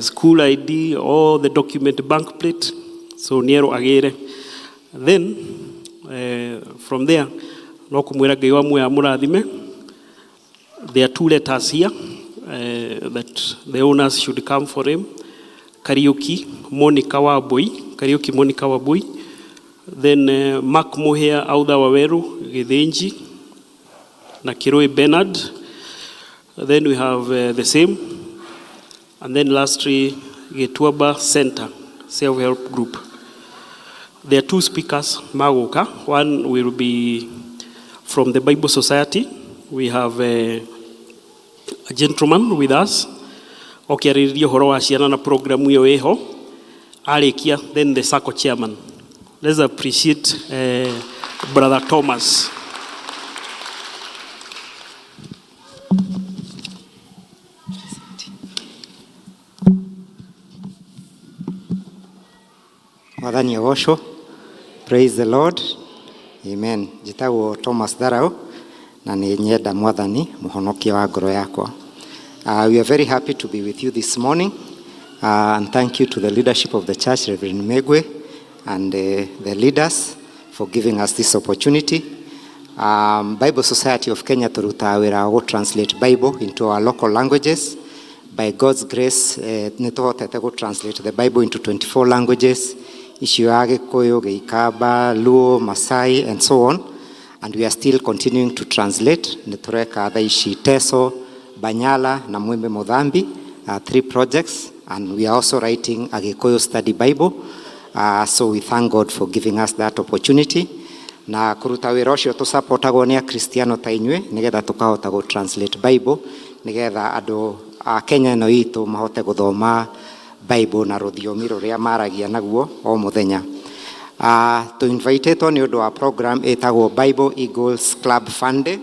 school ID, all the document, bank plate, so nĩ erwo agĩre. Then from there no kũmwĩra Ngai wa muoyo amũrathime. There are two letters here that the owners should come for him. Kariuki Monica Wambui, Kariuki Monica Wambui, then Mark Muhia Autha Waweru Githinji na Kirui Bernard. Then we have the same, and then lastly Gituaba Center Self-Help Group. There are two speakers magoka. One will be from the Bible Society. We have a gentleman with us okiarĩrĩria ũhoro wa ciana na programu ĩyo ĩho. Arĩkia, then the SACCO chairman. Let's appreciate Brother Thomas. Mwathani agocwo. Praise the Lord. Amen. Njĩtagwo Thomas Tharau na nĩ nyenda Mwathani mũhonokia wa ngoro yakwa. We are very happy to be with you this morning, and thank you to the leadership of the church, Reverend Megwe, and the leaders for giving us this opportunity. Bible Society of Kenya tũrutaga wĩra wa translate Bible into our local languages. By God's grace, nĩ tũhotete gũ translate the Bible into 24 languages, icio ya Gĩkũyũ, Gĩikamba, Luo, Masai and so on. And we are still continuing to translate. Nĩ tũreka thaa ici Teso, Banyala na Mwembe Muthambi, three projects, and we are also writing a Gĩkũyũ study Bible. So we thank God for giving us that opportunity. Na kũruta wĩra ũcio tũsupportagwo nĩ akristiano ta inyuĩ nĩgetha tũkahota gũ translate Bible nĩgetha andũ a Kenya ĩno itũ mahote gũthoma Bible na rũthiomi rũrĩa maragia naguo o mũthenya. Tũ-invitĩtwo nĩ ũndũ wa program ĩtagwo Bible Eagles Club Fun Day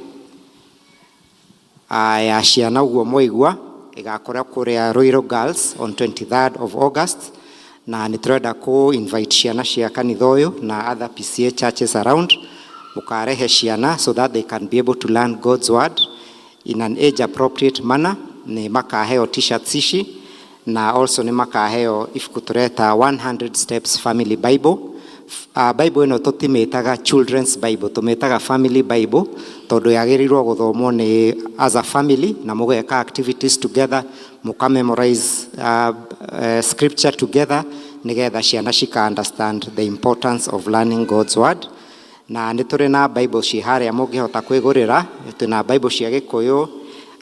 ya ciana ũguo mwaigua ĩgakorwo kũrĩa Ruiru Girls on 23rd of August, na nĩ tũrenda kũ invite ciana cia kanitha ũyũ na other PCEA churches around. Mũkarehe ciana so that they can be able to learn God's word in an age appropriate manner. Nĩ makaheo t-shirts ici na also nĩ makaheo ibuku tũreta 100 Steps Family Bible. Bible ĩno tũtimĩtaga Children's Bible, tũmĩtaga Family Bible tondũ yagĩrĩirwo gũthomwo nĩ as a family na mũgeka activities together, mũka memorize scripture together nĩgetha ciana cika understand the importance of learning God's word. Na nĩ tũrĩ na Bible ciĩ harĩa mũngĩhota kwĩgũrĩra, twĩna Bible cia Gĩkũyũ,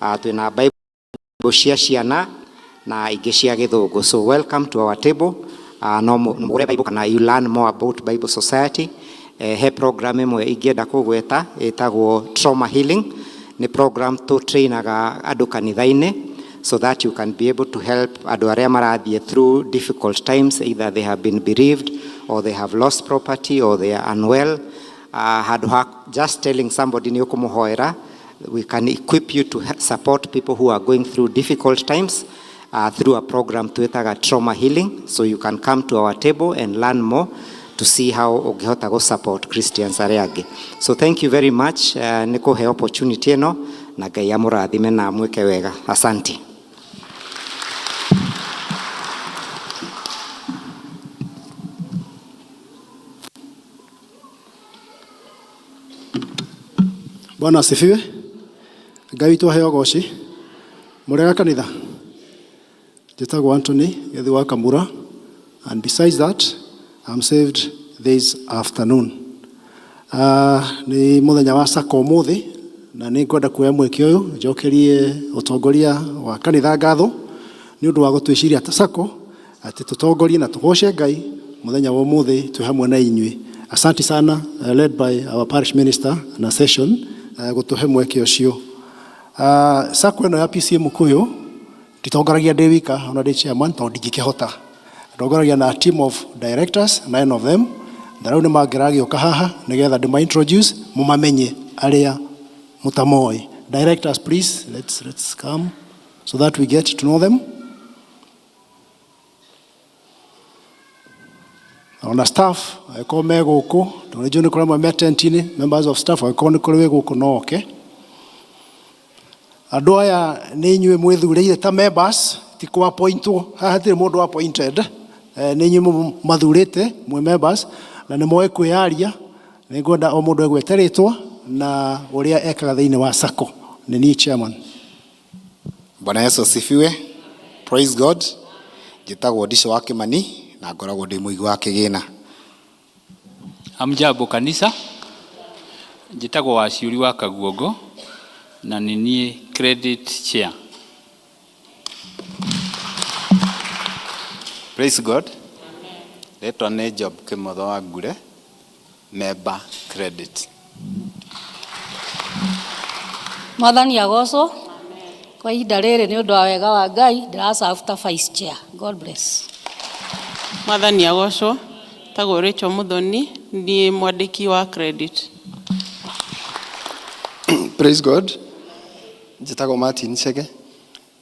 twĩna Bible cia ciana na ingĩ cia Gĩthũngũ. So welcome to our table. No mũgũre Bible kana you learn more about Bible Society. He program ĩmwe ingĩenda kũgweta ĩtagwo Trauma Healing. Nĩ program tũ-trainaga andũ kanitha-inĩ so that you can be able to help andũ arĩa marathiĩ through difficult times, either they have been bereaved or they have lost property or they are unwell. Handũ ha just telling somebody nĩ ũkũmũhoera, we can equip you to support people who are going through difficult times through a program twĩtaga Trauma Healing. So you can come to our table and learn more to see how ũngĩhota gũ support Christians arĩa angĩ. So thank you very much nĩ kũhe opportunity ĩno na Ngai amũrathime na amwĩke wega. Asante. Bwana asifiwe. Ngai witũ aheo goci. Mũrega kanitha. Njĩtagwo Anthony Gethi wa Kamura, and besides that I'm saved this afternoon. Nĩ mũthenya wa Sacco ũmũthĩ na nĩ ngwenda kuoya mweke ũyũ njokerie ũtongoria wa kanitha ngatho nĩ ũndũ wa gũtwĩciria ta Sacco atĩ tũtongorie na tũgoce Ngai mũthenya wa ũmũthĩ twĩ hamwe na inyuĩ. Asante sana, led by our parish minister na session gũtũhe mweke ũcio. Sacco ĩno ya PCEA Mukuyu nditongoragia ndĩ wika, ona ndĩ chairman tondũ ndingĩkĩhota. Ndongoragia na team of directors, 9 of them, na rĩu nĩ mangĩragĩũka haha nĩgetha ndĩma introduce mũmamenye arĩa mũtamoĩ. Directors, please, let's come so that we get to know them. Ona staff angĩkorwo me gũkũ, tondũ nĩ njũĩ nĩ kũrĩ amwe me tent-inĩ, members of staff angĩkorwo nĩ kũrĩ wĩ gũkũ no oke. Andũ aya nĩ inyuĩ mwĩthurĩire ta members, ti kũ appointwo, haha hatirĩ mũndũ appointed. Nĩ inyuĩ mathurĩte mwĩ members na nĩ moĩ kwĩyaria. Nĩ ngwenda o mũndũ egwete rĩtwa na ũrĩa ekaga thĩinĩ wa Sacco. Nĩ niĩ chairman. Bwana Yesu asifiwe. Praise God. Njĩtagwo Ndicũ wa Kĩmani na ngoragwo ndĩ mũigi wa kĩgĩna. Hamjambo kanisa. Njĩtagwo Waciũri wa Kaguongo na nĩ niĩ credit chair. Praise God. Rĩtwa nĩ Job Kĩmotho wa Ngure, member credit. Mwathani agocwo. Kwa ihinda rĩrĩ nĩ ũndũ wa wega wa Ngai ndĩraserve ta vice chair. God bless. Mwathani agocwo. Tagwo Rachel Muthoni, niĩ mwandĩki wa credit. Praise God. Njĩtagwo Martin Chege,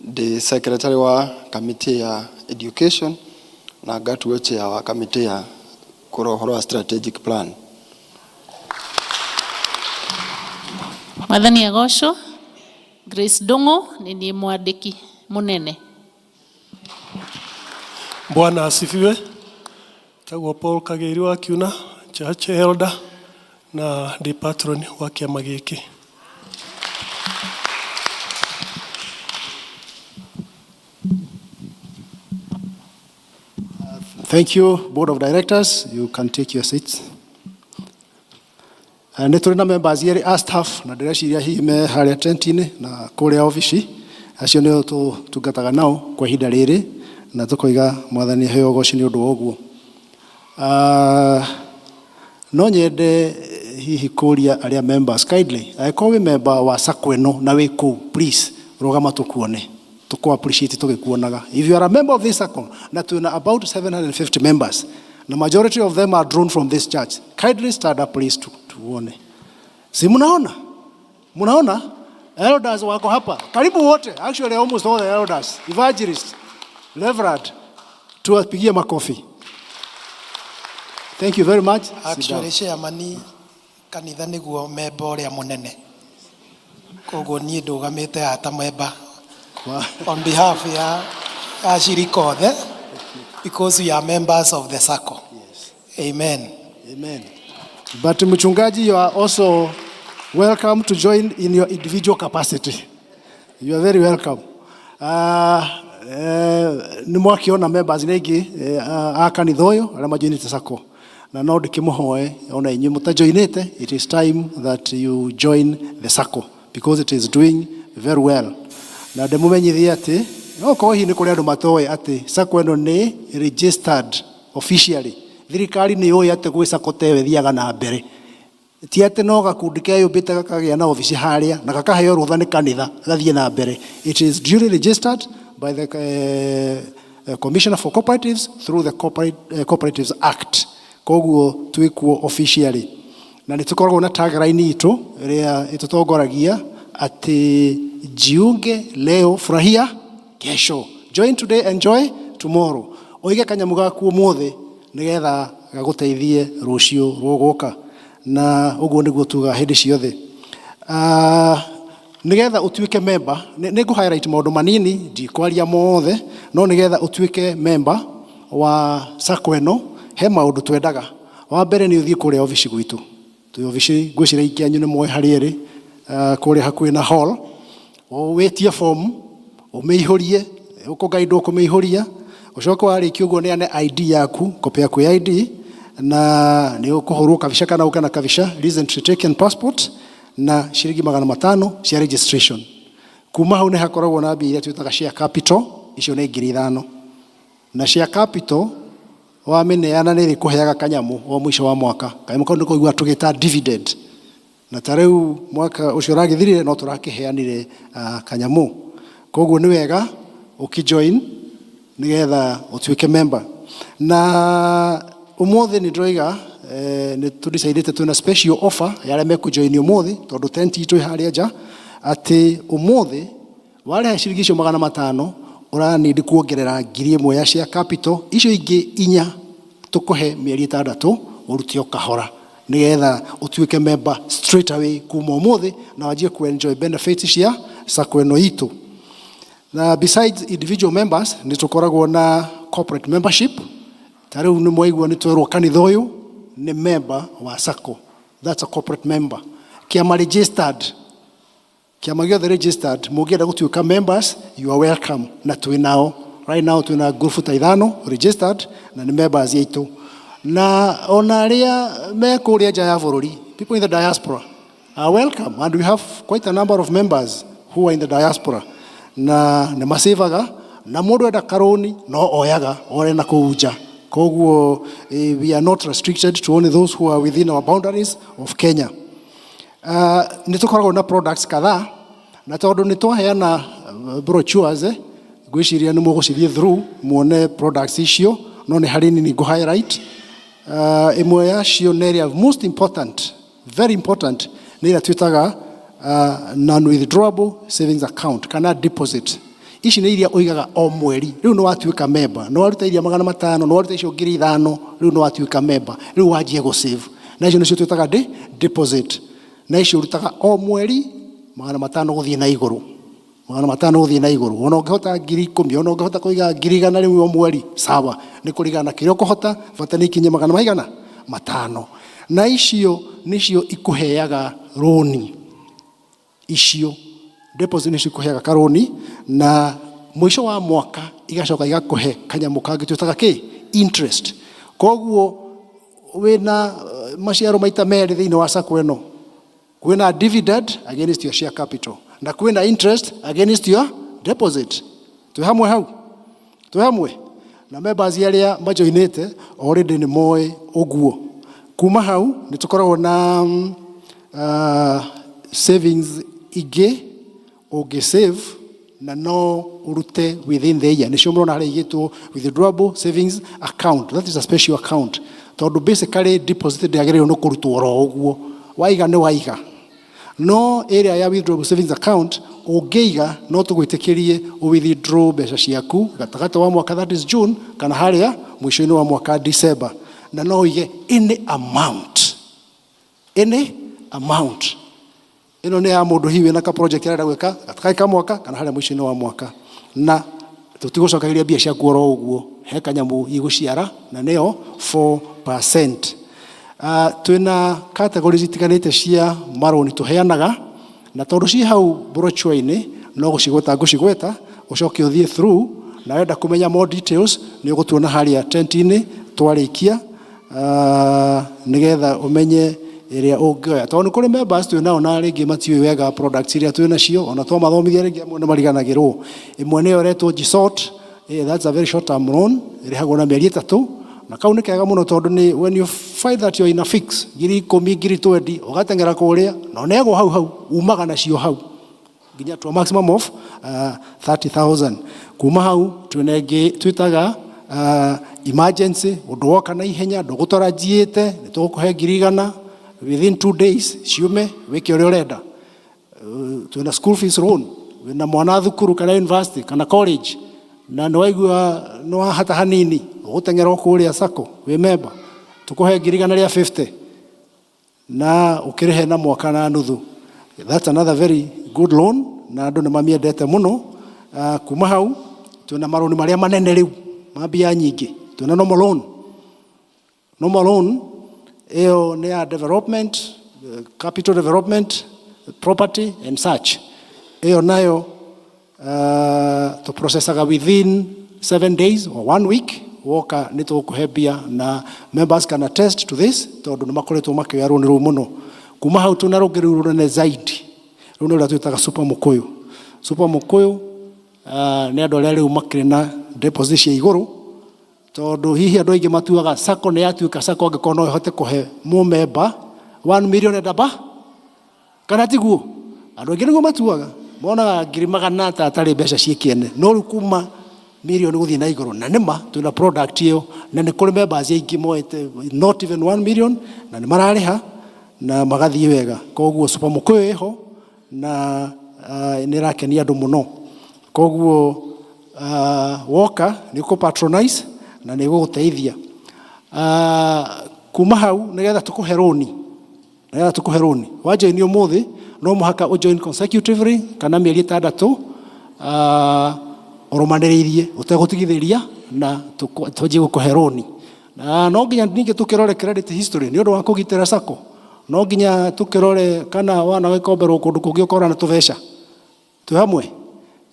ndĩ secretary wa committee ya education na ngatuo chair wa committee ya kũrora ũhoro wa strategic plan. Mwathani agocwo. Grace Ndung'u nĩ niĩ mwandĩki mũnene. Bwana asifiwe. Tagwo Paul Kagĩiri wa Kiuna, church elder na ndĩ patron wa kĩama gĩkĩ. Thank you, Board of Directors. You can take your seats. Nĩ tũrĩ na members erĩ a staff na ndĩreciria hihi me harĩa tent-inĩ na kũrĩa obici. Acio nĩo tũtungataga nao kwa ihinda rĩrĩ na tũkoiga Mwathani aheo ũgoci nĩ ũndũ wa ũguo. No nyende hihi kũria arĩa members kindly, angĩkorwo wĩ member wa Sacco ĩno na wĩ kũu, please rũgama tũkuone, tũkũ appreciate tũgĩkuonaga. If you are a member of this Sacco, na twĩna about 750 members, the majority of them are drawn from this church, kindly stand up please tuone. Si mnaona? Mnaona? Elders wako hapa. Karibu wote, actually almost all the elders, evangelists, reverend, tuwapigie makofi. Thank you very much. Sit down. Actually, chairman, Kanitha nĩguo memba ũrĩa mũnene. Koguo niĩ ndũgamĩte haha ta memba on behalf ya ashirika othe because we are members of the SACCO. Amen. Amen. But mchungaji, you are also welcome to join in your individual capacity. You are very welcome. Nĩ mwakiona members nĩ aingĩ a kanitha ũyũ arĩa majoinĩte SACCO na no ndĩkĩmũhoe ona inyuĩ mũtajoinĩte, it is time that you join the SACCO because it is doing very well. Na ndĩmũmenyithie atĩ no korwo hihi nĩ kũrĩ andũ matoĩ atĩ SACCO ĩno nĩ registered officially. Thirikari nĩ yũĩ atĩ gwĩ SACCO ta ĩyo ĩthiaga na mbere. Ti atĩ no gakundi keyũmbĩte gakagĩa na obici harĩa na gakaheo rũtha nĩ kanitha gathiĩ na mbere. It is duly registered by the Commissioner for Cooperatives through the Cooperatives Act. Koguo twĩkuo officially. Na nĩ tũkoragwo na tagline itũ ĩrĩa ĩtũtongoragia atĩ jiunge leo furahia kesho. Join today, enjoy tomorrow. Ũige kanyamũ gaku ũmũthĩ nĩgetha gagũteithie rũciũ rũgũka. Na ũguo nĩguo tugaga hĩndĩ ciothe. Nĩgetha ũtuĩke member, nĩ ngũ highlight maũndũ manini, ndikwaria mothe, no nĩgetha ũtuĩke member wa SACCO ĩno, he maũndũ twendaga. Wa mbere nĩ ũthiĩ kũrĩa obici gwitũ. Twĩ obici, ngwĩciria aingĩ anyu nĩ moĩ harĩa ĩrĩ, kũrĩa hakuhĩ na hall. Wĩtie form, ũmĩihũrie, ũkũgaidwo kũmĩihũria, ũcoke warĩkia ũguo ũneane ID yaku, copy yaku ya ID, na nĩ ũkũhũrwo kabica kana ũke na kabica, recently taken passport, na ciringi 500 cia registration. Kuma hau nĩ hakoragwo na mbia iria twĩtaga share capital, icio nĩ 5,000. Na share capital wamĩneana nĩ ĩrĩkũheaga kanyamũ o mũico wa mwaka. Kanyamũ kau nĩko ũiguaga tũgĩta dividend. Na ta rĩu mwaka ũcio ũragĩthirire no tũrakĩheanire kanyamũ. Koguo nĩ wega ũkĩjoin nĩgetha ũtuĩke member. Na ũmũthĩ nĩ ndĩroiga nĩ tũdecidĩte twĩna special offer ya arĩa mekũjoin ũmũthĩ tondũ tent itũ ĩ harĩa nja atĩ ũmũthĩ warĩha ciringi icio 500 ũranindi kuongerera 1,000 ya share capital, icio ingĩ inya tũkũhe mĩeri 6 ũrute o kahora nĩgetha ũtuĩke member straight away kuma ũmũthĩ na wanjie ku enjoy benefits cia SACCO ĩno itũ. Na besides individual members nĩ tũkoragwo na corporate membership. Ta rĩu nĩ mwaigua nĩ twerwo kanitha ũyũ nĩ member wa SACCO. That's a corporate member. Kĩama registered, kĩama gĩothe registered, mũngĩenda gũtuĩka members, you are welcome. Na twĩ nao right now, twĩna group ta ithano registered na nĩ members aitũ. Na ona arĩa me kũrĩa nja ya bũrũri, people in the diaspora are welcome, and we have quite a number of members who are in the diaspora na nĩ macivaga, na mũndũ enda karũni no oyaga ore na kũu nja. Koguo we are not restricted to only those who are within our boundaries of Kenya. Nĩ tũkoragwo na products kadhaa, na tondũ nĩ twaheana brochures, ngwĩciria nĩ mũgũcithiĩ through muone products icio, no nĩ harĩ nini ngũ highlight. Ĩmwe yacio nĩ ĩrĩa most important, very important, nĩ ĩrĩa twĩtaga non-withdrawable savings account kana deposit. Ici nĩ iria ũigaga o mweri. Rĩu nĩ watuĩka member, nĩ waruta iria 500, nĩ waruta icio 5,000, rĩu nĩ watuĩka member, rĩu wanjie gũ save. Na icio nĩcio twĩtaga deposit. Na icio ũrutaga o mweri 500 gũthiĩ na igũrũ, 500 gũthiĩ na igũrũ. Ona ũngĩhota 10,000, ona ũngĩhota kũiga 100,000 o mweri, sawa, nĩ kũringana na kĩrĩa ũkũhota, bata nĩ ikinye magana maigana matano. Na icio nĩcio ikũheaga rũni. Icio deposit nĩcio ikũheaga karũni, na mũico wa mwaka igacoka igakũhe kanyamũ kangĩ twĩtaga kĩ interest. Koguo wĩna maciaro maita merĩ thĩinĩ wa SACCO ĩno. Kwĩna dividend against your share capital na kwĩna interest against your deposit. Twĩ hamwe hau? Twĩ hamwe? Na members arĩa majoinĩte already nĩ moĩ ũguo. Kuma hau nĩ tũkoragwo na savings ingĩ ũngĩ save na no ũrute within the year. Nĩcio mũrona harĩa igĩtwo withdrawable savings account. That is a special account tondũ basically deposit ndĩagĩrĩirwo nĩ kũrutwo oro ũguo, waiga nĩ waiga. No ĩrĩa ya withdrawable savings account, ũngĩiga no tũgwĩtĩkĩrie withdraw mbeca ciaku gatagatĩ wa mwaka, that is June, kana harĩa mũico-inĩ wa mwaka, December, na no ũige any amount, any amount. Ĩno nĩ ya mũndũ hihi wĩna ka project arenda gwĩka gatagatĩ ka mwaka kana harĩa mũico-inĩ wa mwaka, na tũtigũcokagĩria mbia ciaku oro ũguo, he kanyamũ igũciara na nĩyo 4%. Twĩna categories itiganĩte cia marũni tũheanaga, na tondũ ciĩ hau brochure-inĩ no gũcigweta ngũcigweta, ũcoke ũthiĩ through, na wenda kũmenya more details nĩ ũgũtuona harĩa tent-inĩ twarĩkia, nĩgetha ũmenye ĩrĩa ũngĩoya, tondũ nĩ kũrĩ members twĩ nao na rĩngĩ matiũĩ wega products iria twĩ nacio, ona twamathomithia rĩngĩ amwe nĩ mariganagĩrwo. Ĩmwe nĩyo ĩretwo Gsort, that's a very short term loan, ĩrĩhagwo na mĩeri 3, na kau nĩ kega mũno tondũ nĩ when you find that you're in a fix, 10,000, 20,000, ũgateng'era kũrĩa na ũneagwo hau hau, umaga nacio hau nginya to a maximum of 30,000. Kuma hau twĩna ĩngĩ twĩtaga emergency, ũndũ woka na ihenya ndũgũtarajiĩte, nĩ tũgũkũhe 100,000 within 2 days ciume wĩke ũrĩa ũrenda. Twĩna school fees loan, wĩna mwana thukuru kana university kana college, na nĩ waigua nĩ wahata hanini, ũgũteng'era o kũrĩa sacco wĩ member, tũkũhe 150,000 na ũkĩrĩhe na mwaka na nuthu. That's another very good loan na andũ nĩ mamiendete mũno. Kuma hau twĩna marũni marĩa manene rĩu ma mbia nyingĩ, twĩna normal loan. Normal loan ĩyo nĩ ya development, capital development, property and such. Ĩyo nayo tũprocessaga within 7 days or 1 week, woka nĩ tũgũkũhe mbia, na members can attest to this tondũ nĩ makoretwo makĩoya rũni rũu mũno. Kuma hau twĩna rũngĩ rĩu rũnene zaidi, rũu nĩ rũrĩa twĩtaga super mũkũyũ. Super mũkũyũ nĩ andũ arĩa rĩu makĩrĩ na deposit cia igũrũ, tondũ hihi andũ aingĩ matuaga sacco nĩ yatuĩka sacco angĩkorwo no ĩhote kũhe mũmemba 1 million and above, kana tiguo? Andũ aingĩ nĩguo matuaga, monaga 500,000 ta atarĩ mbeca ciĩ kĩene, no rĩu kuma mirioni gũthiĩ na igũrũ, na nĩma twĩna product ĩyo, na nĩ kũrĩ members aingĩ moete not even 1 million na nĩ mararĩha na magathiĩ wega. Koguo super mũkũyũ ĩho na nĩ ĩrakenia andũ mũno. Koguo woka nĩ ũkũ patronize na nĩ ĩgũgũteithia. Kuma hau nĩgetha tũkũhe rũni, nĩgetha tũkũhe rũni wajoin ũmũthĩ no mũhaka ũjoin consecutively kana mĩeri 6 ũrũmanĩrĩirie ũtegũtigithĩria, na twanjie gũkũhe rũni. Na no nginya ningĩ tũkĩrore credit history nĩ ũndũ wa kũgitĩra sacco, no nginya tũkĩrore kana wanagĩkomberwo kũndũ kũngĩ ũkora na tũbeca twĩ hamwe.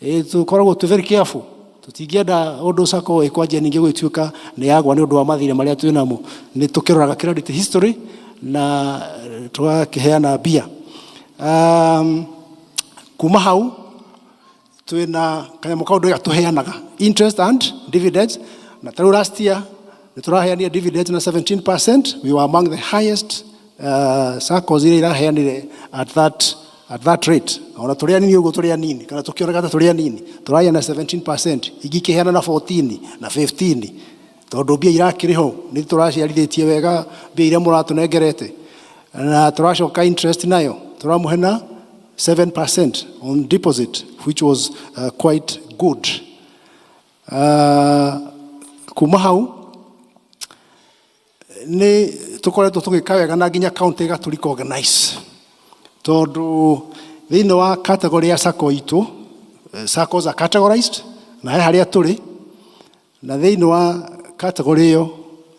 Tũkoragwo twĩ very careful, tũtingĩenda ũndũ sacco ĩkwanjia ningĩ gũgĩtuĩka nĩ yagwa nĩ ũndũ wa mathirĩ marĩa twĩ namo. Nĩ tũkĩroraga credit history na tũgakĩheana mbia. Kuma hau twĩna kanyamũ kau ndũiga tũheanaga interest and dividends, na tarĩu last year nĩ tũraheanire dividends na 17%. We were among the highest saccos iria iraheanire at that rate. Ona tũrĩ anini ũguo, tũrĩ anini kana tũkĩoneka ta tũrĩ anini, tũraheana 17%, ingĩ ikĩheana na 14 na 15, tondũ mbia irakĩrĩ ho, nĩ tũraciarithĩtie wega mbia iria mũratũnengerete. Na tũracoka interest nayo tũramũhe na 7% on deposit, which was quite good. Kuma hau nĩ tũkoretwo tũgĩka wega na nginya county ĩgatũ recognize, tondũ thĩinĩ wa category ya sacco itũ, saccos are categorized na he harĩa tũrĩ, na thĩinĩ wa category ĩyo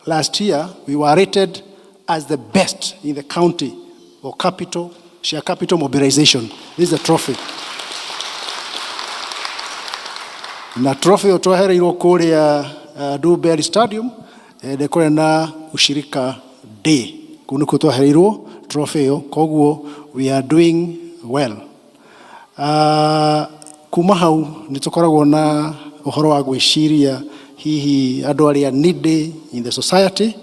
last year we were rated as the best in the county for capital share capital mobilization. This is a trophy, na trophy ĩyo twehereirwo kũrĩa Dewberry Stadium hĩndĩ kũrĩ na ushirika day, kũu nĩkuo twehereirwo trophy ĩyo. Koguo we are doing well. Kuma hau nĩ tũkoragwo na ũhoro wa gwĩciria hihi andũ arĩa needy in the society,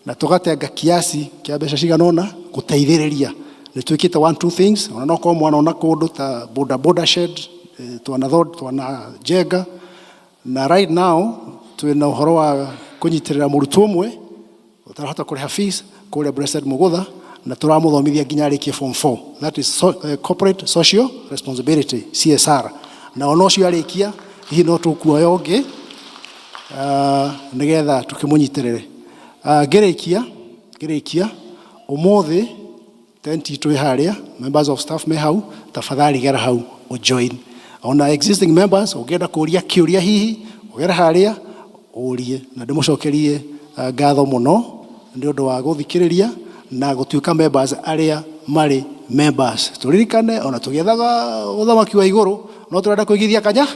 na tũgatenga kiasi kĩa mbeca cigana ũna gũteithĩrĩria. Nĩ twĩkĩte one two things, ona no korwo mwana ona kũndũ ta boda boda shed, twanajenga, na right now twĩna ũhoro wa kũnyitĩrĩra mũrutwo ũmwe ũtarahota kũrĩha fees kũrĩa Blessed Mugutha, na tũramũthomithia nginya arĩkie form 4. That is corporate social responsibility, CSR. Na ona ũcio arĩkia hihi no tũkuoya ũngĩ, nĩgetha tũkĩmũnyitĩrĩre. Ngĩrĩkia ũmũthĩ Tent itũ ĩ harĩa, members of staff me hau, tafadhali gera hau ũjoin. Ona existing members, ũngĩenda kũria kĩũria hihi, ũgere harĩa ũrie, na ndĩmũcokerie ngatho mũno nĩ ũndũ wa gũthikĩrĩria na gũtuĩka members arĩa marĩ members. Tũririkane ona tũgĩethaga ũthamaki wa igũrũ, no tũrenda kũigithia kanya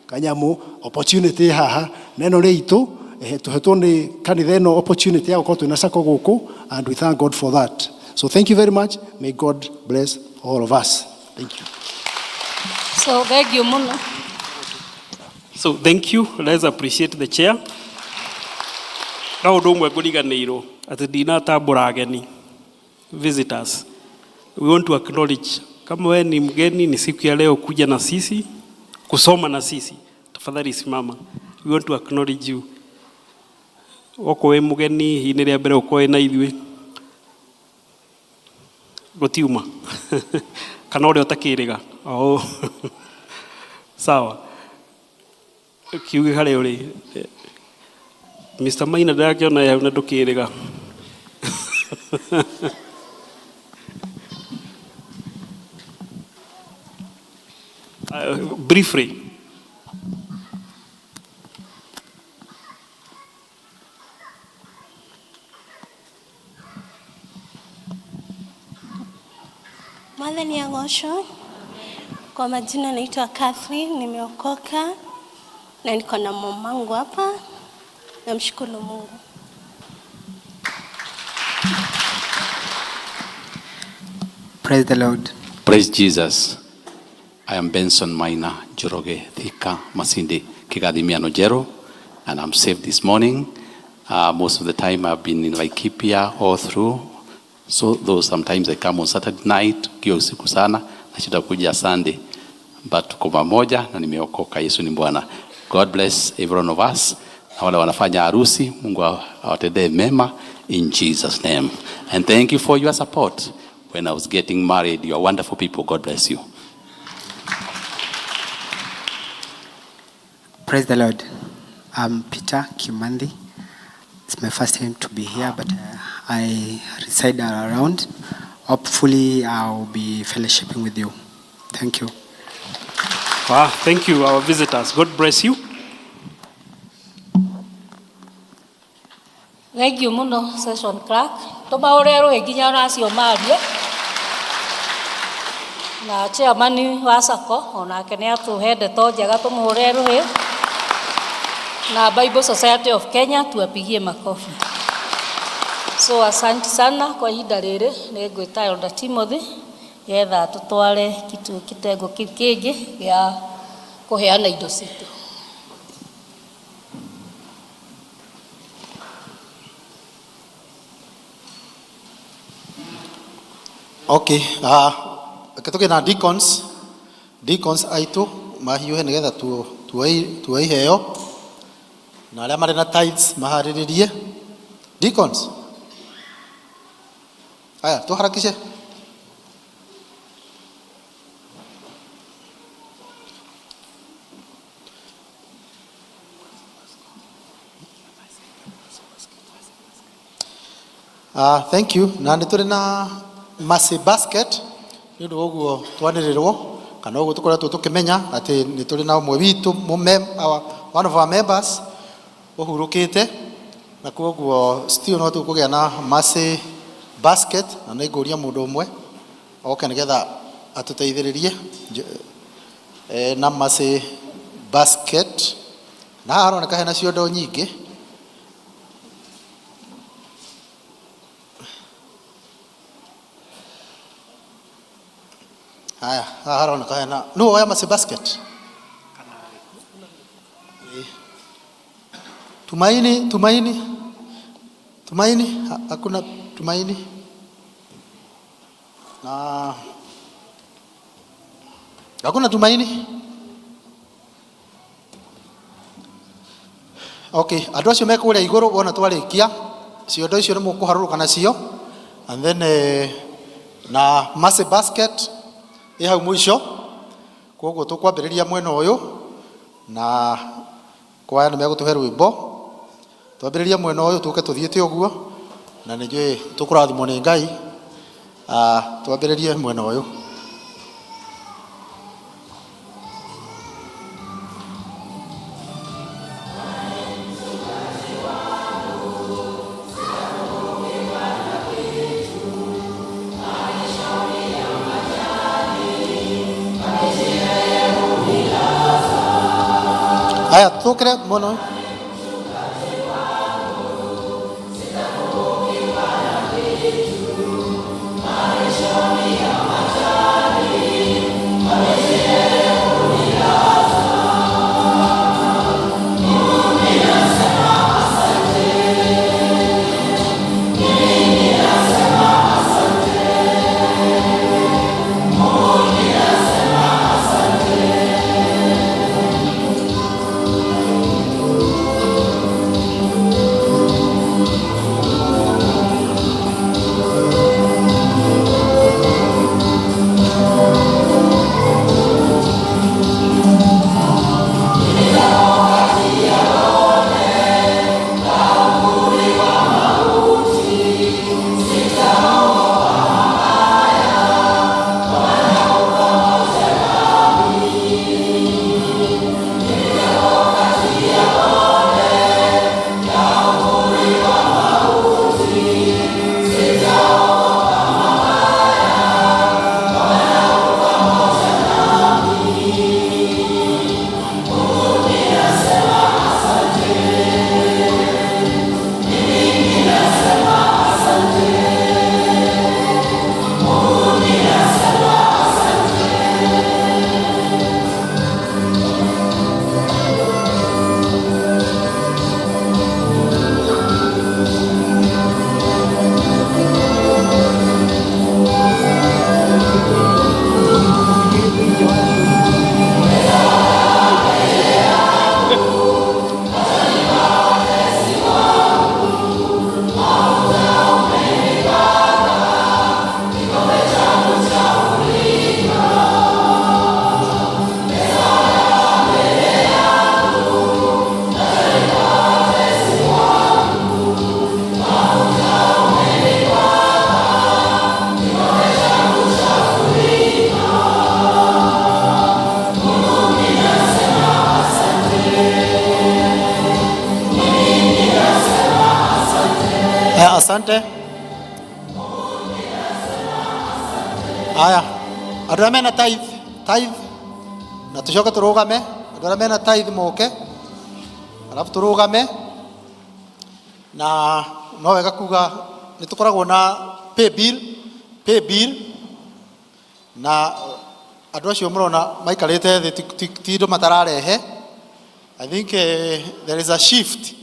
kanyamũ opportunity haha, na ĩno nĩ itũ tũhetwo nĩ kanitha ĩno opportunity ya gũkorwo twĩna sacco gũkũ, and we thank God for that. So thank you very much. May God bless all of us. Thank you. So thank you mũno. So thank you. Let's appreciate the chair. No ũndũ ũmwe ngũriganĩirwo atĩ ndinatambũra ageni, visitors. We want to acknowledge kama wewe ni mgeni, ni siku ya leo kuja na sisi kusoma na sisi, tafadhali simama. We want to acknowledge you. Okorwo wĩ mũgeni, hihi nĩ rĩa mbere ũkorwo wĩ na ithuĩ, gũtiuma kana ũrĩa ũtakĩrĩga. Oh. Sawa, kiuge harĩa ũrĩ. Mr. Maina ndĩrakĩona hau na ndũkĩrĩga. Briefly. Mwathani agocwo. Kwa majina naitwa Catherine, nimeokoka na niko na mamangu hapa. Namshukuru Mungu. Praise the Lord. Praise Jesus. I am Benson Maina Njoroge Thika Masindi Kigathimiano Jero, and I'm saved this morning. Most of the time I've been in Laikipia all through. So though sometimes I come on Saturday night, kio usiku sana, nashinda kuja Sunday. But tuko pamoja na nimeokoka, Yesu ni Bwana. God bless every one of us. Na wale wanafanya harusi, Mungu awatendee mema in Jesus name. And thank you for your support when I was getting married. You are wonderful people. God bless you. Praise the Lord. I'm Peter Kimandi. It's my first time to be here, but I reside around. Hopefully, I'll be fellowshipping with you. Thank you. Wow, thank you, our visitors. God bless you. Thank you mũno session clerk. Tũmaũre rũĩ nginya ona acio marie. Na chairman wa sacco onake nĩ atũhe ndeto njega, tũmũhũre rũhĩ. Na Bible Society of Kenya tuwapigie makofi. So asante sana kwa ihinda rĩrĩ, nĩ ngwĩta Elder Timothy getha tũtware kitu kitengo kĩu kĩngĩ gĩa kũheana indo citũ. Okay, reke tũgĩe na deacons, deacons aitũ mahiũhe nĩgetha tuoe iheo, na arĩa marĩ na tithes maharĩrĩrie. Deacons, aya tũharakishe. Thank you. Na nĩ tũrĩ na mercy basket nĩ ũndũ wa ũguo twanĩrĩrwo kana ũguo tũkoretwo tũkĩmenya atĩ nĩ tũrĩ na ũmwe witũ, one of our members ũhurũkĩte, na koguo still no tũkũgĩa na mercy basket, na nĩ ngũria mũndũ ũmwe oke nĩgetha atũteithĩrĩrie na mercy basket. Na haha haroneka hena ciondo nyingĩ. Haya, haha haroneka hena nũ woya mercy basket? Tumaini, Tumaini, Tumaini, hakuna Tumaini. Na hakuna Tumaini. Okay, andũ acio me kũrĩa igũrũ wona twarĩkia ciondo icio nĩ mũkũharũrũka nacio, and then na mercy basket ĩ hau mũico. Koguo tũkwambĩrĩria mwena ũyũ na kwaya nĩ megũtũhe rwĩmbo. Twambĩrĩria mwena ũyũ tũke tũthiĩte ũguo, na nĩ njũĩ tũkũrathimwo nĩ Ngai. Ah, twambĩrĩrie mwena ũyũ. Haya, tũkĩre mwena ũyũ. Haya, asante. Haya, andũ arĩa mena tithe, tithe, na tũcoke tũrũgame, andũ arĩa mena tithe moke, alafu tũrũgame, na no wega kuga nĩ tũkoragwo na pay bill, pay bill, na andũ acio mũrona maikarĩte thĩ ti indo matararehe. I think there is a shift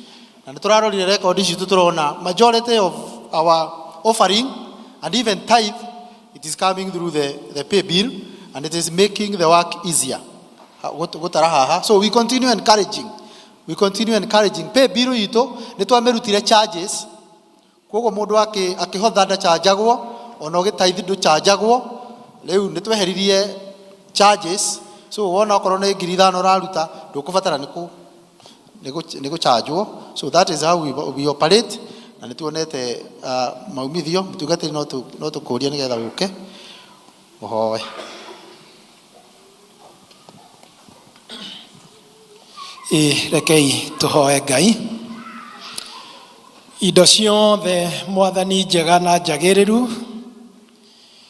na nĩ tũrarorire record citũ tũrona majority of our offering and even tithe it is coming through the pay bill and it is making the work easier. Gũtara haha, so we continue encouraging, we continue encouraging. Pay bill itũ nĩ twamĩrutire charges, koguo mũndũ akĩhotha ndachanjagwo, ona ũgĩtaithi ndũchanjagwo. Rĩu nĩ tweheririe charges, so wona okorwo nĩ 5,000 ũraruta, ndũkũbatara nĩ gũchanjwo. So that is how we operate, na nĩ tuonete maumithio. Mũtungatĩri, no tũkũrie nĩgetha ũke ũhoe. Ĩ rekei tũhoe Ngai. Indo ciothe, Mwathani, njega na njagĩrĩru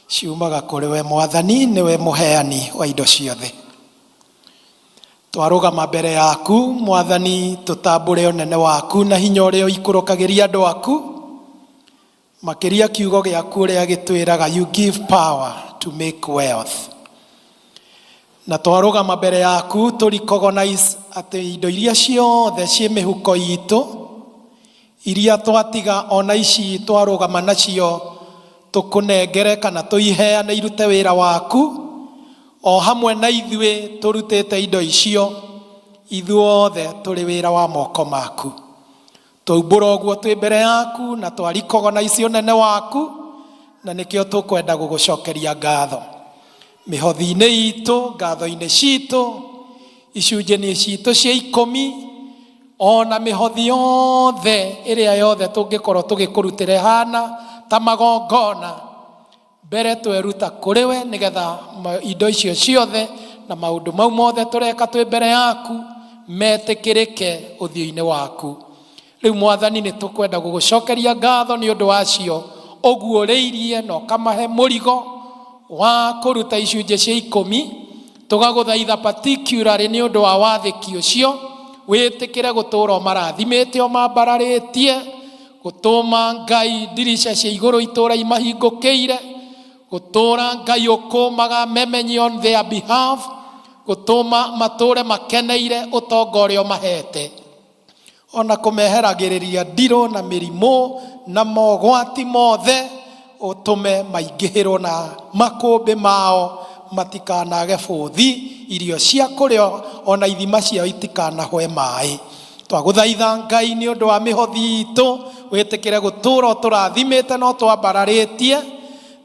ciumaga kũrĩ we Mwathani, nĩwe mũheani wa indo ciothe. Twarũgama mbere yaku, Mwathani, tũtambũre ũnene waku na hinya ũrĩa ũikũrũkagĩria andũ aku, makĩria kiugo gĩaku ũrĩa gĩtwĩraga, "You give power to make wealth." Na twarũgama mbere yaku tũ recognize atĩ indo iria ciothe ciĩ mĩhuko itũ, iria twatiga, ona ici twarũgama nacio tũkũnengere kana tũiheane irute wĩra waku, o hamwe na ithuĩ tũrutĩte indo icio, ithuothe tũrĩ wĩra wa moko maku. Twaumbũra ũguo twĩ mbere yaku na twa recognize ũnene waku, na nĩkĩo tũkwenda gũgũcokeria ngatho mĩhothi-inĩ itũ, ngatho-inĩ citũ, icunjĩ-inĩ citũ cia ikũmi, ona mĩhothi yothe ĩrĩa yothe tũngĩkorwo tũgĩkũrutĩra hana ta magongona. Mbere Mbere tweruta kũrĩ we nĩgetha indo icio ciothe na maũndũ mau mothe tũreka twĩ mbere yaku metĩkĩrĩke ũthiũ-inĩ waku. Rĩu Mwathani nĩ tũkwenda gũgũcokeria ngatho nĩ ũndũ wacio ũguũrĩirie na ũkamahe mũrigo wa kũruta icunjĩ cia ikũmi. Tũgagũthaitha particularly nĩ ũndũ wa wathĩki ũcio, wĩtĩkĩre gũtũũra ũmarathimĩte ũmambararĩtie, gũtũma Ngai ndirica cia igũrũ itũũra imahingũkĩire, gũtũũra Ngai ũkũmaga memenyi on their behalf, gũtũma matũũre makeneire ũtonga ũrĩa ũmahete, ona kũmeheragĩrĩria ndirũ na mĩrimũ na mogwati mothe, ũtũme maingĩhĩrwo na makũmbĩ mao matikanage bũthi, irio cia kũrĩa ona ithima ciao itikanahwe maĩ. Twagũthaitha Ngai nĩ ũndũ wa mĩhothi itũ, wĩtĩkĩre gũtũũra ũtũrathimĩte na ũtwambararĩtie,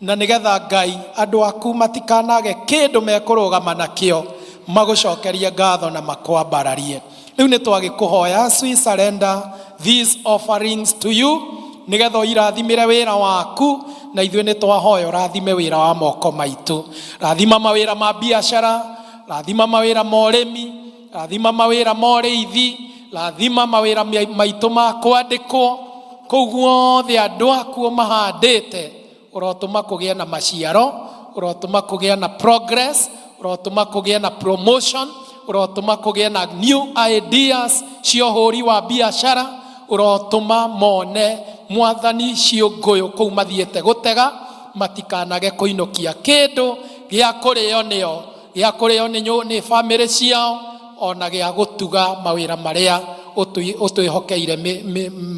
na nĩgetha Ngai andũ aku matikanage kĩndũ mekũrũgama nakĩo, magũcokerie ngatho na makwambararie. Rĩu nĩ twagĩkũhoya, as we surrender these offerings to you, nĩgetha ũirathimĩre wĩra waku, na ithuĩ nĩ twahoya ũrathime wĩra wa moko maitũ. Rathima mawĩra ma biacara, rathima mawĩra ma ũrĩmi, rathima mawĩra ma ũrĩithi, rathima mawĩra maitũ ma kwandĩkwo. Kũu guothe andũ aku ũmahandĩte, ũrotũma kũgĩe na maciaro, ũrotũma kũgĩe na progress, ũrotũma kũgĩe na promotion, ũrotũma kũgĩe na new ideas cia ũhũri wa biacara, ũrotũma mone Mwathani ciũngũyũ kũu mathiĩte gũtega, matikanage kũinũkia kĩndũ gĩa kũrĩo nĩo, gĩa kũrĩo nĩ bamĩrĩ ciao, ona gĩa gũtuga mawĩra marĩa ũtwĩhokeire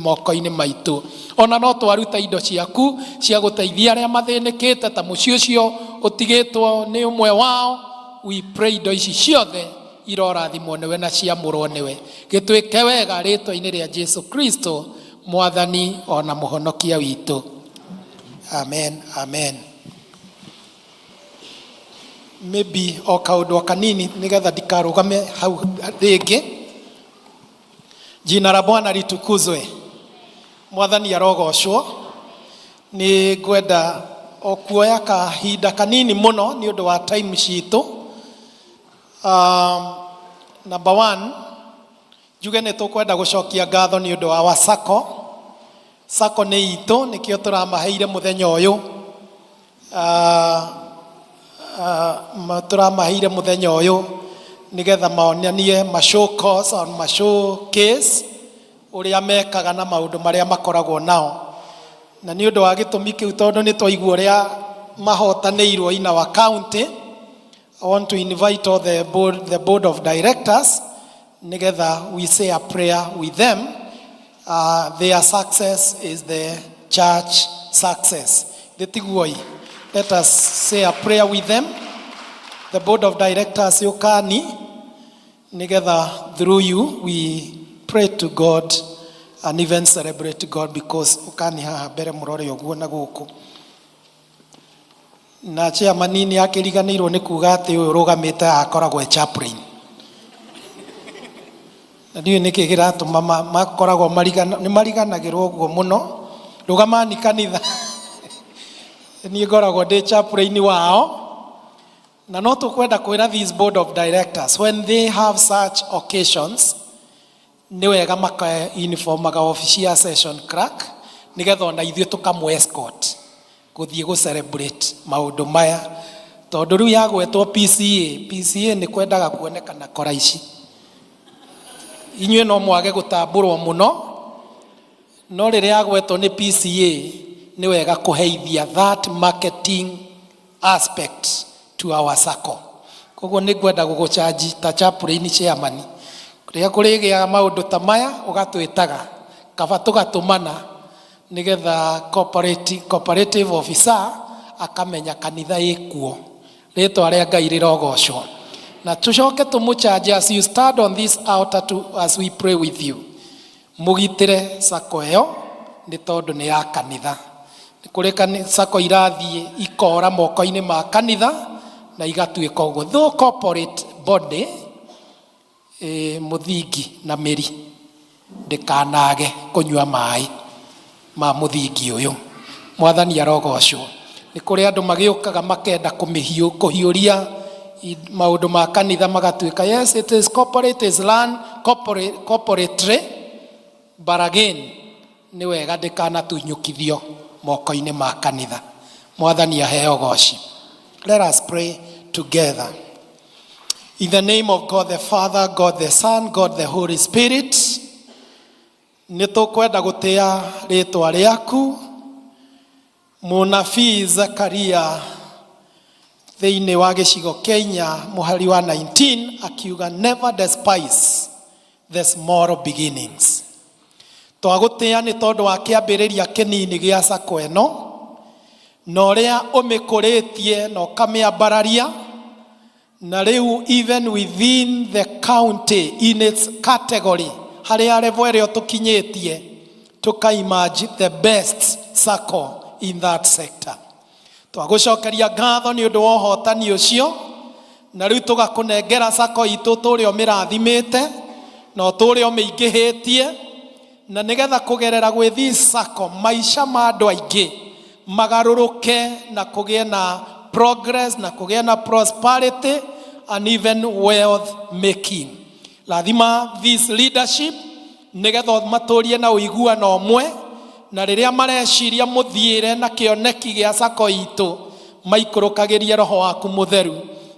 moko-inĩ maitũ. Ona no twaruta indo ciaku cia gũteithia arĩa mathĩnĩkĩte ta mũciĩ ũcio ũtigĩtwo nĩ ũmwe wao. We pray indo ici ciothe irorathimwo nĩwe na ciamũrwo nĩwe. Gĩtwĩke wega rĩtwa-inĩ rĩa Jesu Kristo, Mwathani ona Mũhonokia witũ. Amen, amen. Maybe o kaũndũ o kanini nĩgetha ndikarũgame hau rĩngĩ. Jina la Bwana litukuzwe. Mwathani arogocwo. Nĩ ngwenda o kuoya kahinda kanini mũno nĩ ũndũ wa time citũ. Number one, njuge nĩ tũkwenda gũcokia ngatho nĩ ũndũ wa Sacco. Sacco nĩ itũ, nĩkĩo tũramaheire mũthenya ũyũ. Tũramaheire mũthenya ũyũ nĩgetha monanie ma show cause on ma show case ũrĩa mekaga na maũndũ marĩa makoragwo nao. Na nĩ ũndũ wa gĩtũmi kĩu, tondũ nĩ twaigua ũrĩa mahotanĩirwo in our county, I want to invite all the board of directors nĩgetha we say a prayer with them. Their success is the church success. Thĩtiguoi. Let us say a prayer with them. The board of directors yũkani nĩgetha through you we pray to God and even celebrate God, because ũkani haha mbere mũrore ũguo na gũkũ. Na chairman nĩ akĩriganĩirwo nĩ kuga atĩ ũyũ ũrũgamĩte haha akoragwo e chaplain. Na ndiũĩ nĩkĩ kĩratũma makoragwo nĩ mariganagĩrwo ũguo mũno. Rũgamani kanitha. Niĩ ngoragwo ndĩ chaplain wao. Na no tũkwenda kwĩra this board of directors, when they have such occasions, nĩ wega maka informaga ofici ya session clerk nĩgetha ona ithuĩ tũkamũ escort gũthiĩ gũ celebrate maũndũ maya, tondũ rĩu yagwetwo PCA, PCA nĩ kwendaga kuonekana kora ici. Inyuĩ no mwage gũtambũrwo mũno, no rĩrĩa yagwetwo nĩ PCA nĩ wega kũheithia that marketing aspect to our circle. Koguo nĩ ngwenda gũgũchanji ta chaplain chairman, rĩrĩa kũrĩgĩaga maũndũ ta maya ũgatwĩtaga, kaba tũgatũmana nĩgetha cooperative officer akamenya kanitha ĩkuo. Rĩtwa rĩa Ngai rĩrogocwo. Na tũcoke tũmũchanji as you stand on this altar to, as we pray with you, mũgitĩre sacco ĩyo nĩ tondũ nĩ ya kanitha. Nĩ kũrĩ sacco irathiĩ ikora moko-inĩ ma kanitha na igatuĩka ũguo. Though corporate body, mũthingi na mĩri ndĩkanage kũnyua maĩ ma mũthingi ũyũ. Mwathani arogocwo. Nĩ kũrĩ andũ magĩũkaga makenda kũhiũria maũndũ ma kanitha magatuĩka yes it is corporate, it is run corporately, but again nĩ wega ndĩkanatunyũkithio moko-inĩ ma kanitha. Mwathani aheo goci. Let us pray together. In the name of God the Father, God the Son, God the Holy Spirit, nĩ tũkwenda gũtĩa rĩtwa rĩaku. Mũnabii Zakaria thĩinĩ wa gĩcigo Kenya mũhari wa 19 akiuga never despise the small beginnings. Twagũtĩa nĩ tondũ wa kĩambĩrĩria kĩnini gĩa sacco ĩno na ũrĩa ũmĩkũrĩtie na ũkamĩambararia, na rĩu even within the county in its category harĩa level ĩrĩa tũkinyĩtie tũka emerge the best sacco in that sector. Twagũcokeria ngatho nĩ ũndũ wa ũhotani ũcio, na rĩu tũgakũnengera sacco itũ tũrĩa ũmĩrathimĩte na ũtũre ũmĩingĩhĩtie, na nĩgetha kũgerera gwĩ this sacco maica ma andũ aingĩ magarũrũke na kũgĩe na progress na kũgĩe na prosperity and even wealth making. Rathima this leadership nĩgetha matũrie na ũiguano ũmwe, na rĩrĩa mareciria mũthiĩre na kĩoneki gĩa sacco itũ maikũrũkagĩrie roho waku mũtheru,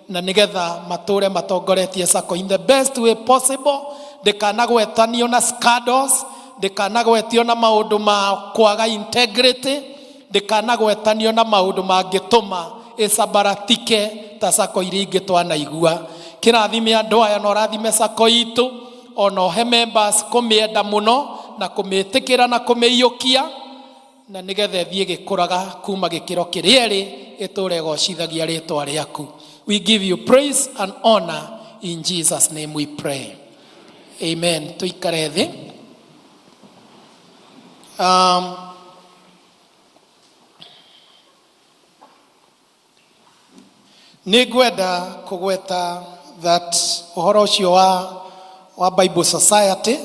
na nĩgetha matũre matongoretie sacco in the best way possible. Ndĩkanagwetanio na scandals, ndĩkanagwetio na maũndũ ma kwaga integrity, ndĩkanagwetanio na maũndũ mangĩtũma ĩcambaratike ta sacco iria ingĩ twanaigua. Kĩrathime andũ aya na ũrathime sacco itũ, ona ũhe members kũmĩenda mũno na kũmĩtĩkĩra na kũmĩiyũkia, na nĩgetha ĩthiĩ ĩgĩkũraga kuma gĩkĩro kĩrĩa ĩrĩ ĩtũre ĩgocithagia rĩtwa rĩaku. We give you praise and honor in Jesus name we pray. Amen. Tuikare thĩ. Nĩ ngwenda kũgweta that ũhoro ũcio wa Bible Society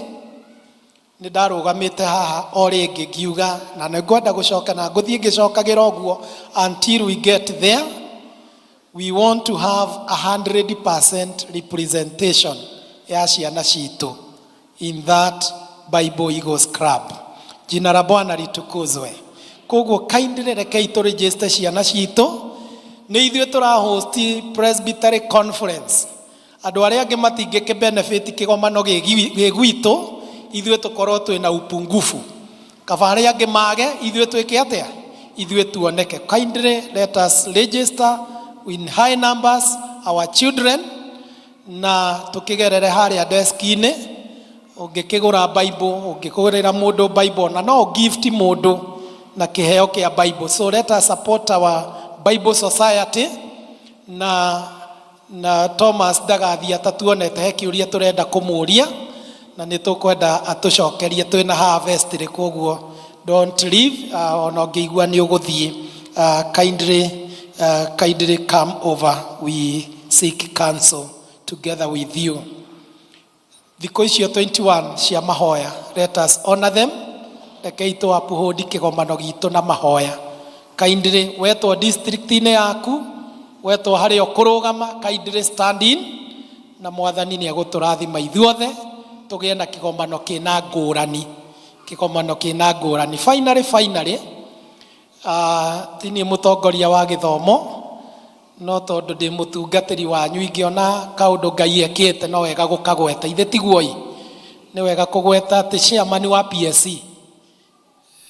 nĩ ndarũgamĩte haha o rĩngĩ ngiuga, na nĩ ngwenda gũcoka na ngũthiĩ ngĩcokagĩra ũguo until we get there. We want to have 100% representation ya ciana citũ in that Bible Eagles Club. Jina la Bwana litukuzwe. Koguo kindly rekei tũ register ciana citũ. Nĩ ithuĩ tũra host Presbytery Conference. Andũ arĩa angĩ matingĩkĩ benefit kĩgomano gĩ gwitũ, ithuĩ tũkorwo twĩna upungufu. Kaba arĩa angĩ mage, ithuĩ twĩke atĩa? Ithuĩ tuoneke. Kindly let us register in high numbers our children, na tũkĩgerere harĩa desk-inĩ. Ũngĩkĩgũra Bible, ũngĩkũgũrĩra mũndũ Bible, na no gift mũndũ na kĩheo kĩa Bible. So let us support our Bible Society. Na Thomas ndagathiĩ atatuonete, he kĩũria tũrenda kũmũria na nĩ tũkwenda atũcokerie twĩna harvest rĩ, koguo don't leave, ona ũngĩigua nĩ ũgũthiĩ, kindly come over, we seek counsel together with you. Thikũ icio 21 cia mahoya, let us honor them. Rekei tũ uphold kĩgomano gitũ na mahoya. Kindly wetwo district-inĩ yaku, wetwo harĩa ũkũrũgama, kindly stand in, na mwathani nĩ egũtũrathima ithuothe tũgĩe na kĩgomano kĩna ngũrani, kĩgomano kĩna ngũrani. Finally, finally, ti niĩ mũtongoria wa gĩthomo, no tondũ ndĩ mũtungatĩri wanyu ingĩona kaũndũ Ngai ekĩte no wega gũkagweta. Ithe tiguo-ĩ, nĩ wega kũgweta atĩ chairman wa PSC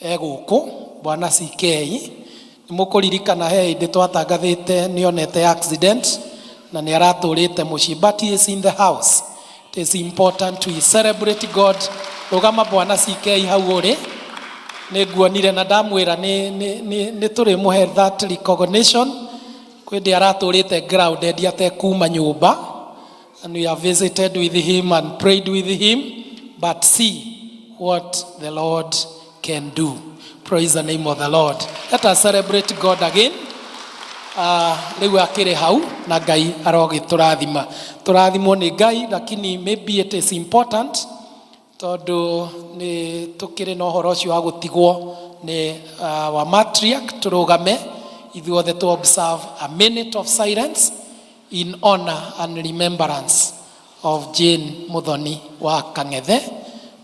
egũkũ Bwana CK. Nĩ mũkũririkana he hĩndĩ twatangathĩte nĩonete accident na nĩ aratũrĩte mũciĩ, but he is in the house. It is important to celebrate God. Rũgama Bwana CK hau ũrĩ, nĩ nguonire na ndamwĩra nĩ tũrĩmũhe that recognition. Kwĩ ndĩ aratũrĩte grounded atekuma nyũmba, and we have visited with him and prayed with him, but see what the Lord can do. Praise the name of the Lord. Let us celebrate God again. Rĩu akĩrĩ hau na Ngai arogĩtũrathima. Tũrathimwo nĩ Ngai, lakini maybe it is important tondũ nĩ tũkĩrĩ na ũhoro ũcio wa gũtigwo nĩ wa matriarch tũrũgame. Ithuothe to observe a minute of silence in honor and remembrance of Jane Muthoni wa Kang'ethe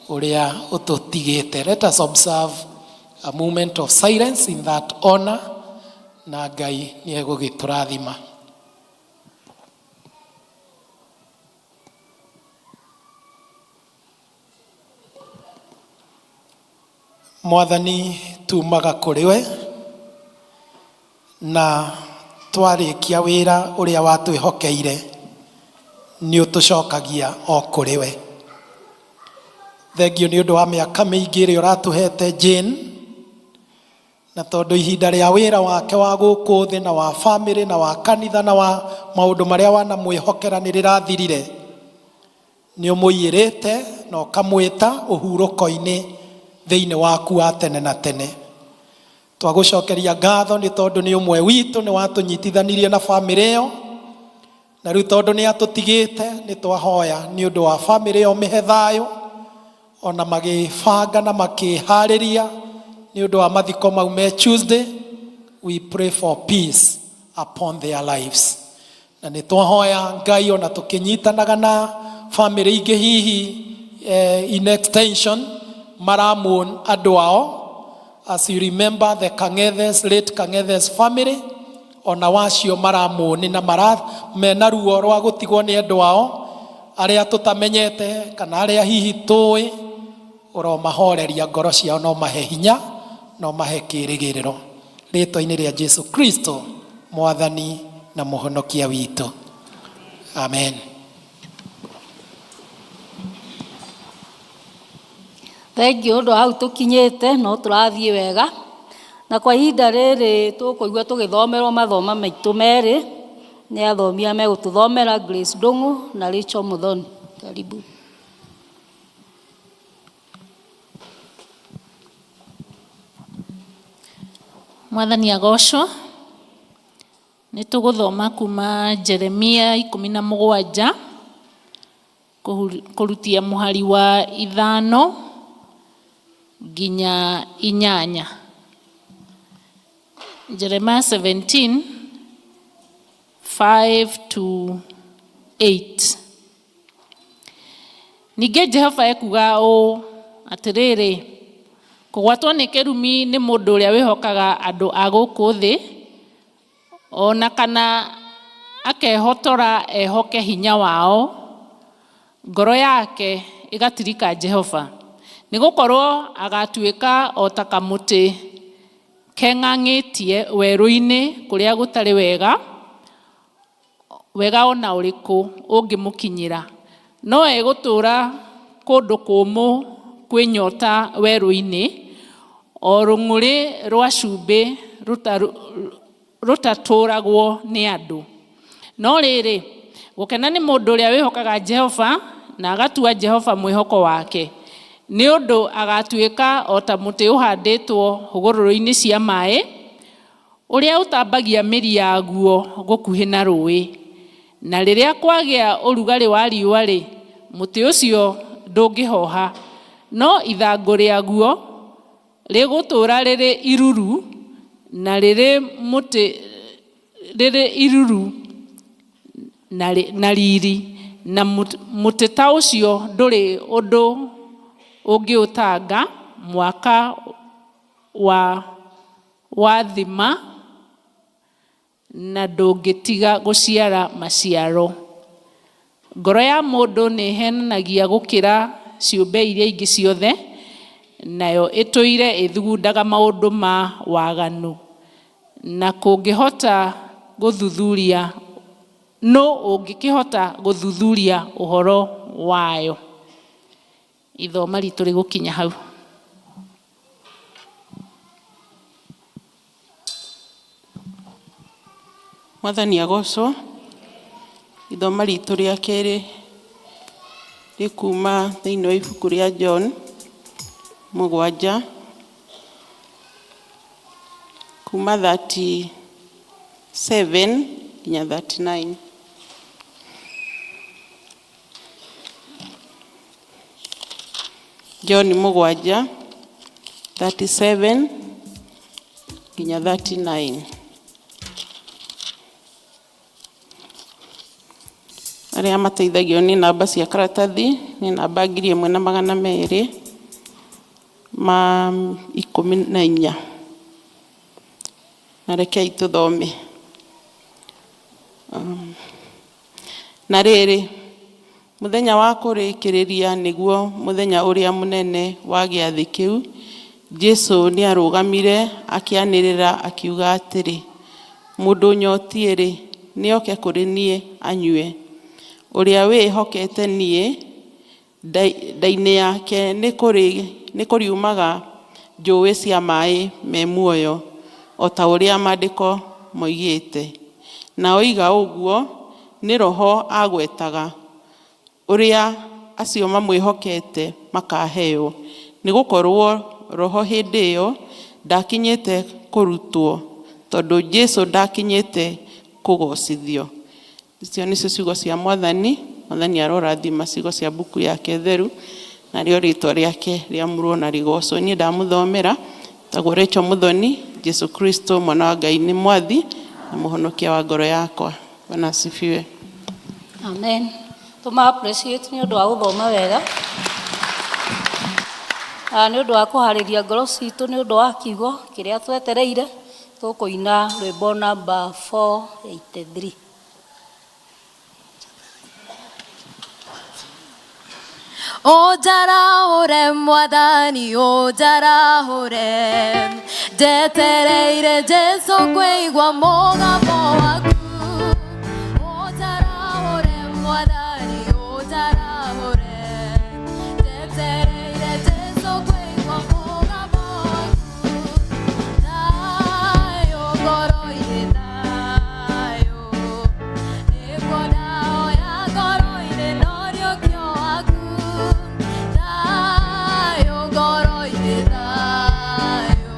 ũrĩa ũtũtigĩte. Let us observe a moment of silence in that honor na Ngai nĩ egũgĩtũrathima. Mwathani tumaga kũrĩ we na twarĩkia wĩra ũrĩa watwĩhokeire nĩ ũtũcokagia o kũrĩ we. Thengio nĩ ũndũ wa mĩaka mĩingĩ ĩrĩa ũratũhete Jane, na tondũ ihinda rĩa wĩra wake wa gũkũ thĩ na wa famĩlĩ na wa kanitha na wa maũndũ marĩa wanamwĩhokera nĩ rĩrathirire, Nĩ ũmũiyĩrĩte na ũkamwĩta ũhurũko-inĩ thĩinĩ waku wa tene na tene. Twagũcokeria ngatho nĩ tondũ nĩ ũmwe witũ, nĩ watũnyitithanirie na famĩlĩ ĩyo, na rĩu tondũ nĩ atũtigĩte, nĩ twahoya nĩ ũndũ wa famĩlĩ ĩyo mĩhe thayũ, ona magĩbanga na makĩharĩria nĩ ũndũ wa mathiko mau me Tuesday. We pray for peace upon their lives. Na nĩ twahoya Ngai ona tũkĩnyitanaga na famĩlĩ ingĩ hihi eh, in extension maramourn andũ ao. As you remember the Kang'ethes, late Kang'ethes family, ona wacio maramourn na mara, mena ruo rwa gũtigwo nĩ endwa ao arĩa tũtamenyete kana arĩa hihi tũĩ, ũromahoreria ngoro ciao na ũmahe hinya na ũmahe kĩĩrĩgĩrĩro rĩtwa-inĩ rĩa Jesu Kristo mwathani na mũhonokia witũ, amen. Thengiũ ũndũ hau tũkinyĩte no tũrathiĩ wega na kwa ihinda rĩrĩ tũkũigua tũgĩthomerwo mathoma maitũ merĩ nĩ athomi arĩa megũtũthomera Grace Ndung'u na Rachel Muthoni. Karibu. Mwathani agocwo. Nĩ tũgũthoma kuma Jeremia 17 kũrutia mũhari wa 5 nginya 8. Jeremiah 17 5 to 8. Ningĩ Jehova ekuuga ũũ, Atĩrĩrĩ, kũgwatwo nĩ kĩrumi nĩ mũndũ ũrĩa wĩhokaga andũ a gũkũ thĩ, o na kana akehotora ehoke hinya wao, ngoro yake ĩgatirika Jehova. Nĩ gũkorũo agatuĩka o ta kamũtĩ keng'ang'ĩtie werũ-inĩ kũrĩa gũtarĩ wega, wega o na ũrĩkũ ũngĩmũkinyĩra, no egũtũũra kũndũ kũũmũ kwĩ nyota werũ-inĩ, o rũng'ũrĩ rwa cumbĩ rũtatũũragwo nĩ andũ. No rĩrĩ, gũkena nĩ mũndũ ũrĩa wĩhokaga Jehova, na agatua Jehova mwĩhoko wake, nĩ ũndũ agatuĩka o ta mũtĩ ũhandĩtwo hũgũrũrũ-inĩ cia maĩ, Ũrĩa ũtambagia mĩri yaguo gũkuhĩ na rũũĩ. Na rĩrĩa kwagĩa ũrugarĩ wa riũa-rĩ, mũtĩ ũcio ndũngĩhoha, no ithangũ rĩaguo rĩgũtũũra rĩrĩ iruru na rĩrĩ mũtĩ rĩrĩ iruru na riri, na mũtĩ ta ũcio ndũrĩ ũndũ ũngĩũtanga mwaka wa Wathima na ndũngĩtiga gũciara maciaro. Ngoro ya mũndũ nĩĩhenanagia gũkĩra ciũmbe iria ingĩ ciothe, nayo ĩtũire ĩthugundaga maũndũ ma waganu, na kũngĩhota gũthuthuria, nũ ũngĩkĩhota gũthuthuria ũhoro wayo? Ithoma ritũ rĩgũkinya hau. Mwathani agocwo. Ithoma ritũ rĩa kerĩ rĩkuma thĩinĩ wa ibuku rĩa John 7 kuma 37 nginya 39. John 7 37 nginya 39. Arĩa mateithagio nĩ namba cia karatathi nĩ namba 1214. Na rekei tũthome. Na rĩrĩ, mũthenya wa kũrĩkĩrĩria nĩguo mũthenya ũrĩa mũnene wa gĩathĩ kĩu, Jesu nĩarũgamire akĩanĩrĩra akiuga atĩrĩ, Mũndũ ũnyotiĩ-rĩ, nĩoke kũrĩ niĩ anyue. Ũrĩa wĩĩhokete niĩ, nda-inĩ yake nĩkũriumaga njũĩ cia maĩ me muoyo, o ta ũrĩa maandĩko moigĩte. Na oiga ũguo, nĩ Roho aagwetaga, ũrĩa acio mamwĩhokete makaheo, nĩ gũkorũo Roho hĩndĩ ĩyo ndaakinyĩte kũrutwo, tondũ Jesu ndaakinyĩte kũgoocithio. Icio nĩcio ciugo cia Mwathani. Mwathani arorathima ciugo cia mbuku yake theru, narĩo rĩtwa rĩake rĩamũrwo na rĩgocwo. Niĩ ndamũthomera, tagwo Rachel Muthoni, Jesu Kristo mwana wa Ngai nĩ Mwathi na mũhonokia wa ngoro yakwa. Bwana asifiwe. Amen. Tũma appreciate nĩ ũndũ wa gũthoma wega. Ah, nĩ ũndũ wa kũharĩria ngoro citũ nĩ ũndũ wa kiugo kĩrĩa twetereire tũkũina rwĩmbo namba 483. Ũnjarahũre mwathani ũnjarahũre njetereire Jesu kũigua mũgambo waku ũnjarahũre mwathani ũnjarahũre njetereire Jesu kũigua mũgambo waku thayũ ngoro-inĩ thayũ nĩguo ndahoya ngoro-inĩ no ũriũkio waku thayũ ngoro-inĩ thayũ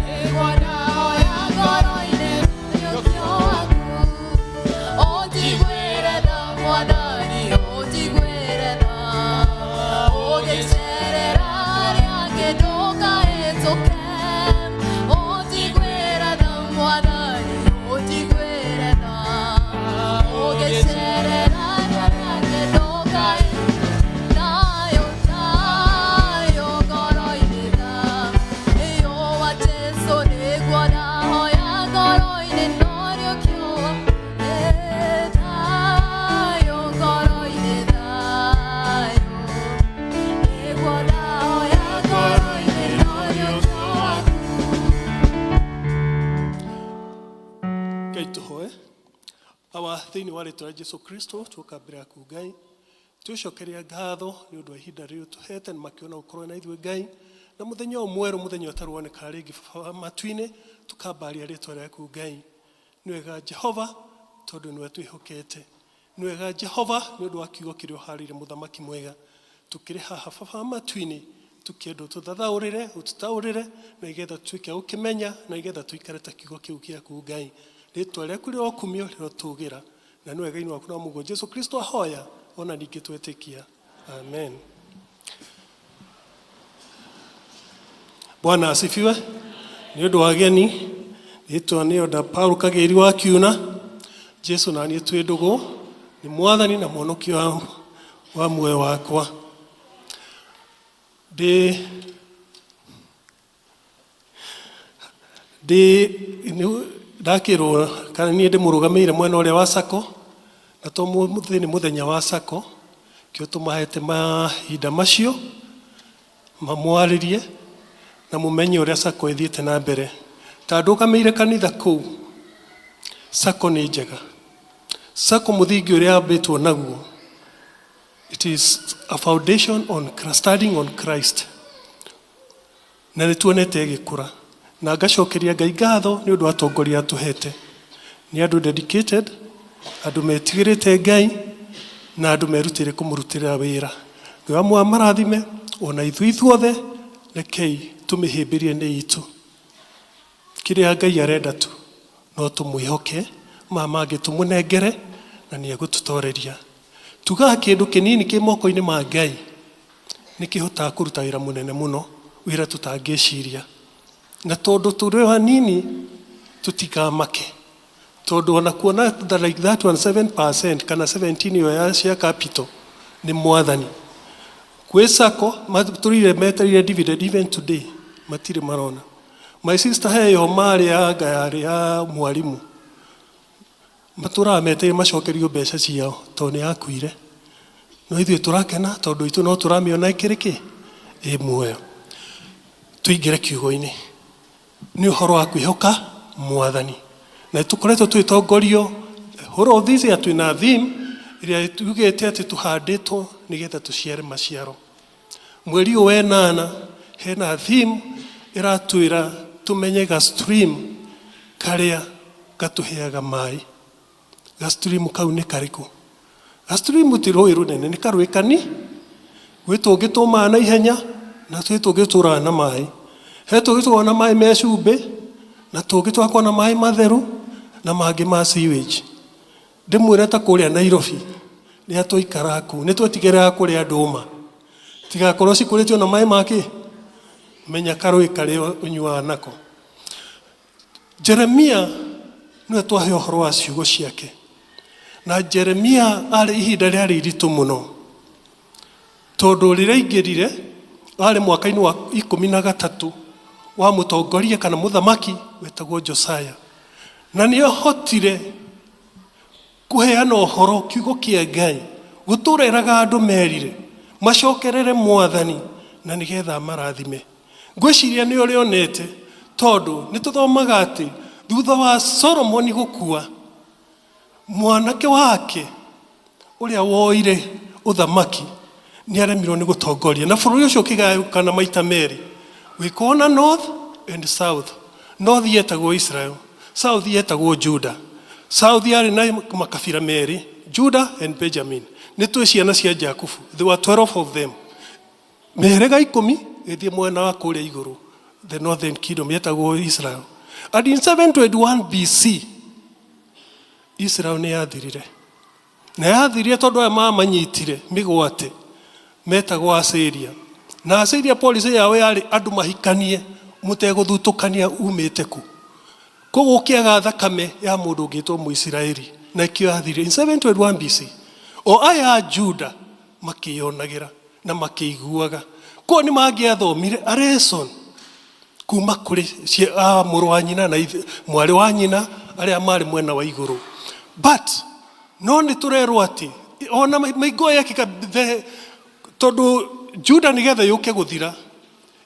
nĩguo ndahoya ngoro-inĩ ũriũkio waku ũnjiguĩre tha mwathani ũnjiguĩre tha ũngĩcerera arĩa angĩ ndũkahĩtũke ũnjiguĩre tha mwathani ũnjiguĩre tha ũngĩcerera arĩa angĩ ndũkahĩtũke thayũ thayũ ngoro-inĩ thayũ wa Jesu nĩguo ndahoya ngoro-inĩ no ũriũkio thayũ ngoro-inĩ thayũ nĩguo ndahoya ngoro-inĩ no ũriũkio waku. Ngai tũhoe awa thĩinĩ wa rĩtwa rĩa Jesu Kristo tuoka mbere yaku Ngai twĩcokeria ngatho nĩ ũndũ wa ihinda rĩrĩ ũtũhete na makĩona ũkorwo na ithuĩ Ngai na mũthenya ũyũ mwerũ mũthenya ũtarĩ rĩngĩ baba wa matu-inĩ tũkambaria rĩtwa rĩaku Ngai. Nĩ wega Jehova tondũ nĩwe twĩhokete. Nĩ wega Jehova nĩ ũndũ wa kiugo kĩrĩa ũharĩire mũthamaki mwega. Tũkĩrĩ haha baba wa matu-inĩ tũkĩenda ũtũthathaũrĩre ũtũtaũrĩre na igetha tuĩke a gũkĩmenya na igetha tũikare ta kiugo kĩu gĩaku Ngai. Rĩtwa rĩaku rĩrokumio rĩrotũgĩra na nĩ wega-inĩ waku na Mũrũguo Jesu Kristo ahoya ona ningĩ twetĩkia. Amen. Bwana asifiwe. Nĩ ũndũ wa ageni rĩtwa nĩ Oda Paul Kagĩri wa Kiuna. Jesu na niĩ twĩ ndũgũ nĩ mwathani na mwonokia wa muoyo wakwa. Ndĩ ndĩ ndakĩrwo kana niĩ ndĩmũrũgamĩire mwena ũrĩa wa sacco na to mũthĩ nĩ mũthenya wa sacco kĩo tũmahete mahinda macio mamwarĩrie na mũmenye ũrĩa sacco ĩthiĩte na mbere. Ta ndũgamĩire kanitha kũu, sacco nĩ njega. Sacco mũthingi ũrĩa yambĩtwo naguo, it is a foundation on standing on Christ. Na nĩ tuonete ĩgĩkũra. Na ngacokeria Ngai ngatho nĩ ũndũ wa atongoria atũhete. Nĩ andũ dedicated, andũ metigĩrĩte Ngai, na andũ merutĩire kũmũrutĩra wĩra. Ngai wa muoyo amarathime, ona ithuĩ ithuothe, rekei tũmĩhĩmbĩrie nĩ itũ. Kĩrĩa Ngai arenda tu, no tũmwĩhoke, maya mangĩ tũmũnengere, na nĩ egũtũtoreria. Tugaga kĩndũ kĩnini kĩ moko-inĩ ma Ngai, nĩ kĩhotaga kũruta wĩra mũnene mũno, wĩra tũtangĩciria. Na tondũ tũrĩ o anini, tũtikamake. Tondũ ona kuona the like that one 7% kana 17 ĩyo ya share capital nĩ mwathani. Kwĩ sacco matũrire metereire dividend even today matirĩ marona. My sister heyo marĩ ya anga yarĩ ya mwarimũ. Matũraga metereire macokerio mbeca ciao tondũ nĩ yakuire. No ithuĩ tũrakena tondũ itũ no tũramĩona ĩkĩrĩ kĩ? Ĩ muoyo. Tũingĩre kiugo-inĩ. Nĩ ũhoro wa kwĩhoka mwathani. Na tũkoretwo tũgĩtongorio whole of this year twĩna theme ĩrĩa yugĩte atĩ tũhandĩtwo nĩgetha tũciare maciaro. Mweri ũyũ wenana hena theme ĩratwĩra tũmenye ga stream karĩa gatũheaga maĩ. Ga stream kau nĩ karĩkũ? Ga stream ti rũĩ rũnene, nĩ karũĩ kani. Gwĩ tũngĩ tũmaga na ihenya na twĩ tũngĩ tũraga na maĩ. He tũngĩ tũkoragwo na maĩ me cumbĩ na tũngĩ tũgakorwo na maĩ matheru na mangĩ ma sewage. Ndĩmwĩre ta kũrĩa Nairobi rĩrĩa twaikaraga kũu nĩ twetigĩraga kũrĩa ndũma tigakorwo cikũrĩtio na maĩ ma kĩ? Menya karũĩ karĩa ũnyuaga nako. Jeremia nĩwe twahe ũhoro wa ciugo ciake. Na Jeremia arĩ ihinda rĩarĩ iritũ mũno. Tondũ rĩrĩa aingĩrire, arĩ mwaka-inĩ wa 13 wa mũtongoria kana mũthamaki wetagwo Josia. Na nĩ ahotire kũheana ũhoro kiugo kĩa Ngai, gũtũra ĩraga andũ merire, macokerere mwathani na nĩgetha amarathime. Ngwĩciria nĩ ũrĩa onete tondũ nĩ tũthomaga atĩ thutha wa Solomoni gũkua, mwanake wake ũrĩa woire ũthamaki nĩ aremirwo nĩ gũtongoria na bũrũri ũcio ũkĩgayũkana maita merĩ, gũgĩkorwo na north and south. North yetagwo Israel, south yetagwo Judah. South yarĩ na makabira merĩ, Judah and Benjamin. Nĩ twĩ ciana cia Jakubu, there were 12 of them. Mĩhĩrĩga ikũmi ĩthiĩ mwena wa kũrĩa igũrũ, the northern kingdom yetagwo Israel. And in 721 BC, Israel nĩ yathirire. Na yathirire tondũ aya mamanyitire mĩgwate metagwo Asiria. Na Asiria policy yao yarĩ andũ mahikanie mũtegũthutũkania umĩte kũ. Koguo gũkĩaga thakame ya mũndũ ũngĩtwo Mũisiraeli na ĩkĩo yathirire in 721 BC. O aya a Juda makĩyonagĩra na makĩiguaga. Koguo nĩ mangĩathomire a lesson kuma kũrĩ mũrũ wa nyina na mwarĩ wa nyina arĩa marĩ mwena wa igũrũ. But no nĩ tũrerwo atĩ ona mĩingo yekĩka tondũ Juda nĩgetha yũke gũthira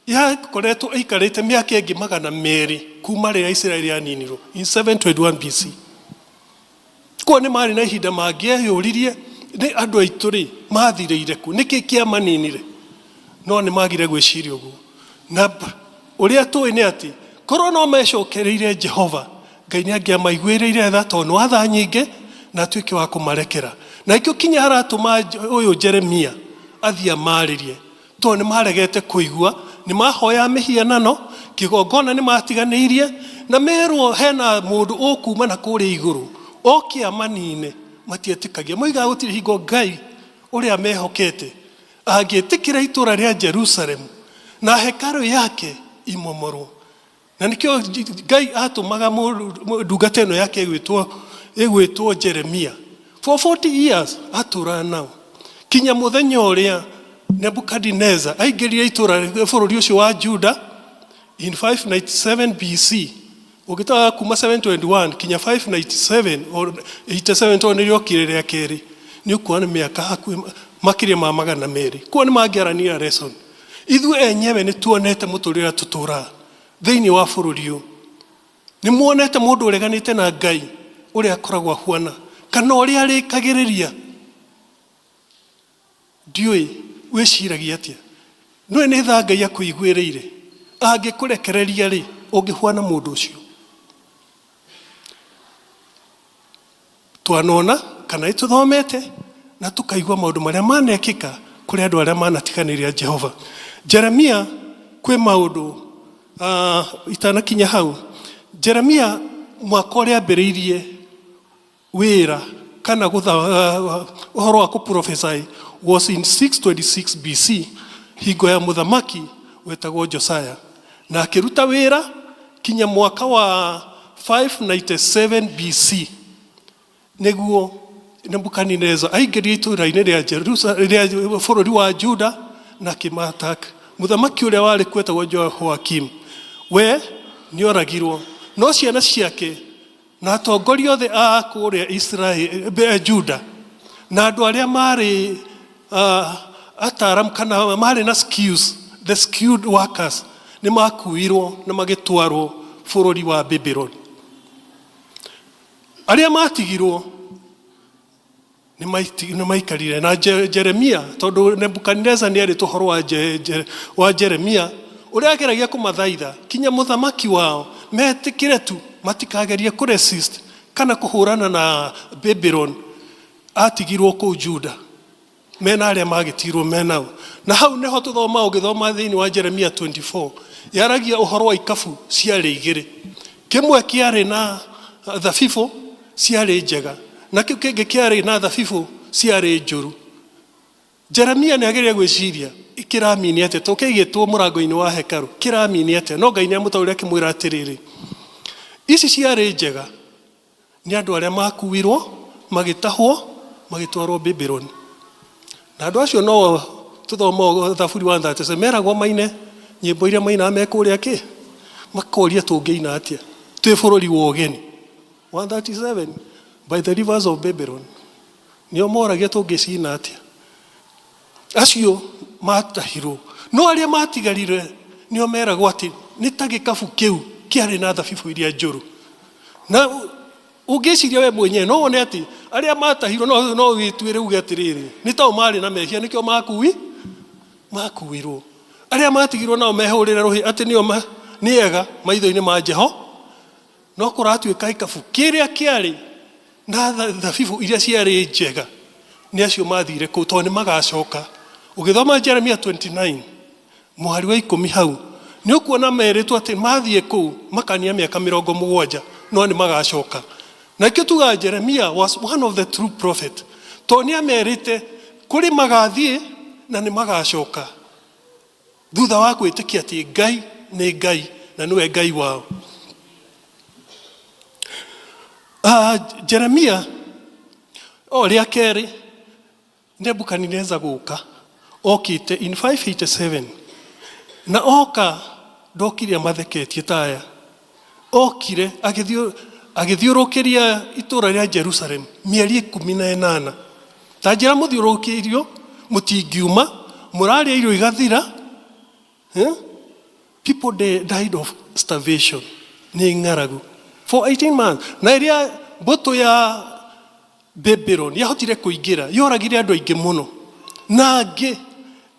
yakoretwo ĩikarĩte mĩaka ĩngĩ 200 kuma rĩrĩa Isiraeli yaninirwo in 721 BC. Koguo nĩ marĩ na ihinda mangĩeyũririe nĩ andũ aitũ rĩ mathirĩire kũ, nĩkĩ kĩamaninire? No nĩ magire gwĩciria ũguo. Na ũrĩa tũĩ nĩ atĩ korwo no mecokereire Jehova, Ngai nĩ angĩamaiguĩrĩire tha tondũ nĩ wa tha nyingĩ na atuĩke wa kũmarekera. Na nĩkĩo kinya aratũma ũyũ Jeremia athiĩ amarĩrie. Tondũ nĩ maaregete kũigua, nĩ maahoyaga mĩhianano, kĩgongona nĩ maatiganĩirie, na merwo hena mũndũ ũkuuma na kũrĩa igũrũ oke amanine, matietĩkagia. Moigaga gũtirĩ hingo Ngai ũrĩa mehokete angĩtĩkĩra itũũra rĩa Jerusalemu na hekarũ yake imomorwo. Na nĩkĩo Ngai atũmaga ndungata ĩno yake ĩgwĩtwo Jeremia. For 40 years atũraga nao. Kinya mũthenya ũrĩa Nebukadineza aingĩrire itũra bũrũri ũcio wa Juda in 597 BC. Ũngĩtara kuma 721 kinya 597 or 87 tondũ nĩrĩo okire rĩa kerĩ, nĩ ũkuona nĩ mĩaka hakuhĩ makĩria ma 200. Koguo nĩ mangĩaranire lesson. Ithuĩ enyewe nĩ tuonete mũtũrĩre ũrĩa tũtũraga thĩinĩ wa bũrũri ũyũ. Nĩ muonete mũndũ ũreganĩte na Ngai ũrĩa akoragwo ahuana kana ũrĩa arĩkagĩrĩria. Ndiũĩ wĩciragia atĩa. Nĩũĩ nĩ tha Ngai akũiguĩrĩire? Angĩkũrekereria rĩ, ũngĩhuana mũndũ ũcio? Twanona kana nĩ tũthomete na tũkaigua maũndũ marĩa manekĩka kũrĩ andũ arĩa manatiganĩria Jehova. Jeremia kwĩ maũndũ itanakinya hau, Jeremia mwaka ũrĩa ambĩrĩirie wĩra kana ũhoro wa kũ prophesy was in 626 BC hingo ya mũthamaki wetagwo Josiah, na akĩruta wĩra kinya mwaka wa 597 BC nĩguo Nebukadineza aingĩrire itũũra-inĩ rĩa Jerusa- rĩa bũrũri wa Juda na akĩmatak. Mũthamaki ũrĩa warĩ kuo etagwo Jehoiakim. We nĩoragirwo, no ciana ciake na atongoria othe a kũrĩa Israeli, eh, Juda na andũ arĩa marĩ uh, ataaramu kana marĩ na skills, the skilled workers nĩ makuirwo na magĩtwarwo bũrũri wa Babylon. Arĩa matigirwo nĩ maikarire na Jeremia tondũ Nebukadneza nĩ erĩtwo ũhoro wa, Je, Je, wa Jeremia ũrĩa ageragia kũmathaitha kinya mũthamaki wao metĩkĩre tu matikagerie kũ resist kana kũhũrana na Babylon atigirwo kũu Juda mena arĩa magĩtigirwo menao na hau nĩho tũthoma ũgĩthoma thĩinĩ wa Jeremia 24 yaragia ũhoro wa ikabu ciarĩ igĩrĩ kĩmwe kĩarĩ na thabibũ ciarĩ njega na kĩu kĩngĩ kĩarĩ na thabibũ ciarĩ njũru Jeremia nĩ ageria gwĩciria kĩramini atĩa to kĩigĩtwo mũrango-inĩ wa hekarũ kĩramini atĩa no Ngai nĩ amũtaũrire akĩmwĩra atĩrĩrĩ ici ciarĩ njega nĩ andũ arĩa makuirwo magĩtahwo magĩtwarwo Babylon na andũ acio no tũthoma thaburi 137 meragwo maine nyĩmbo iria mainaga me kũrĩa kĩ makoria tũngĩina atĩa twĩ bũrũri wa ũgeni 137 by the rivers of Babylon nĩo moragia tũngĩcina atĩa acio matahirwo no arĩa matigarire nĩo meragwo atĩ nĩ ta gĩkabu kĩu kĩarĩ na thabibũ iria njũru na ũngĩciria we mwenyewe no wone atĩ arĩa matahirwo no, no wĩtuĩre uge atĩrĩrĩ nĩ tao marĩ na mehia nĩkĩo makui makuirwo arĩa matigirwo nao mehũrĩre rũhĩ atĩ nĩo ma, nĩ ega maitho-inĩ ma Jeho no kũratuĩka ikabu kĩrĩa kĩarĩ na thabibũ iria ciarĩ njega nĩ acio mathire kũu tondũ nĩ magacoka ũgĩthoma Jeremia 29 mũhari wa ikũmi hau nĩ ũkuona merĩtwo atĩ mathiĩ kũu makania mĩaka mĩrongo mũgwanja no nĩ magacoka na kĩo tugaga Jeremia was one of the true prophet tondũ nĩ amerite kũrĩ magathiĩ na nĩ magacoka thutha wa gwĩtĩkia atĩ Ngai nĩ Ngai na nĩwe Ngai wao. Uh, Jeremia o rĩa kerĩ Nebukadineza gũka okĩte in 587 na oka ndokire amatheketie ta aya okire agĩthiũrũkĩria itũũra rĩa Jerusalem mĩeri ikũmi na ĩnana ta njĩra mũthiũrũkĩirio mũtingiuma mũrarĩa irio igathira eh? people died of starvation nĩ ng'aragu for 18 months na ĩrĩa mbũtũ ya Babylon yahotire kũingĩra yoragire andũ aingĩ mũno na angĩ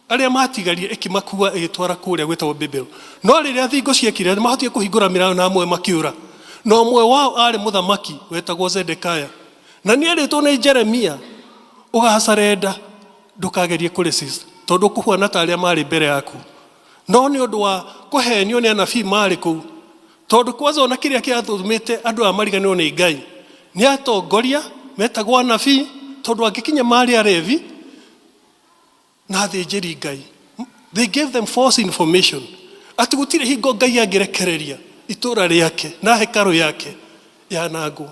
arĩa matigarire ĩkĩmakua ĩgĩtwara kũrĩa gwĩtagwo Babylon no rĩrĩa thingo ciekire nĩ mahotire kũhingũra mĩrango na amwe makĩũra na ũmwe wao arĩ mũthamaki wetagwo Zedekaya na nĩ erĩtwo nĩ Jeremia ũgacarenda ndũkagerie kũ resist tondũ ũkũhuana ta arĩa marĩ mbere yaku no nĩ ũndũ wa kũhenio nĩ anabii marĩ kũu tondũ kwanza ona kĩrĩa kĩatũmĩte andũ aya mariganĩrwo nĩ Ngai nĩ atongoria metagwo anabii tondũ angĩkinya marĩ arevi na athĩnjĩri Ngai they gave them false information atĩ gũtirĩ hingo Ngai angĩrekereria itũũra rĩake na hekarũ yake yanangwo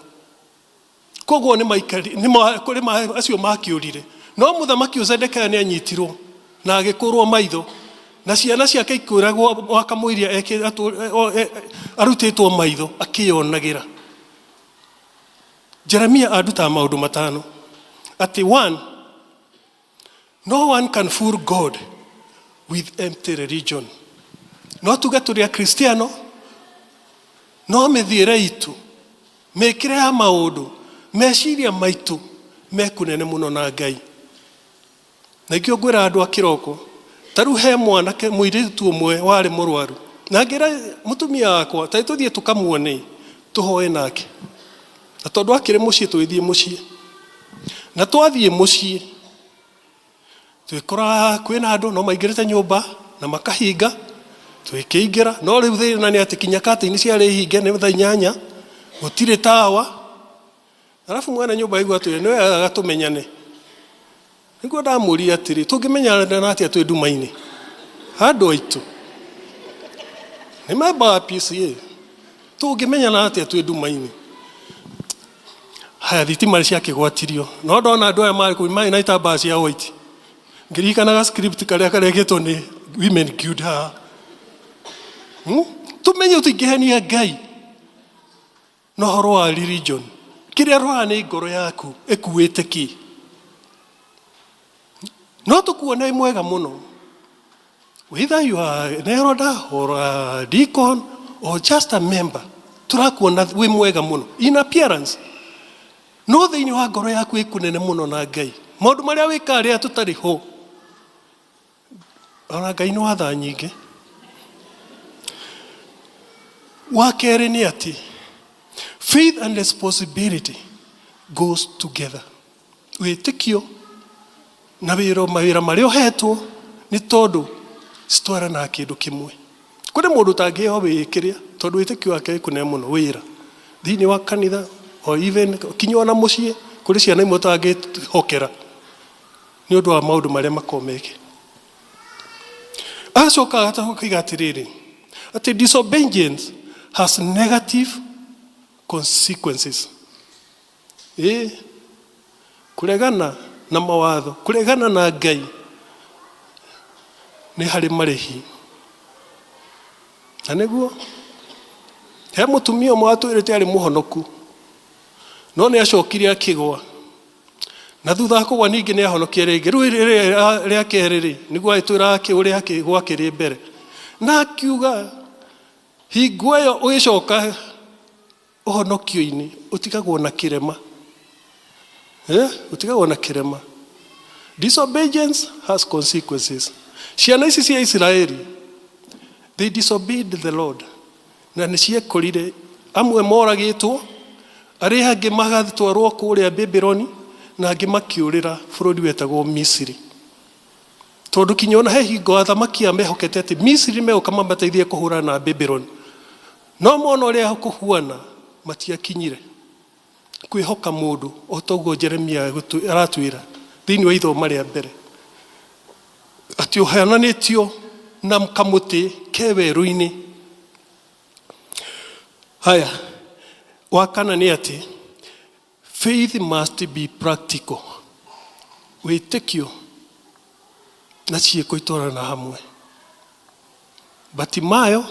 koguo nĩ maikari nĩ kũrĩ acio makĩũrire no mũthamaki Zedekia nĩ anyitirwo na agĩkũrwo maitho na ciana ciake ikĩũragwo wakamũiria arutĩtwo maitho akĩyonagĩra Jeremia andutaga maũndũ matano atĩ one no one can fool God with empty religion no tuge tũrĩ akristiano no mĩthiĩre itũ mĩkĩre ya maũndũ meciria maitũ me kũnene mũno na Ngai na ikĩo ngwĩra andũ a kĩroko ta rĩu he mwanake mũirĩtu ũmwe warĩ mũrwaru na ngĩra mũtumia wakwa ta tũthiĩ tũkamuone tũhoe nake na tondũ akĩrĩ mũciĩ tũgĩthiĩ mũciĩ na twathiĩ mũciĩ twĩkora kwĩna andũ no maingĩrĩte nyũmba na makahinga twĩkĩingĩra no rĩu thĩna nĩ atĩ kinya katĩini ciarĩ hinge nĩ thaa inyanya gũtirĩ tawa arabu mwene nyũmba aigua atĩrĩ nĩ wega tũmenyane nĩguo ndamũria atĩrĩ tũngĩmenyana atĩa twĩ nduma-inĩ andũ aitũ nĩ memba wa PCA Tũngĩmenyana atĩa twĩ nduma-inĩ? Haya, thitima nĩ ciakĩgwatirio. No ndona andũ aya marĩ kũu marĩ na itambaya cia white. Ngĩririkanaga script karĩa karekĩtwo nĩ Women Guild haha. Tũmenye tũtingĩhenia Ngai na ũhoro wa religion. Kĩrĩa roraga nĩ ngoro yaku ĩkuĩte kĩ. No tũkuone mwega mũno. Whether you are an elder or a deacon or just a member, tũrakuona wĩ mwega mũno in appearance. No thĩinĩ wa ngoro yaku ĩ kũnene mũno na Ngai. Maũndũ marĩa wĩkaga rĩrĩa tũtarĩ ho, ona Ngai nĩ wa tha nyingĩ. Wa kerĩ nĩ atĩ faith and responsibility goes together. Wĩtĩkio na wĩra mawĩra marĩa ũhetwo nĩ tondũ citwaranaga kĩndũ kĩmwe. Kũrĩ mũndũ ũtangĩheo wĩkĩrĩa tondũ wĩtĩkio wake wĩ kũnene mũno wĩra thĩinĩ wa kanitha or even kinya ona mũciĩ kũrĩ ciana imwe ũtangĩhokera nĩ ũndũ wa maũndũ marĩa makoragwo meke. Agacoka akauga atĩrĩrĩ atĩ disobedience has negative consequences. Ĩĩ, kũregana na mawatho, kũregana na Ngai nĩ harĩ marĩhi. Na nĩguo, he mũtumia ũmwe watwĩrĩte arĩ mũhonoku, no nĩ acokire akĩgwa. Na thutha wa kũgwa ningĩ nĩ ahonokire rĩngĩ. Rĩu rĩrĩa rĩa kerĩ rĩ, nĩguo agĩtwĩraga ũrĩa akĩgwa kĩrĩ mbere. Na akiuga hingo ĩyo ũgĩcoka Ũhonokio-inĩ ũtigagwo na kĩrema. Eh, ũtigagwo na kĩrema. Disobedience has consequences. Ciana ici cia Isiraeli, they disobeyed the Lord. Na nĩ ciekorire amwe moragĩtwo, arĩa angĩ magatwarwo kũrĩa Babyloni, na angĩ makĩũrĩra bũrũri wetagwo Misiri. Tondũ kinya ona he hingo athamaki aya mehokete atĩ Misiri megũka mamateithie kũhũrana na Babyloni. No mona ũrĩa kũhuana matiakinyire kwĩhoka mũndũ o ta ũguo Jeremia aratwĩra thĩinĩ wa ithoma rĩa mbere atĩ ũhananĩtio na kamũtĩ ke werũ-inĩ. Haya, wa kana nĩ atĩ faith must be practical. Wĩtĩkio na ciĩko itwarana hamwe. Batimayo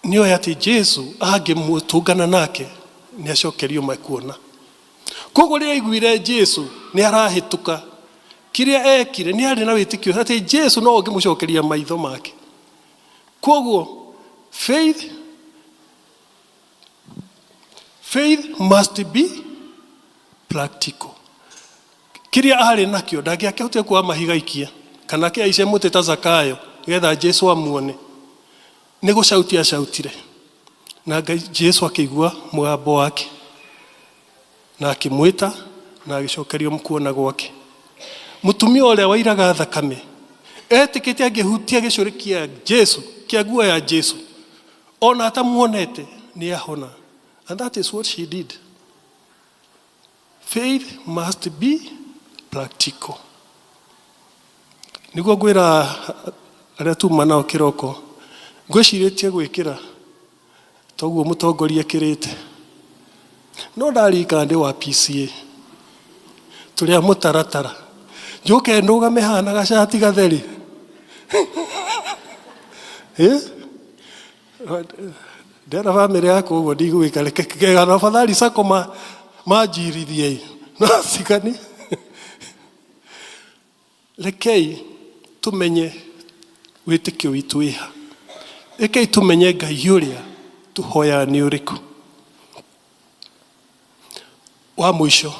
nĩoĩ atĩ Jesu angĩmũtũngana nake nĩ acokerio makuona. Koguo rĩrĩa aiguire Jesu nĩ arahĩtũka, kĩrĩa ekire nĩ arĩ na wĩtĩkio atĩ Jesu no ũngĩmũcokeria maitho make. Koguo faith Faith must be practical. Kĩrĩa arĩ nakĩo ndangĩakĩhotire kuoya mahiga aikie kana akĩhaice mũtĩ ta Zakayo nĩgetha Jesu amuone. Nĩ gũcauti acautire na Ngai Jesu akĩigua mũgambo wake na akĩmwĩta na agĩcokerio kuona gwake. Mũtumia ũrĩa wairaga thakame etĩkĩtie angĩhutia gĩcũrĩ kĩa Jesu kĩa nguo ya Jesu ona atamuonete nĩ ahona. And that is what she did. Faith must be practical. Nĩguo ngwĩra arĩa tuma nao kĩroko, ngwĩcirĩtie gwĩkĩra toguo mũtongoria ekĩrĩte. No ndaririkana ndĩ wa PCA, tũrĩ a mũtaratara. Njũke ndũgame haha na gacati gatheri. Eh? Ndera bamĩrĩ yakwa ũguo ndigwĩka reke kega na afadhali sako ma manjirithie no cikani rekei tumenye wĩtĩkio witũ wĩha rekei tumenye Ngai ũrĩa tũhoyaga nĩ ũrĩkũ wa mũico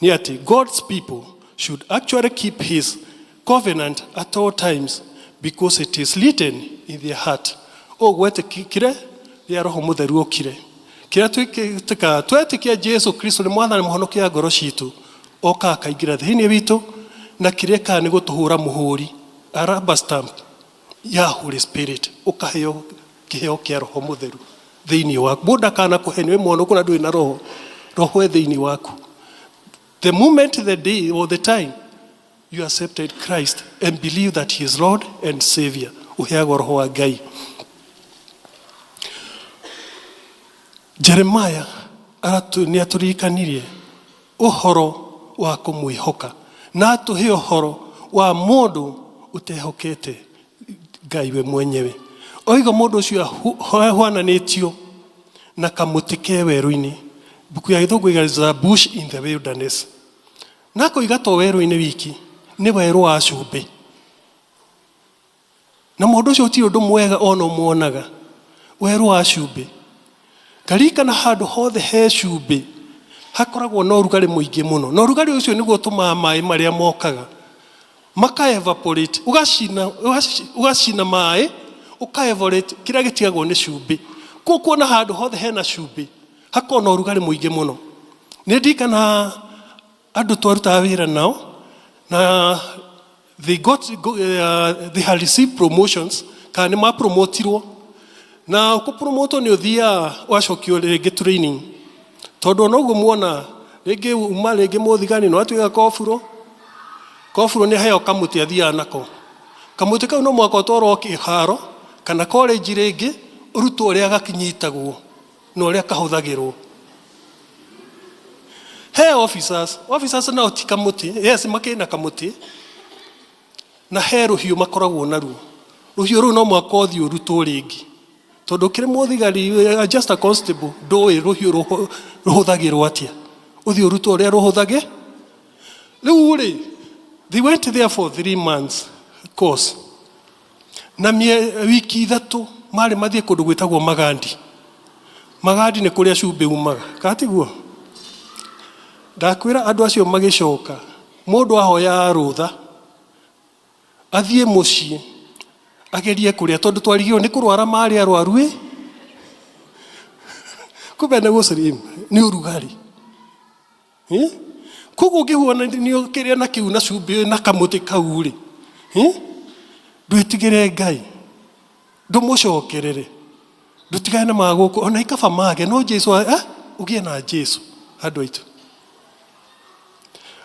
nĩ atĩ God's people should actually keep his covenant at all times because it is written in their heart. Ũũ gwetĩkire rĩrĩa Roho Mũtheru okire. Kĩrĩa twĩkaga twetĩkia Jesu Kristo nĩ mwathani mũhonokia wa ngoro citũ, okaga akaingĩra thĩinĩ witũ na kĩrĩa ekaga nĩ gũtũhũra mũhũri, a rubber stamp ya Holy Spirit, ũkaheo kĩheo kĩa Roho Mũtheru thĩinĩ waku. Mũndũ akanakũhenia wĩ mwono na ndũrĩ na roho, roho e thĩinĩ waku. The moment, the day or the time you accepted Christ and believe that he is Lord and Savior, ũheagwo roho wa Ngai. Jeremiah nĩ atũririkanirie ũhoro wa kũmwĩhoka na atũhe ũhoro wa mũndũ ũtehokete Ngai we mwenyewe. Oiga mũndũ ũcio ahuananĩtio na kamũtĩ ke werũ-inĩ. Mbuku ya Gĩthũngũ ĩga a bush in the wilderness. Na akoiga to werũ-inĩ wiki, nĩ werũ wa cumbĩ. Na mũndũ ũcio gũtirĩ ũndũ mwega ona ũmuonaga. Werũ wa cumbĩ. Ngaririkana handũ hothe he cumbĩ hakoragwo na ũrugarĩ mũingĩ mũno. Na ũrugarĩ ũcio nĩguo ũtũmaga maĩ marĩa mokaga maka evaporate, ũgacina, ũgacina maĩ, ũka evaporate kĩrĩa gĩtigagwo nĩ cumbĩ. Koguo kuona handũ hothe hena cumbĩ hakoragwo na ũrugarĩ mũingĩ mũno. Nĩ ndirikanaga andũ twarutaga wĩra nao na they got they had received promotions kana nĩ mapromotirwo na kũpromotwo nĩ ũthiaga ũgacokio rĩngĩ training tondũ ona ũguo muona rĩngĩ uma rĩngĩ mũthigani no atuĩka koburo koburo nĩ aheo kamũtĩ athiaga nako kamũtĩ kau no mũhaka ũtwarwo kĩharo kana college rĩngĩ ũrutwo ũrĩa gakinyitagwo na ũrĩa kahũthagĩrwo he officers officers nao ti kamũtĩ yes makĩrĩ na kamũtĩ na he rũhiũ makoragwo naruo rũhiũ rũu no mũhaka ũthiĩ ũrutwo rĩngĩ tondũ ũkĩrĩ mũthigari just a constable ndũĩ rũhiũ rũhũthagĩrwo atĩa ũthiĩ ũrutwo ũrĩa rũhũthagĩ rĩu rĩ they went there for 3 months course na wiki 3 marĩ mathiĩ kũndũ gwĩtagwo Magandi. Magandi nĩ kũrĩa cumbĩ umaga katiguo ndakwĩra andũ acio magĩcoka mũndũ ahoyaga rũtha athiĩ mũciĩ agerie kũrĩa tondũ twarigirwo nĩ kũrwara marĩ arwaru ĩ kumbe nĩ gũcrim nĩ ũrugarĩ. Eh? Koguo ũngĩhuananio kĩrĩa na kĩu na cumbĩ na kamũtĩ kau rĩ, eh? Ndwĩtigĩre Ngai, ndũmũcokerere, ndũtigane na magũkũ ona ikaba mage no Jesu eh? Ũgĩe na Jesu andũ aitũ.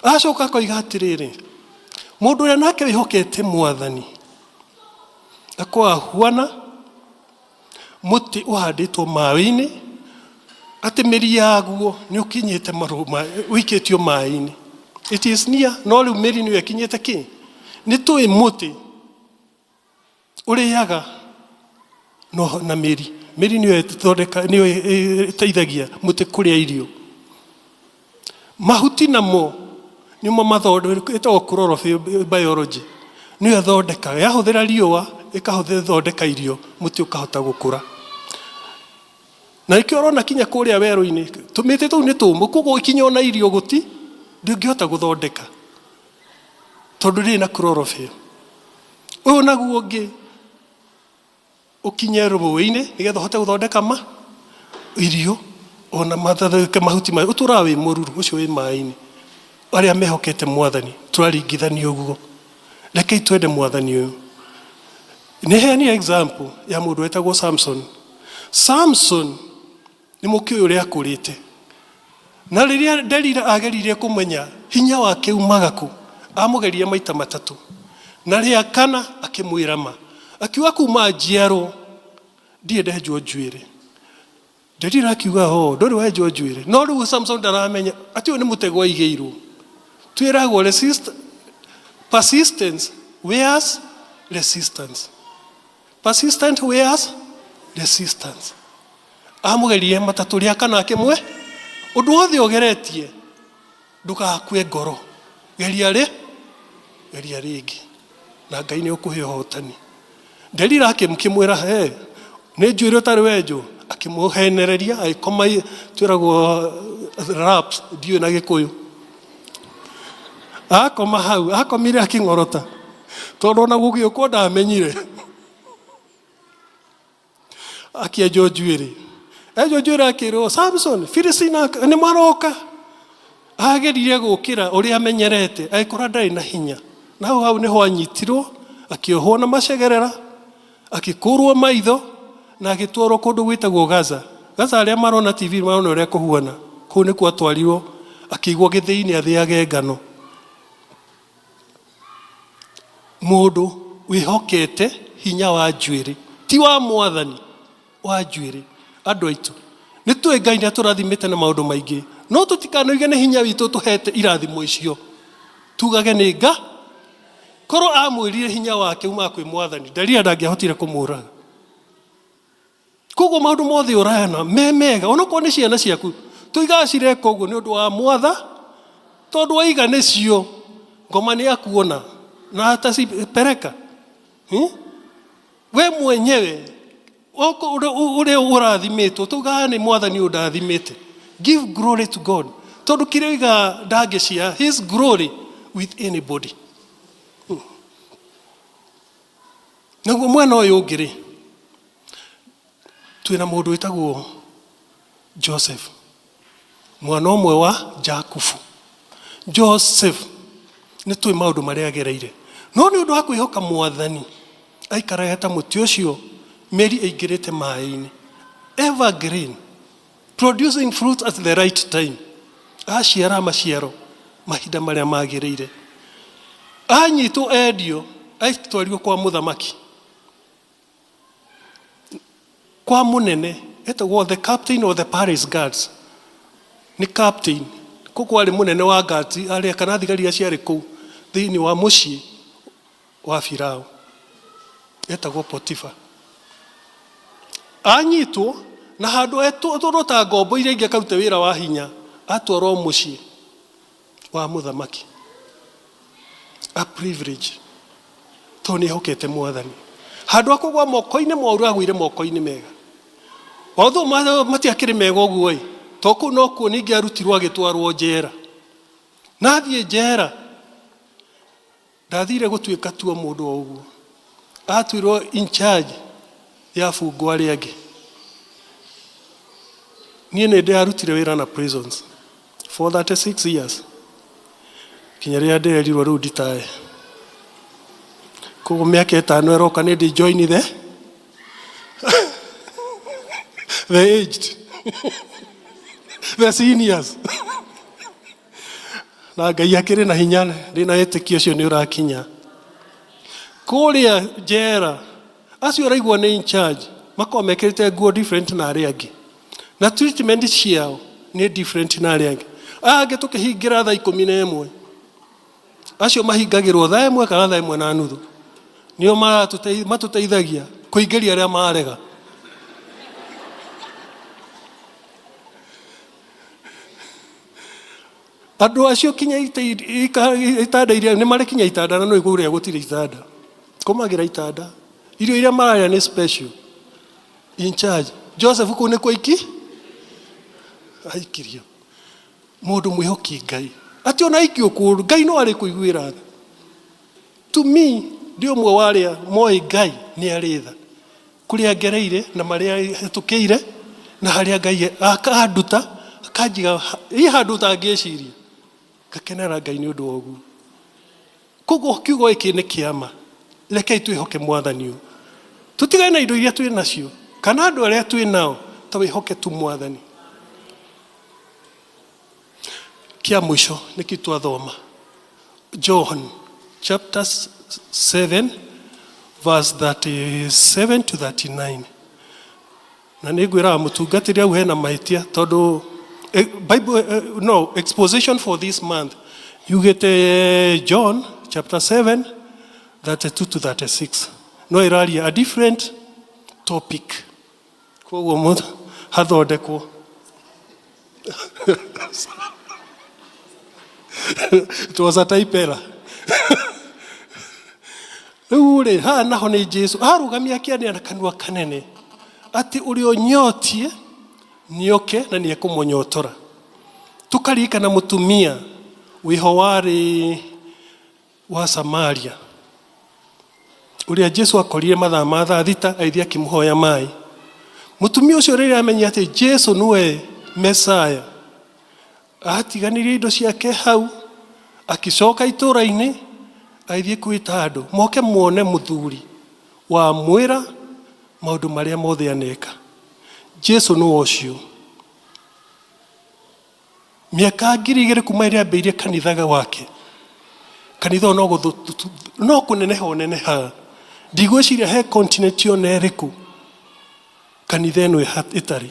Acoka akoiga atĩrĩrĩ, mũndũ ũrĩa nake wĩhokete mwathani akoragwo ahuana mũtĩ ũhandĩtwo maĩ-inĩ atĩ mĩri yaguo nĩ ũkinyĩte ũikĩtio maĩ-inĩ. It is near, no rĩu mĩri nĩyo ĩkinyĩte kĩ nĩ tũĩ mũtĩ ũrĩaga no na mĩri mĩri nĩyo ĩthondeka nĩyo ĩteithagia mũtĩ kũrĩa irio. Mahuti namo nĩmo mathondeka ĩtagwo chlorophyll biology nĩyo ĩthondekaga yahũthĩra riũa ĩkahũthĩra ĩthondeka irio mũtĩ ũkahota gũkũra. Na nĩkĩo ũrona kinya kũrĩa werũ-inĩ tũmĩtĩ tũu nĩ tũmũ koguo kinya ona irio gũti ndũngĩhota gũthondeka tondũ ndĩrĩ na chlorophyll. Ũyũ naguo ũngĩ ũkinye rũĩ-inĩ nĩgetha ũhote gũthondeka ma irio ona mathondeke mahuti ma ũtũraga wĩ mũruru ũcio wĩ maĩ-inĩ. Arĩa mehokete mwathani tũraringithania ũguo. Rekei twende mwathani ũyũ. Nĩ heanire example ya mũndũ wetagwo Samson. Samson nĩ mũkĩũĩ ũrĩa akũrĩte. Na rĩrĩa Delila ageririe kũmenya hinya wake umaga kũ, amũgeririe maita matatũ. Na rĩa kana akĩmwĩra ma. Akiuga kuma njiarwo ndirĩ ndenjwo njuĩrĩ. Delila akiuga oh, ndũrĩ wenjwo njuĩrĩ. No rĩu Samson ndaramenya atĩ ũyũ nĩ mũtego aigĩirwo. Twĩragwo resist, persistence wears resistance. Persistent wears resistance. Amũgeririe matatũ rĩa kana akĩmwe ũndũ wothe ũgeretie ndũgakue ngoro geria rĩ geria rĩngĩ na Ngai nĩ ũkũhe ũhotani. Delila akĩmwĩra he nĩ njuĩrĩ ũtarĩ wenjwo akĩmũhenereria agĩkoma twĩragwo raps ndiũĩ na Gĩkũyũ akoma hau akomire akĩng'orota tondũ ona gũgĩũkwo ndamenyire akĩenjwo njuĩrĩ enjwo njuĩrĩ akĩrwo Samson Filistina nĩ maroka ageririe gũkĩra ũrĩa amenyerete agĩkora ndarĩ na hinya na hau hau nĩho anyitirwo akĩohwo na macegerera akĩkũrwo maitho na agĩtwarwo kũndũ gwĩtagwo Gaza. Gaza arĩa marona TV marona ũrĩa kũhuana. Kũu nĩkuo atwarirwo akĩigwo gĩthĩi-inĩ athĩage ngano. Mũndũ wĩhokete hinya wa njuĩrĩ ti wa mwathani wa njuĩrĩ. Andũ aitũ Nĩ tũĩ Ngai nĩ atũrathimĩte na maũndũ maingĩ, no tũtikanoige nĩ hinya witũ tũhete irathimo icio. Tugage nĩ nga. Korwo amwĩrire hinya wake umaga kwĩ mwathani, Delila ndangĩahotire kũmũraga. Koguo maũndũ mothe ũrayana me mega, onokorwo nĩ ciana ciaku, tũigaga cireka ũguo nĩ ũndũ wa mwatha, tondũ waiga nĩcio, ngoma nĩ akuona na atacipeleka. Hmm? We mwenyewe ũrĩa ũrathimĩtwo tugaga nĩ mwathani ũndathimĩte. Give glory to God. Tondũ kĩrĩa oigaga ndangĩcia his glory with anybody. Naguo mwena ũyũ ũngĩ rĩ, twĩna mũndũ wĩtagwo Joseph, mwana ũmwe wa Jakubu. Joseph nĩ tũĩ maũndũ marĩa agereire, no nĩ ũndũ wa kwĩhoka mwathani aikaraga ta mũtĩ ũcio mĩri ĩingĩrĩte maĩ-inĩ, evergreen, producing fruit at the right time, aciara maciaro mahinda marĩa magĩrĩire. Anyitwo endio, atwarirwo kwa mũthamaki, kwa mũnene etagwo the captain of the palace guards. Nĩ captain, koguo arĩ mũnene wa guards arĩa kana thigari iria ciarĩ kũu thĩinĩ wa mũciĩ wa Firaũ, etagwo Potifa. Anyitwo na handũ etwarwo ta ngombo iria ingĩ akarute wĩra wa hinya, atwarwo mũciĩ wa mũthamaki. A privilege tondũ nĩ ehokete mwathani. Handũ ha kũgwa moko-inĩ moru agũire moko-inĩ mega. Although matiakĩrĩ mega ũguo ĩ, to kũu nokuo ningĩ arutirwo agĩtwarwo njera. Na athiĩ njera, Ndathire gũtuĩka tu o mũndũ o ũguo. Atuirwo in charge ya abungwo arĩa angĩ. Niĩ nĩ ndĩrarutire wĩra na prisons for 36 years kinya rĩrĩa ndĩrerirwo rĩu nditae. Koguo mĩaka ĩtano ĩroka nĩ ndĩ join the aged the seniors na Ngai akĩrĩ na hinya ndĩ na wĩtĩkio ũcio nĩ ũrakinya. Kũrĩa njera acio ũraigua nĩ in charge makoragwo mekĩrĩte nguo different na arĩa angĩ, na treatment ciao nĩ different na arĩa angĩ. Aya angĩ tũkĩhingĩra thaa 11, acio mahingagĩrwo thaa 1 kana thaa 1:30, nĩo matũteithagia kũingĩria arĩa marega. Andũ acio kinya itanda iria nĩ marĩ kinya itanda na nĩ kũrĩa gũtirĩ itanda, kũmagĩra itanda, irio iria mararĩa nĩ special in charge. Joseph kũu nĩkuo aiki aikirio, mũndũ mwĩhoki Ngai atĩ ona aikio kũndũ Ngai no arĩ kũiguĩra tha. To me ndĩ ũmwe wa arĩa moĩ Ngai nĩ arĩ tha, kũrĩa ngereire na marĩa hetũkĩire na harĩa Ngai akanduta akanjiga i handũ ũtangĩciria, ngakenera Ngai nĩ ũndũ wa ũguo. Koguo kiugo gĩkĩ nĩ kĩa ma, rekei twĩhoke mwathani ũyũ, tũtigane na indo iria twĩ nacio kana andũ arĩa twĩ nao, ta wĩhoke tu mwathani. Kĩa mũico nĩkĩ twathoma John chapter 7 verse 37 to 39, na nĩ ngwĩraga mũtungatĩri hau hena mahĩtia tondũ Bible, no exposition for this month yugĩte John chapter 7 32 to 36, no ĩraria a different topic, koguo hathondekwo. It was a type error. Rĩu rĩ, haha naho nĩ Jesu arũgamia akĩanĩra na kanua kanene atĩ ũrĩa ũnyotie nĩoke na nĩekũmũnyotora. Tũkaririkana mũtumia wĩho warĩ wa Samaria ũrĩa Jesu akorire mathaa ma thaa thita agĩthiĩ akĩmũhoya maĩ. Mũtumia ũcio rĩrĩa amenyire atĩ Jesu nĩwe Mesaya, atiganirie indo ciake hau, akĩcoka itũũra-inĩ agĩthiĩ kwĩta andũ moke muone mũthuri wamwĩra maũndũ marĩa mothe aneka. Jesu nĩwe ũcio. Mĩaka 2000 kuma ĩrĩa ambĩirie kanitha wake, kanitha ũyũ no kũneneha ũnenehaga. Ndigwĩciria he continent ona ĩrĩkũ kanitha ĩno ĩtarĩ.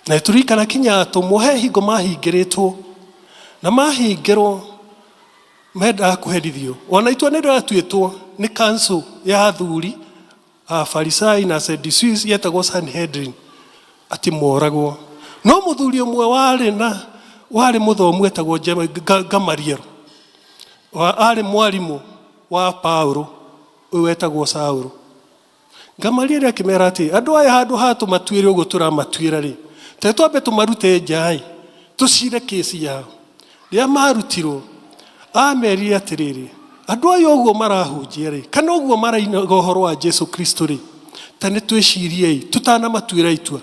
Na tũririkana kinya atũmwo he hingo mahingĩrĩtwo na mahingĩrwo mendaga kũherithio. Ona itua nĩ rĩratuĩtwo nĩ council ya athuri a Farisai na Sadducees yetagwo Sanhedrin atĩ moragwo. No mũthuri ũmwe warĩ na warĩ mũthomu etagwo Gamaliel, arĩ mwarimũ wa Paulo ũyũ wetagwo Saũlũ. Gamalieli akĩmera atĩ andũ aya handũ ha tũmatuĩre ũguo tũramatuĩra-rĩ, te twambe tũmarute nja-ĩ, tũcire kĩsi yao. Rĩrĩa marutirwo, amerire atĩrĩrĩ, andũ aya ũguo marahunjia-rĩ, kana ũguo marainaga ũhoro wa Jesu Kristo-rĩ, ta nĩ twĩciriei tũtanamatuĩra itua.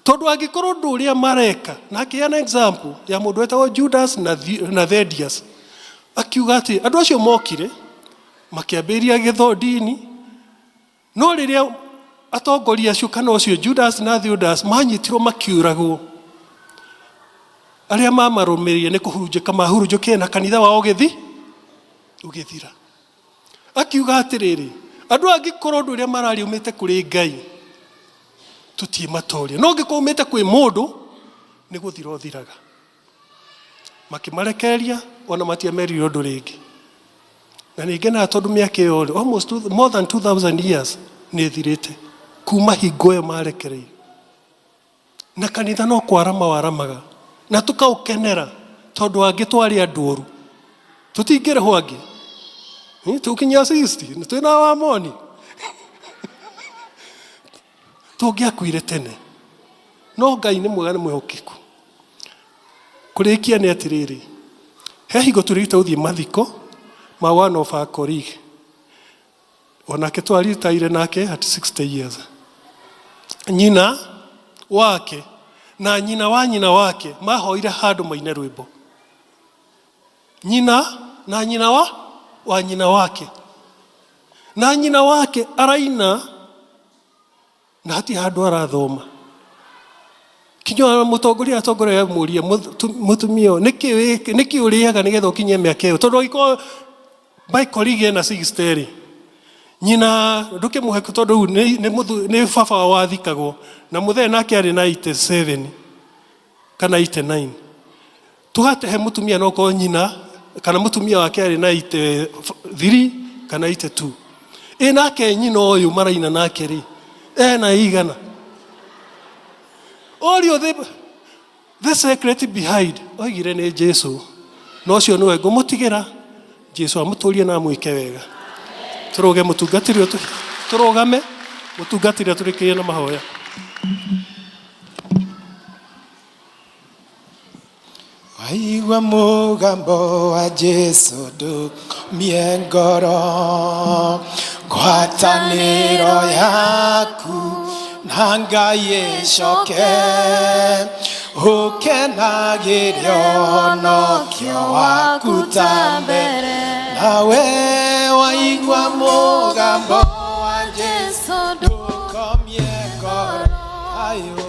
Tondũ angĩkorwo ũndũ ũrĩa mareka, na akĩheana example ya mũndũ wetagwo Judas na Thedius, akiuga atĩ andũ acio mokire, makĩambĩrĩria gĩtho ndini, No rĩrĩa atongoria acio kana ũcio Judas na Theudas manyitirwo makiũragwo, arĩa mamarũmĩrĩire nĩ kũhurunjĩka mahurunjũkire na kanitha wao ũgĩthi ũgĩthira. Akiuga atĩrĩrĩ, andũ angĩkorwo ũndũ ũrĩa mararia umĩte kũrĩ Ngai tũtiĩmatoria, no ũngĩkorwo umĩte kwĩ mũndũ nĩ gũthira ũthiraga. Makĩmarekereria ona matiamerire ũndũ rĩngĩ. Na nĩ ngenaga tondũ mĩaka ĩyo rĩ, almost two, more than 2000 years nĩ ĩthirĩte kuma hingo ĩyo marekereirio. Na kanitha no kwarama waramaga na tũkaũkenera tondũ angĩ twarĩ andũ oru tũtingĩrĩhwo angĩ tũkinyia 60 twĩna wamoni tũngĩakuire tene no Ngai nĩ mwega nĩ mwĩhokeku. Kũrĩkia nĩ atĩrĩrĩ, he hingo tũrĩte gũthiĩ mathiko ma one of our colleague onake twaritaire nake at 60 years. Nyina wake na nyina wa nyina wake mahoire handũ maine rwĩmbo. Nyina na nyina wa nyina wake na nyina wake araina na hatirĩ handũ arathoma. Kinya ona mũtongoria atongoria amũrie mũtumia ũyũ nĩkĩ ũrĩaga nĩgetha ũkinyie mĩaka ĩyo, tondũ angĩkorwo my colleague ena 60 rĩ, nyina ndũkĩmũhe tondũ rĩu nĩ baba wao wathikagwo na mũthee nake arĩ na 87 kana 89. Tũgatehe mũtumia no korwo nyina kana mũtumia wake arĩ na 83 kana 82. Ĩ nake nyina ũyũ maraina nake rĩ, ena igana? Orio the secret behind, oigire nĩ Jesu, na ũcio nĩwe ngũmũtigĩra, Jesu amũtũrie na amwĩke wega. Tũrũge mũtungatĩri ũyũ, tũrũgame mũtungatĩri atũrĩkĩrie na mahoya. Waigua mũgambo wa Jesu ndũkomie ngoro, ngwatanĩro yaku na Ngai ĩcoke, ũkenagĩre ũhonokio waku ta mbere. Nawe waigua mũgambo wa Jesu ndũkomie ngoro, thayũ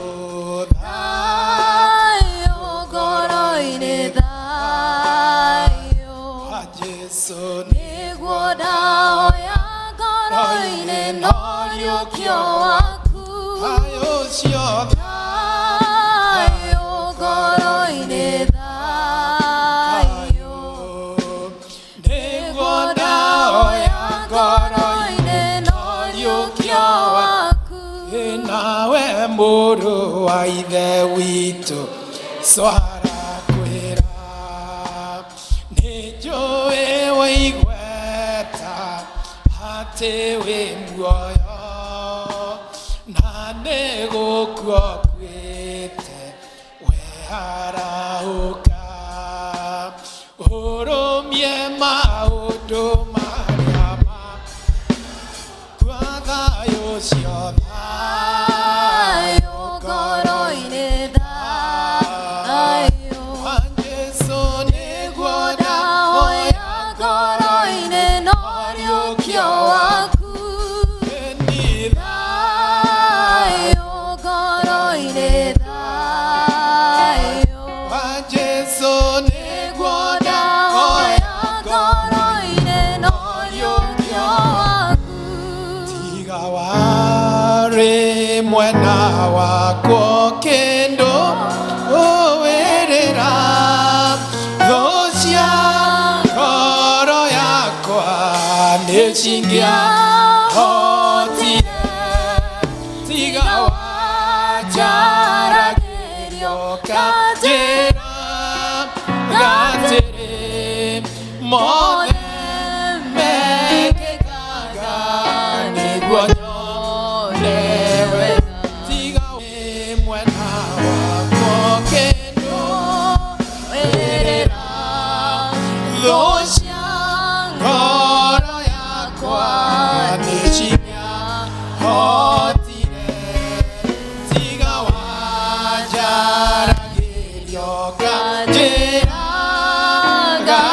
Thayũ ngoro-inĩ thayũ wa Jesu nĩguo ndahoya ngoro-inĩ no riũkio waku. Thayũ ũcio Thayũ ngoro-inĩ thayũ nĩguo ndahoya ngoro-inĩ no riũkio waku. Nawe mũrũ wa ithe witũ swarakwĩra nĩ njũĩ wĩigweta atĩ wĩ muoyo na nĩ gũkua ũkuĩte we arahũka ũrũmie maũndũ marĩa ma kwa thayũ ũcio Thayũ ngoro-inĩ thayũ wa Jesu nĩguo ndahoya ngoro-inĩ no riũkio waku. Thayũ ngoro-inĩ thayũ wa Jesu nĩguo ndahoya ngoro-inĩ no riũkio waku. Tiga warĩ mwena wakwo kĩndũ Nĩcingĩahotire tiga wanjaragĩrio kanjĩra atĩrĩ mothe mekĩkaga nĩguo nyone wega tiga wĩ mwena wakwa ũkĩndũĩrĩra thũ cia ngoro yakwa nĩcingĩahotire tiga wanjaragĩrio kanjĩra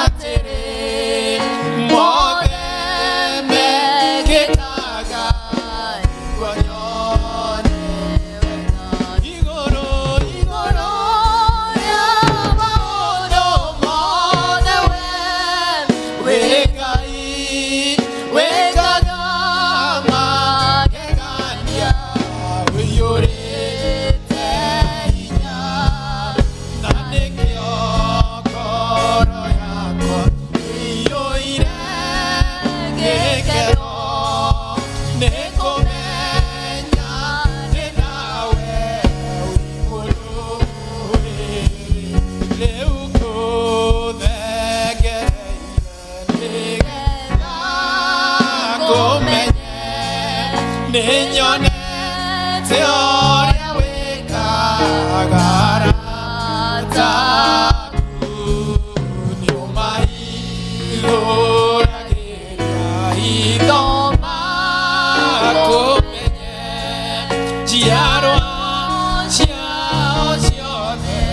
atĩrĩ mothe mekĩkaga nĩguo nyone wega igũrũ igũrũ rĩa maũndũ mothe we wĩ Ngai wĩkaga magegania ũiyũrĩte hinya na nĩkĩo ngoro yakwa ĩiyũire gĩkeno nĩ kũmenya ndĩ nawe wĩ mũrũĩrĩri rĩu ngũthengereire nĩgetha ngũmenye nĩnyonete ũrĩa wĩkaga arata aku nĩũmahingũragĩria hitho makũmenye njiarwa ciao ciothe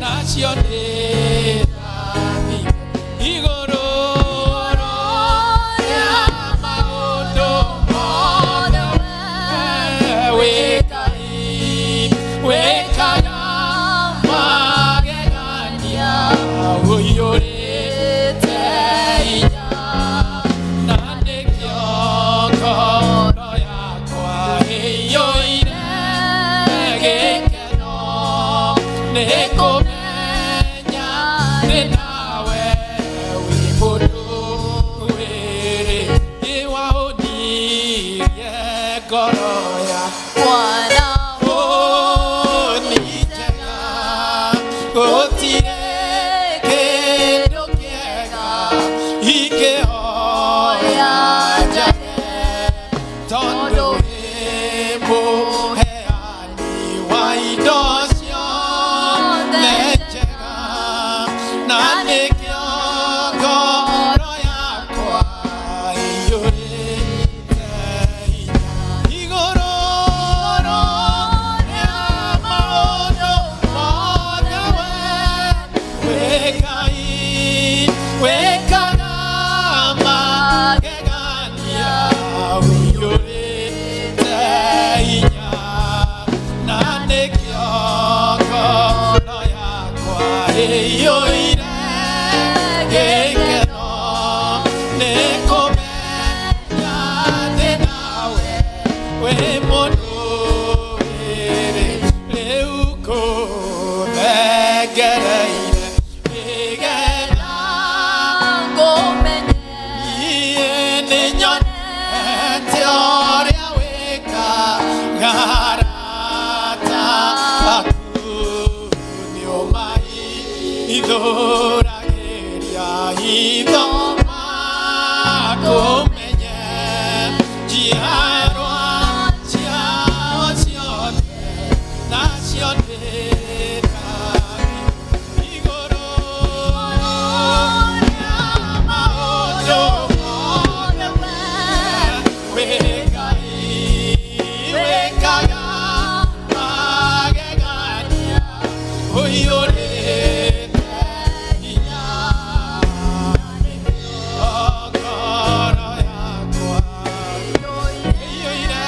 nacio nĩ rathime igũrũ rĩa maũndũ mothe we wĩ Ngai wĩkaga magegania ũiyũrĩte hinya na nĩkĩo ngoro yakwa ĩiyũire gĩkeno nĩ kũmenya ndĩ nawe wĩ mũndũ wĩrĩ nĩwahũnirie ngoro yakwa hũni njega gũtirĩ kĩndũ kĩega ingĩhoya njage tondũ wĩ mũheani wa indo ciothe njega na nĩkĩo ngoro yakwa ĩiyũrĩte hinya igũrũ rĩa maũndũ mothe we wĩ Ngai wĩkaga magegania ũiyũrĩte hinya na nĩkĩo ngoro yakwa ĩiyũire gĩkeno nĩ kũmenya ndĩ nawe wĩ mũndũ wĩrĩ rĩu ngũthengereire nĩgetha ngũmenye niĩ nĩnyonete ũrĩa wĩkaga arata aku nĩũmahithũragĩria hitho makũmenye njiarwa ciao ciothe nacio nĩ rathime igũrũ rĩa maũndũ mothe we wĩ Ngai wĩkaga magegania ũiyũrĩte hinya ngoro yakwa ĩiyũire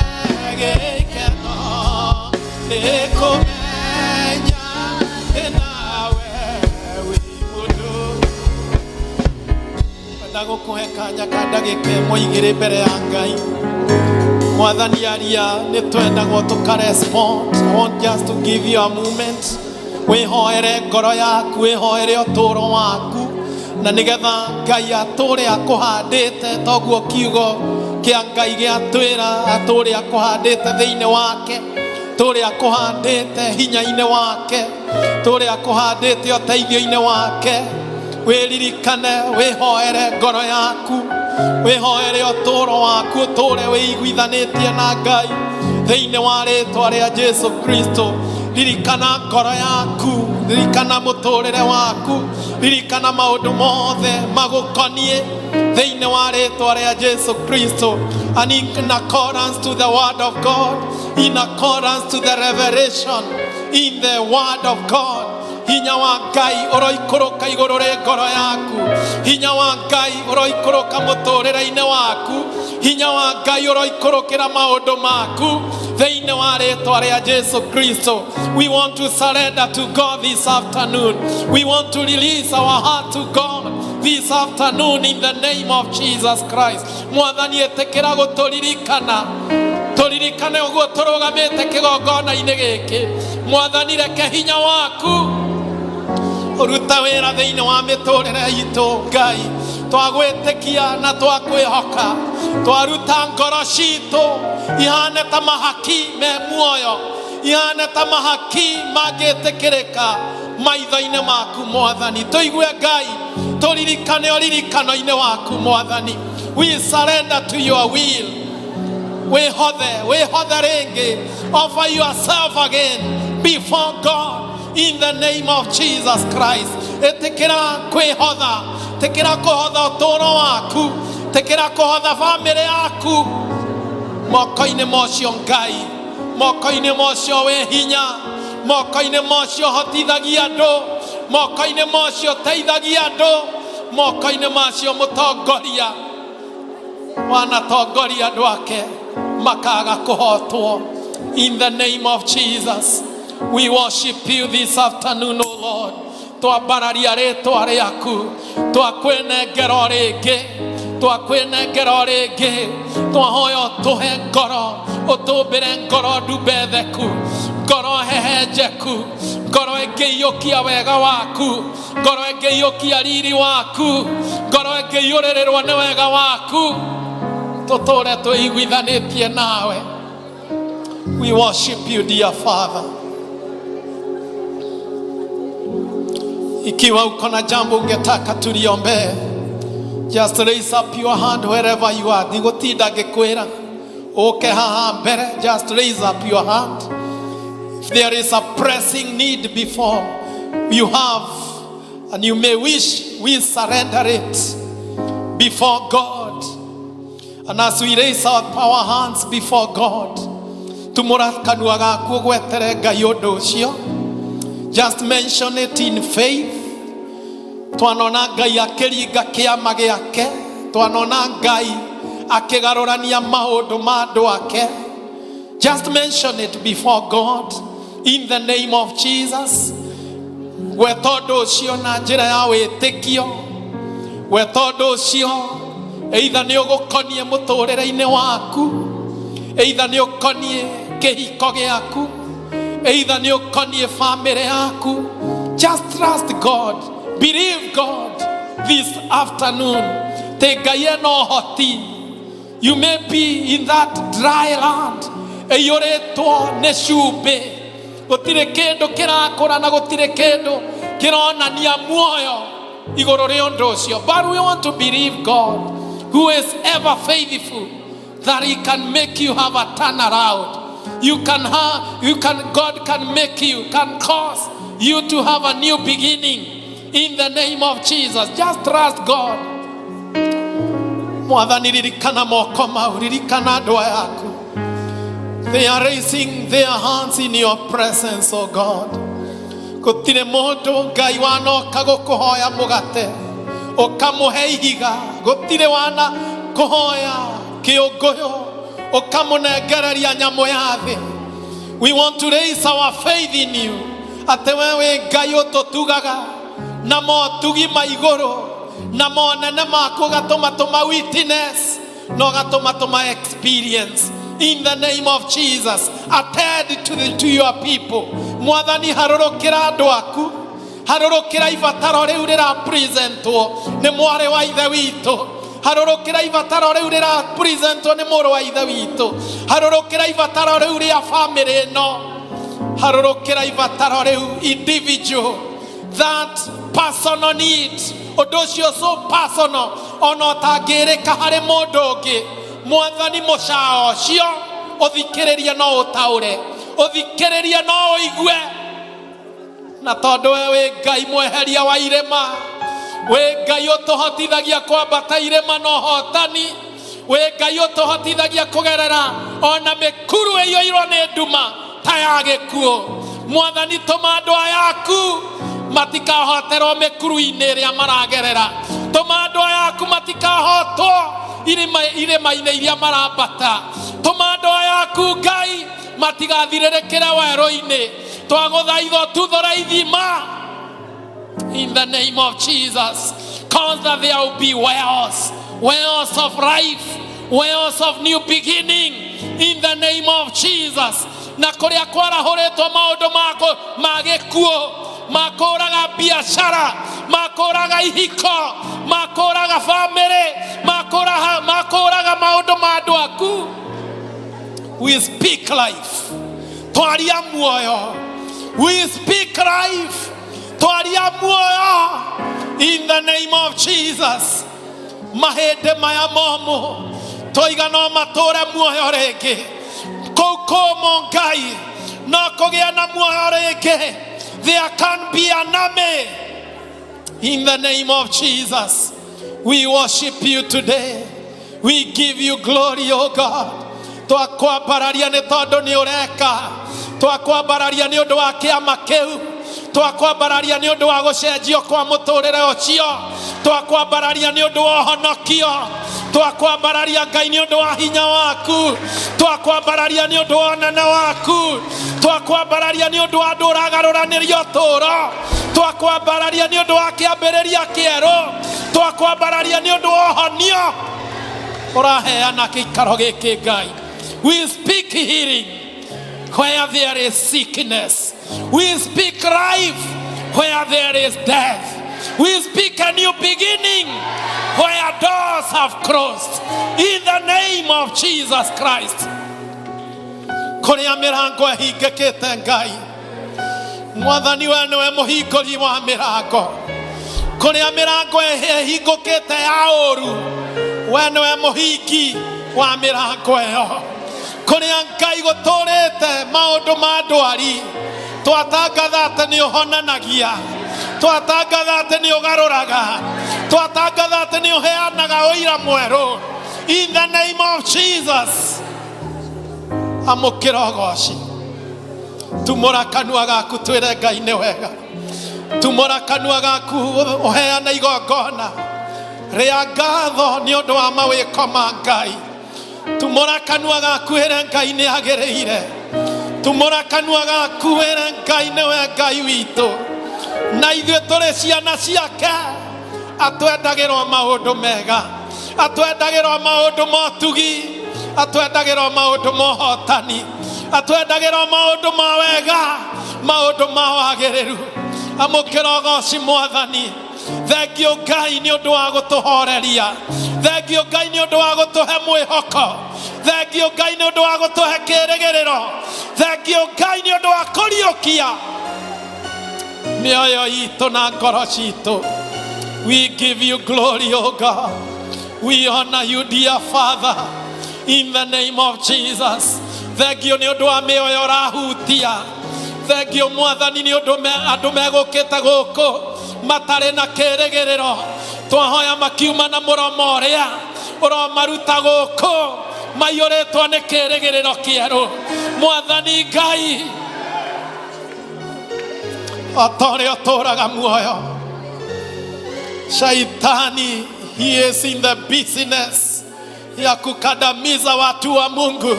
gĩkeno nĩ kũmenya ndĩ nawe wĩ mũndũ Kwenda gũkũhe kanya ka ndagĩka ĩmwe igĩrĩ mbere ya Ngai mwathani aria nĩ twendagwo tũkarespond. I want just to give you a moment wĩhoere ngoro yaku wĩhoere ũtũũro waku. Na nĩgetha Ngai atũre akũhandĩte toguo kiugo kĩa Ngai gĩatwĩra, atũre akũhandĩte thĩinĩ wake, tũre akũhandĩte hinya-inĩ wake, tũre akũhandĩte ũteithio-inĩ wake. Wĩririkane, wĩhoere ngoro yaku, wĩhoere ũtũũro waku, ũtũũre wĩiguithanĩtie na Ngai thĩinĩ wa rĩtwa rĩa Jesu Kristo. Ririkana ngoro yaku, ririkana mũtũũrĩre waku, ririkana maũndũ mothe magũkoniĩ thĩinĩ wa rĩtwa rĩa Jesu Kristo. And in accordance to the word of God, in accordance to the revelation in the word of God, hinya wa Ngai ũroikũrũka igũrũ rĩ ngoro yaku, hinya wa Ngai ũroikũrũka mũtũũrĩre-inĩ waku, hinya wa Ngai ũroikũrũkĩra maũndũ maku thĩinĩ wa rĩtwa rĩa Jesu Kristo. We want to surrender to God this afternoon. We want to release our heart to God this afternoon in the name of Jesus Christ. Mwathani, ĩtĩkĩra gũtũririkana, tũririkane ũguo tũrũgamĩte kĩgongona-inĩ gĩkĩ. Mwathani, reke hinya waku ũruta wĩra thĩinĩ wa mĩtũrĩre itũ. Ngai, twagwĩtĩkia na twakwĩhoka, twaruta ngoro citũ ihane ta mahaki me muoyo, ihane ta mahaki mangĩtĩkĩrĩka maitho-inĩ maku. Mwathani, tũigue Ngai, tũririkane ũririkano-inĩ waku. Mwathani, we surrender to your will. Wĩhothe, wĩhothe rĩngĩ. Offer yourself again before God in the name of Jesus Christ. Ĩtĩkĩra kwĩhotha, tĩkĩra kũhotha ũtũũro waku, tĩkĩra kũhotha bamĩrĩ yaku moko-inĩ mocio Ngai, moko-inĩ mocio wĩ hinya, moko-inĩ mocio hotithagia andũ, moko-inĩ mocio teithagia andũ, moko-inĩ macio mũtongoria wanatongoria andũ ake makaga kũhotwo. In the name of Jesus, we worship you this afternoon, O Lord. Twambararia rĩtwa rĩaku, twakwĩnengera o rĩngĩ, twakwĩnengera o rĩngĩ. Twahoya ũtũhe ngoro, ũtũmbĩre ngoro ndumbetheku, ngoro hehenjeku, ngoro ĩngĩiyũkia wega waku, ngoro ĩngĩiyũkia riri waku, ngoro ĩngĩiyũrĩrĩrwo nĩ wega waku, tũtũre twĩiguithanĩtie nawe. We worship you, dear Father. Ikiwa uko na jambo ungetaka tuliombee, just raise up your hand wherever you are. Ndigũtinda ngĩkwĩra ũke haha mbere. Just raise up your hand if there is a pressing need before you have, and you may wish we surrender it before God. And as we raise our hands before God, tumũra kanua gaku ũgwetere Ngai ũndũ ũcio. Just mention it in faith. Twanona Ngai akĩringa kĩama gĩake, twanona Ngai akĩgarũrania maũndũ ma andũ ake. Just mention it before God in the name of Jesus. Gweta ũndũ ũcio na njĩra ya wĩtĩkio. Gweta ũndũ ũcio, either nĩ ũgũkoniĩ mũtũrĩre-inĩ waku, either nĩ ũkoniĩ kĩhiko gĩaku, either nĩ ũkoniĩ famĩlĩ yaku. Just trust God, believe God this afternoon tĩ Ngai ena ũhoti. You may be in that dry land ĩiyũrĩtwo nĩ cumbĩ, gũtirĩ kĩndũ kĩrakũra na gũtirĩ kĩndũ kĩronania muoyo igũrũ rĩa ũndũ ũcio. But we want to believe God, who is ever faithful, that he can make you have a turnaround. You can have you can God can make you, can cause you to have a new beginning in the name of Jesus. Just trust God. Mwathani, ririkana moko mau, ririkana andũ aya aku. They are raising their hands in your presence, oh God. Gũtirĩ mũndũ, Ngai, wanoka gũkũhoya mũgate ũkamũhe ihiga. Gũtirĩ wana kũhoya kĩũngũyũ ũkamũnengereria nyamũ ya thĩ. We want to raise our faith in you, atĩ we wĩ Ngai ũtũtugaga na motugi ma igũrũ na monene maku, ũgatũma tũma witness na ũgatũma tũma experience in the name of Jesus. Attend to your people. Mwathani, harũrũkĩra andũ aku. Harũrũkĩra ibataro rĩu rĩrapresentwo nĩ mwarĩ wa ithe witũ. Harũrũkĩra ibataro rĩu rĩrapresentwo nĩ mũrũ wa ithe witũ. Harũrũkĩra ibataro rĩu rĩa bamĩrĩ ĩno. Harũrũkĩra ibataro rĩu individual, that personal need, ũndũ ũcio so personal ona ũtangĩrĩka harĩ mũndũ ũngĩ. Mwathani, mũcao ũcio ũthikĩrĩrie no ũtaũre, ũthikĩrĩrie no ũigue. Na tondũ we wĩ Ngai mweheria wa irĩma, wĩ Ngai ũtũhotithagia kwambata irĩma na ũhotani, wĩ Ngai ũtũhotithagia kũgerera ona mĩkuru ĩiyũirwo nĩ nduma ta ya gĩkuũ. Mwathani, tũma andũ aya aku matikahoterwo mĩkuru-inĩ ĩrĩa maragerera. Tũma andũ aya aku matikahotwo irĩma-inĩ iria marambata. Tũma andũ aya aku Ngai matigathirĩrĩkĩre werũ-inĩ. Twagũthaitha ũtuthũre ithima in the name of Jesus. Cause that there will be wells, wells of life, wells of new beginning in the name of Jesus. Na kũrĩa kwarahũrĩtwo maũndũ ma gĩkuũ, makũraga biacara, makũraga ihiko, makũraga bamĩrĩ, makũraga maũndũ ma andũ aku. We speak life. Twaria muoyo. We speak life. Twaria muoyo in the name of Jesus. Mahĩndĩ maya momũ twoiga no matũre muoyo rĩngĩ. Kũu kũmũ Ngai no kũgĩa na muoyo rĩngĩ. There can be an army in the name of Jesus. We worship you today. We give you glory, O God. Twakwambararia nĩ tondũ nĩ ũreka. Twakwambararia nĩ ũndũ wa kĩama kĩu. Twakwambararia nĩ ũndũ wa gũcenjio kwa mũtũrĩre ũcio. Twakwambararia nĩ ũndũ wa ũhonokio. Twakwambararia Ngai nĩ ũndũ wa hinya waku. Twakwambararia nĩ ũndũ wa ũnene waku. Twakwambararia nĩ ũndũ wa andũ ũragarũranĩria ũtũũro. Twakwambararia nĩ ũndũ wa kĩambĩrĩria kĩerũ. Twakwambararia nĩ ũndũ wa ũhonio ũraheana gĩikaro gĩkĩ Ngai. We speak healing where there is sickness. We speak life where there is death. We speak a new beginning where doors have closed. In the name of Jesus Christ. Kũrĩa mĩrango ĩhingĩkĩte Ngai, Mwathani we nĩwe mũhingũri wa mĩrango. Kũrĩa mĩrango ĩhingũkĩte ya ũru, we nĩwe mũhingi wa mĩrango ĩyo. Kũrĩa Ngai gũtũrĩte maũndũ ma ndwari, twatangatha atĩ nĩ ũhonanagia, twatangatha atĩ nĩ ũgarũraga, twatangatha atĩ nĩ ũheanaga ũira mwerũ. In the name of Jesus, amũkĩra ũgoci. Tumũra kanua gaku twĩre Ngai nĩ wega. Tumũra kanua gaku ũheane igongona rĩa ngatho nĩ ũndũ wa mawĩko ma Ngai. Tumũra kanua gaku ĩre Ngai nĩ agĩrĩire. Tumũra kanua gaku ĩre Ngai nĩwe Ngai witũ, na ithuĩ tũrĩ ciana ciake. Atwendagĩrwo maũndũ mega, atwendagĩrwo maũndũ ma ũtugi, atwendagĩrwo maũndũ ma ũhotani, atwendagĩrwo maũndũ ma wega, maũndũ ma wagĩrĩru. Amũkĩra ũgoci Mwathani. Thengio Ngai nĩ ũndũ wa gũtũhoreria. Thengio Ngai nĩ ũndũ wa gũtũhe mwĩhoko. Thengio Ngai nĩ ũndũ wa gũtũhe kĩrĩgĩrĩro. Thengio Ngai nĩ ũndũ wa kũriũkia mĩoyo itũ na ngoro citũ. We give you glory, O God. We honor you, dear Father, in the name of Jesus. Thengio nĩ ũndũ wa mĩoyo ũrahutia. Thengio Mwathani nĩ ũndũ andũ megũkĩte gũkũ matarĩ na kĩrĩgĩrĩro. Twahoya makiuma na mũromo ũrĩa ũromaruta gũkũ maiyũrĩtwo nĩ kĩrĩgĩrĩro kĩerũ. Mwathani Ngai, o ta ũrĩa ũtũũraga muoyo, Shaitani, he is in the business ya kukandamiza watu wa Mungu,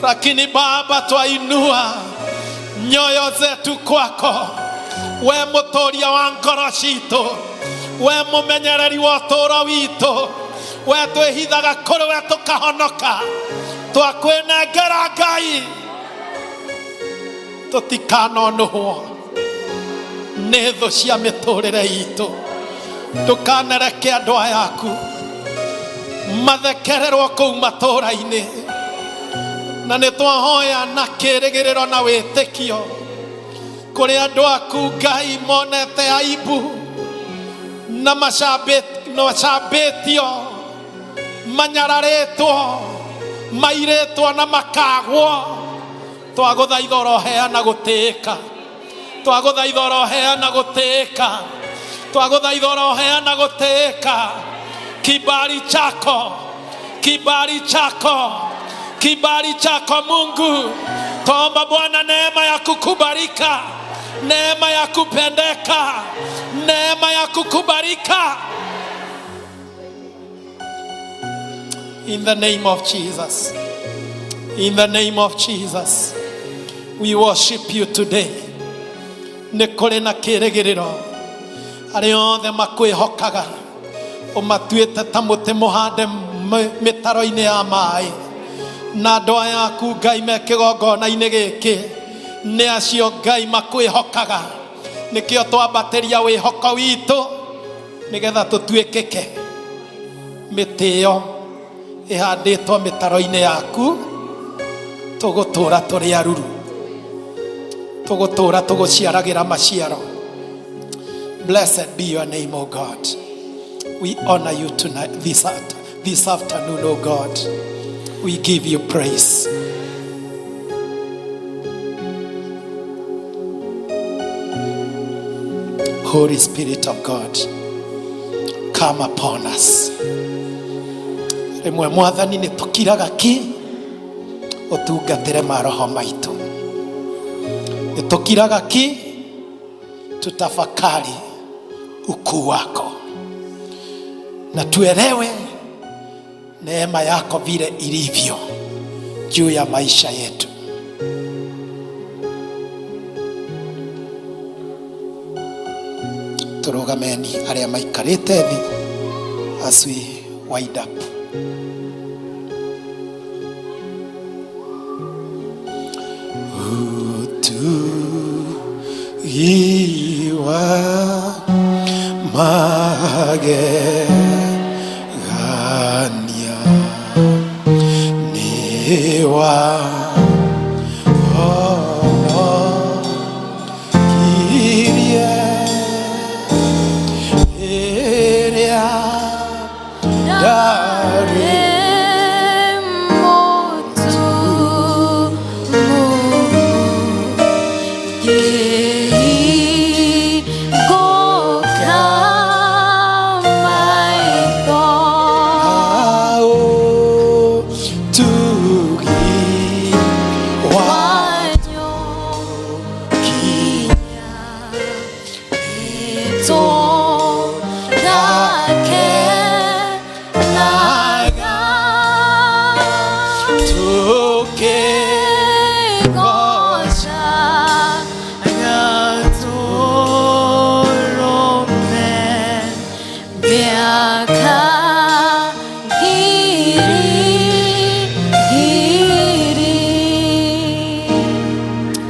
lakini Baba, twainua nyoyo zetu kwako, we mũtũria wa ngoro citũ, we mũmenyereri wa ũtũũro witũ, we twĩhithaga kũrĩ we tũkahonoka. Twakwĩnengera Ngai, tũtikanonũhwo. Nĩ Nĩ thũ cia mĩtũrĩre itũ. Ndũkanareke andũ aya aku mathekererwo kũu matũũra-inĩ. Na nĩ twahoya na kĩrĩgĩrĩro na wĩtĩkio kũrĩ andũ aku Ngai monete aibu na macambĩtio, manyararĩtwo, mairĩtwo na makagwo. Twagũthaitha ũroheana gũtĩĩka, twagũthaitha ũroheana gũtĩĩka, twagũthaitha ũroheana gũtĩĩka. Kibali chako, kibali chako, kibali chako Mungu. Twaomba Bwana neema ya kukubalika, neema ya kupendeka, neema ya kukubalika. In the name of Jesus. In the name of Jesus. We worship you today. Nĩ kũrĩ na kĩrĩgĩrĩro. Arĩa othe makwĩhokaga ũmatuĩte ta mũtĩ mũhande mĩtaro-inĩ ya maĩ. Na andũ aya aku Ngai me kĩgongona-inĩ gĩkĩ nĩ acio Ngai makwĩhokaga. Nĩkĩo twambatĩria wĩhoko witũ nĩgetha tũtuĩkĩke mĩtĩ ĩyo ĩhandĩtwo mĩtaro-inĩ yaku. Tũgũtũra tũrĩ aruru, tũgũtũra tũgũciaragĩra maciaro. Blessed be your name, O God. We honor you tonight, this afternoon, O God. We give you praise. Holy Spirit of God, come upon us. Rĩmwe Mwathani nĩ tũkiraga ki ũtungatĩre maroho maitũ. Nĩ tũkiraga ki tutafakari ukuu wako na tuelewe neema yako vile ilivyo juu ya maisha yetu. Tũrũgameni arĩa maikarĩte thĩ as we wind up. Ũtugi wa magegania nĩ wa honokirie rĩrĩa ndarĩ ũtugi wa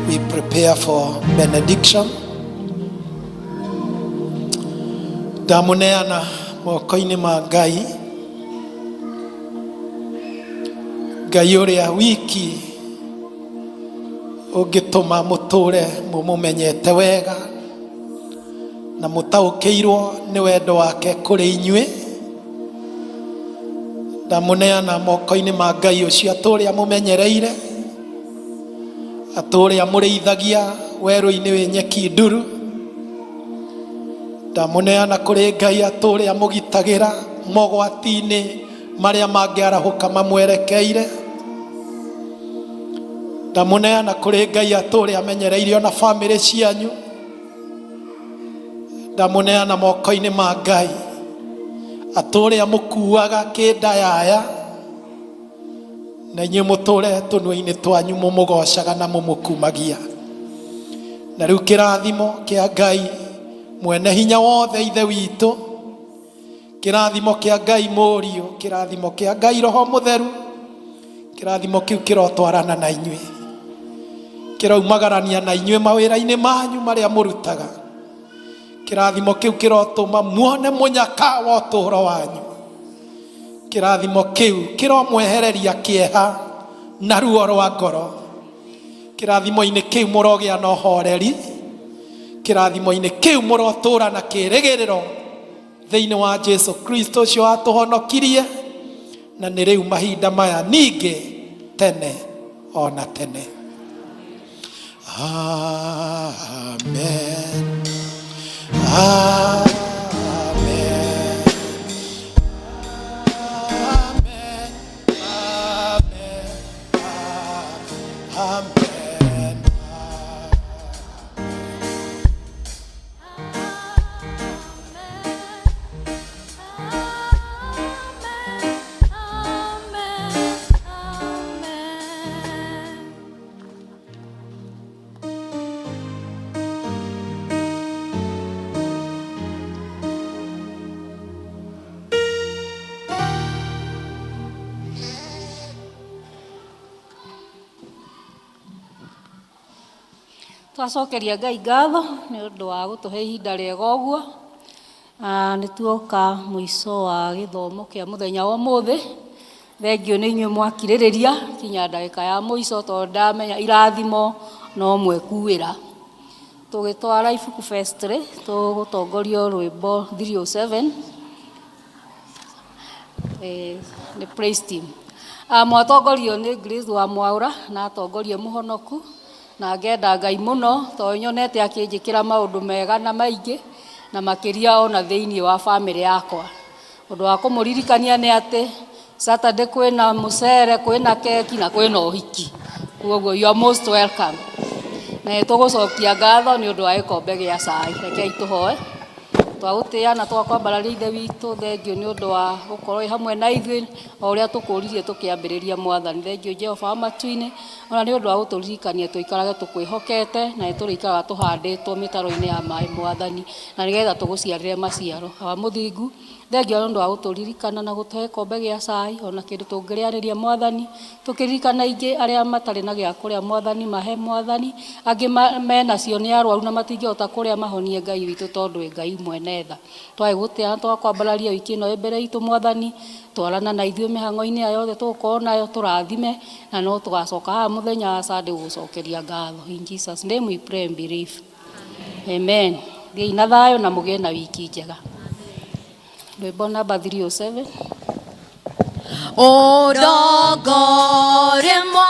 We prepare for benediction. Ndamuneana moko-inĩ ma Ngai, Ngai ũrĩa wiki ũngĩtũma mũtũre mũmũmenyete wega na mũtaũkĩirwo nĩ wendo wake kũrĩ inyuĩ. Ndamũneana moko-inĩ ma Ngai ũcio atũre amũmenyereire, atũre amũrĩithagia werũ-inĩ wĩ nyeki nduru. Ndamũneana kũrĩ Ngai atũre amũgitagĩra mogwati-inĩ marĩa mangĩarahũka mamwerekeire. Ndamũneana kũrĩ Ngai atũre amenyereire ona bamĩrĩ cianyu. Ndamũneana moko-inĩ ma Ngai atũre amũkuaga kĩndayaya, na inyuĩ mũtũre tũnua-inĩ twanyu mũmũgocaga na mũmũkumagia. Na rĩu kĩrathimo kĩa Ngai mwene hinya wothe Ithe witũ, kĩrathimo kĩa Ngai Mũriũ, kĩrathimo kĩa Ngai Roho Mũtheru, kĩrathimo kĩu kĩrotwarana na inyuĩ, kĩraumagarania na inyuĩ mawĩra-inĩ manyu marĩa mũrutaga. Kĩrathimo kĩu kĩrotũma muone mũnyaka wa ũtũũro wanyu. Kĩrathimo kĩu kĩromwehereria kĩeha na ruo rwa ngoro. Kĩrathimo-inĩ kĩu mũrogĩa na ũhoreri. Kĩrathimo-inĩ kĩu mũrotũũra na kĩĩrĩgĩrĩro thĩinĩ wa Jesu Kristo ũcio watũhonokirie, na nĩ rĩu mahinda maya ningĩ tene ona tene. Amen. Amen. Amen. Amen. Amen. Twacokeria Ngai ngatho nĩ ũndũ wa gũtũhe ihinda rĩega ũguo. Ah, nĩ tuoka mũico wa gĩthomo kĩa mũthenya wa ũmũthĩ. Thengiũ nĩ inyuĩ mwakirĩrĩria kinya ndagĩka ya mũico tondũ ndamenya irathimo no mwekuĩra. Tũgĩtwara ibuku vestry tũgũtongorio rwĩmbo 307 eh, nĩ praise team. Ah, mwatongorio nĩ Grace wa Mwaũra na atongorie mũhonoku na ngenda Ngai mũno tondũ nyonete akĩnjĩkĩra maũndũ mega na maingĩ na makĩria ona thĩinĩ wa bamĩrĩ yakwa. Ũndũ wa kũmũririkania nĩ atĩ Saturday kwĩna mũcere, kwĩna keki na kwĩna ũhiki. Koguo you are most welcome. Na nĩ tũgũcokia ngatho nĩ ũndũ wa gĩkombe gĩa cai. Rekei tũhoe. Twagũtĩĩa na twakwambararia Ithe witũ, thengiũ nĩ ũndũ wa gũkorwo wĩ hamwe na ithuĩ o ũrĩa tũkũririe tũkĩambĩrĩria Mwathani. Thengiũ Jehova wa matu-inĩ, ona nĩ ũndũ wa gũtũririkania tũikarage tũkwĩhokete na nĩ tũrĩikaraga tũhandĩtwo mĩtaro-inĩ ya maĩ Mwathani, na nĩgetha tũgũciarĩre maciaro. Awa mũthingu, thengiũ nĩ ũndũ wa gũtũririkana na gũtũhe gĩkombe gĩa cai ona kĩndũ tũngĩrĩanĩria Mwathani, tũkĩririkana aingĩ arĩa matarĩ na gĩa kũrĩa Mwathani, mahe Mwathani, angĩ menacio nĩ arwaru na matingĩhota kũrĩa, mahonie Ngai witũ tondũ wĩ Ngai mwene tha. Twagĩgũtĩa na twakwambararia wiki ĩno ĩ mbere itũ Mwathani, twarana na ithuĩ mĩhang'o-inĩ ĩyo yothe tũgũkorwo nayo, tũrathime na no tũgacoka haha mũthenya wa Sunday gũgũcokeria ngatho. In Jesus name we pray and believe. Amen. Thiĩi na thayũ na mũgĩe na wiki njega. Rwĩmbo namba 307. Ũndongorie.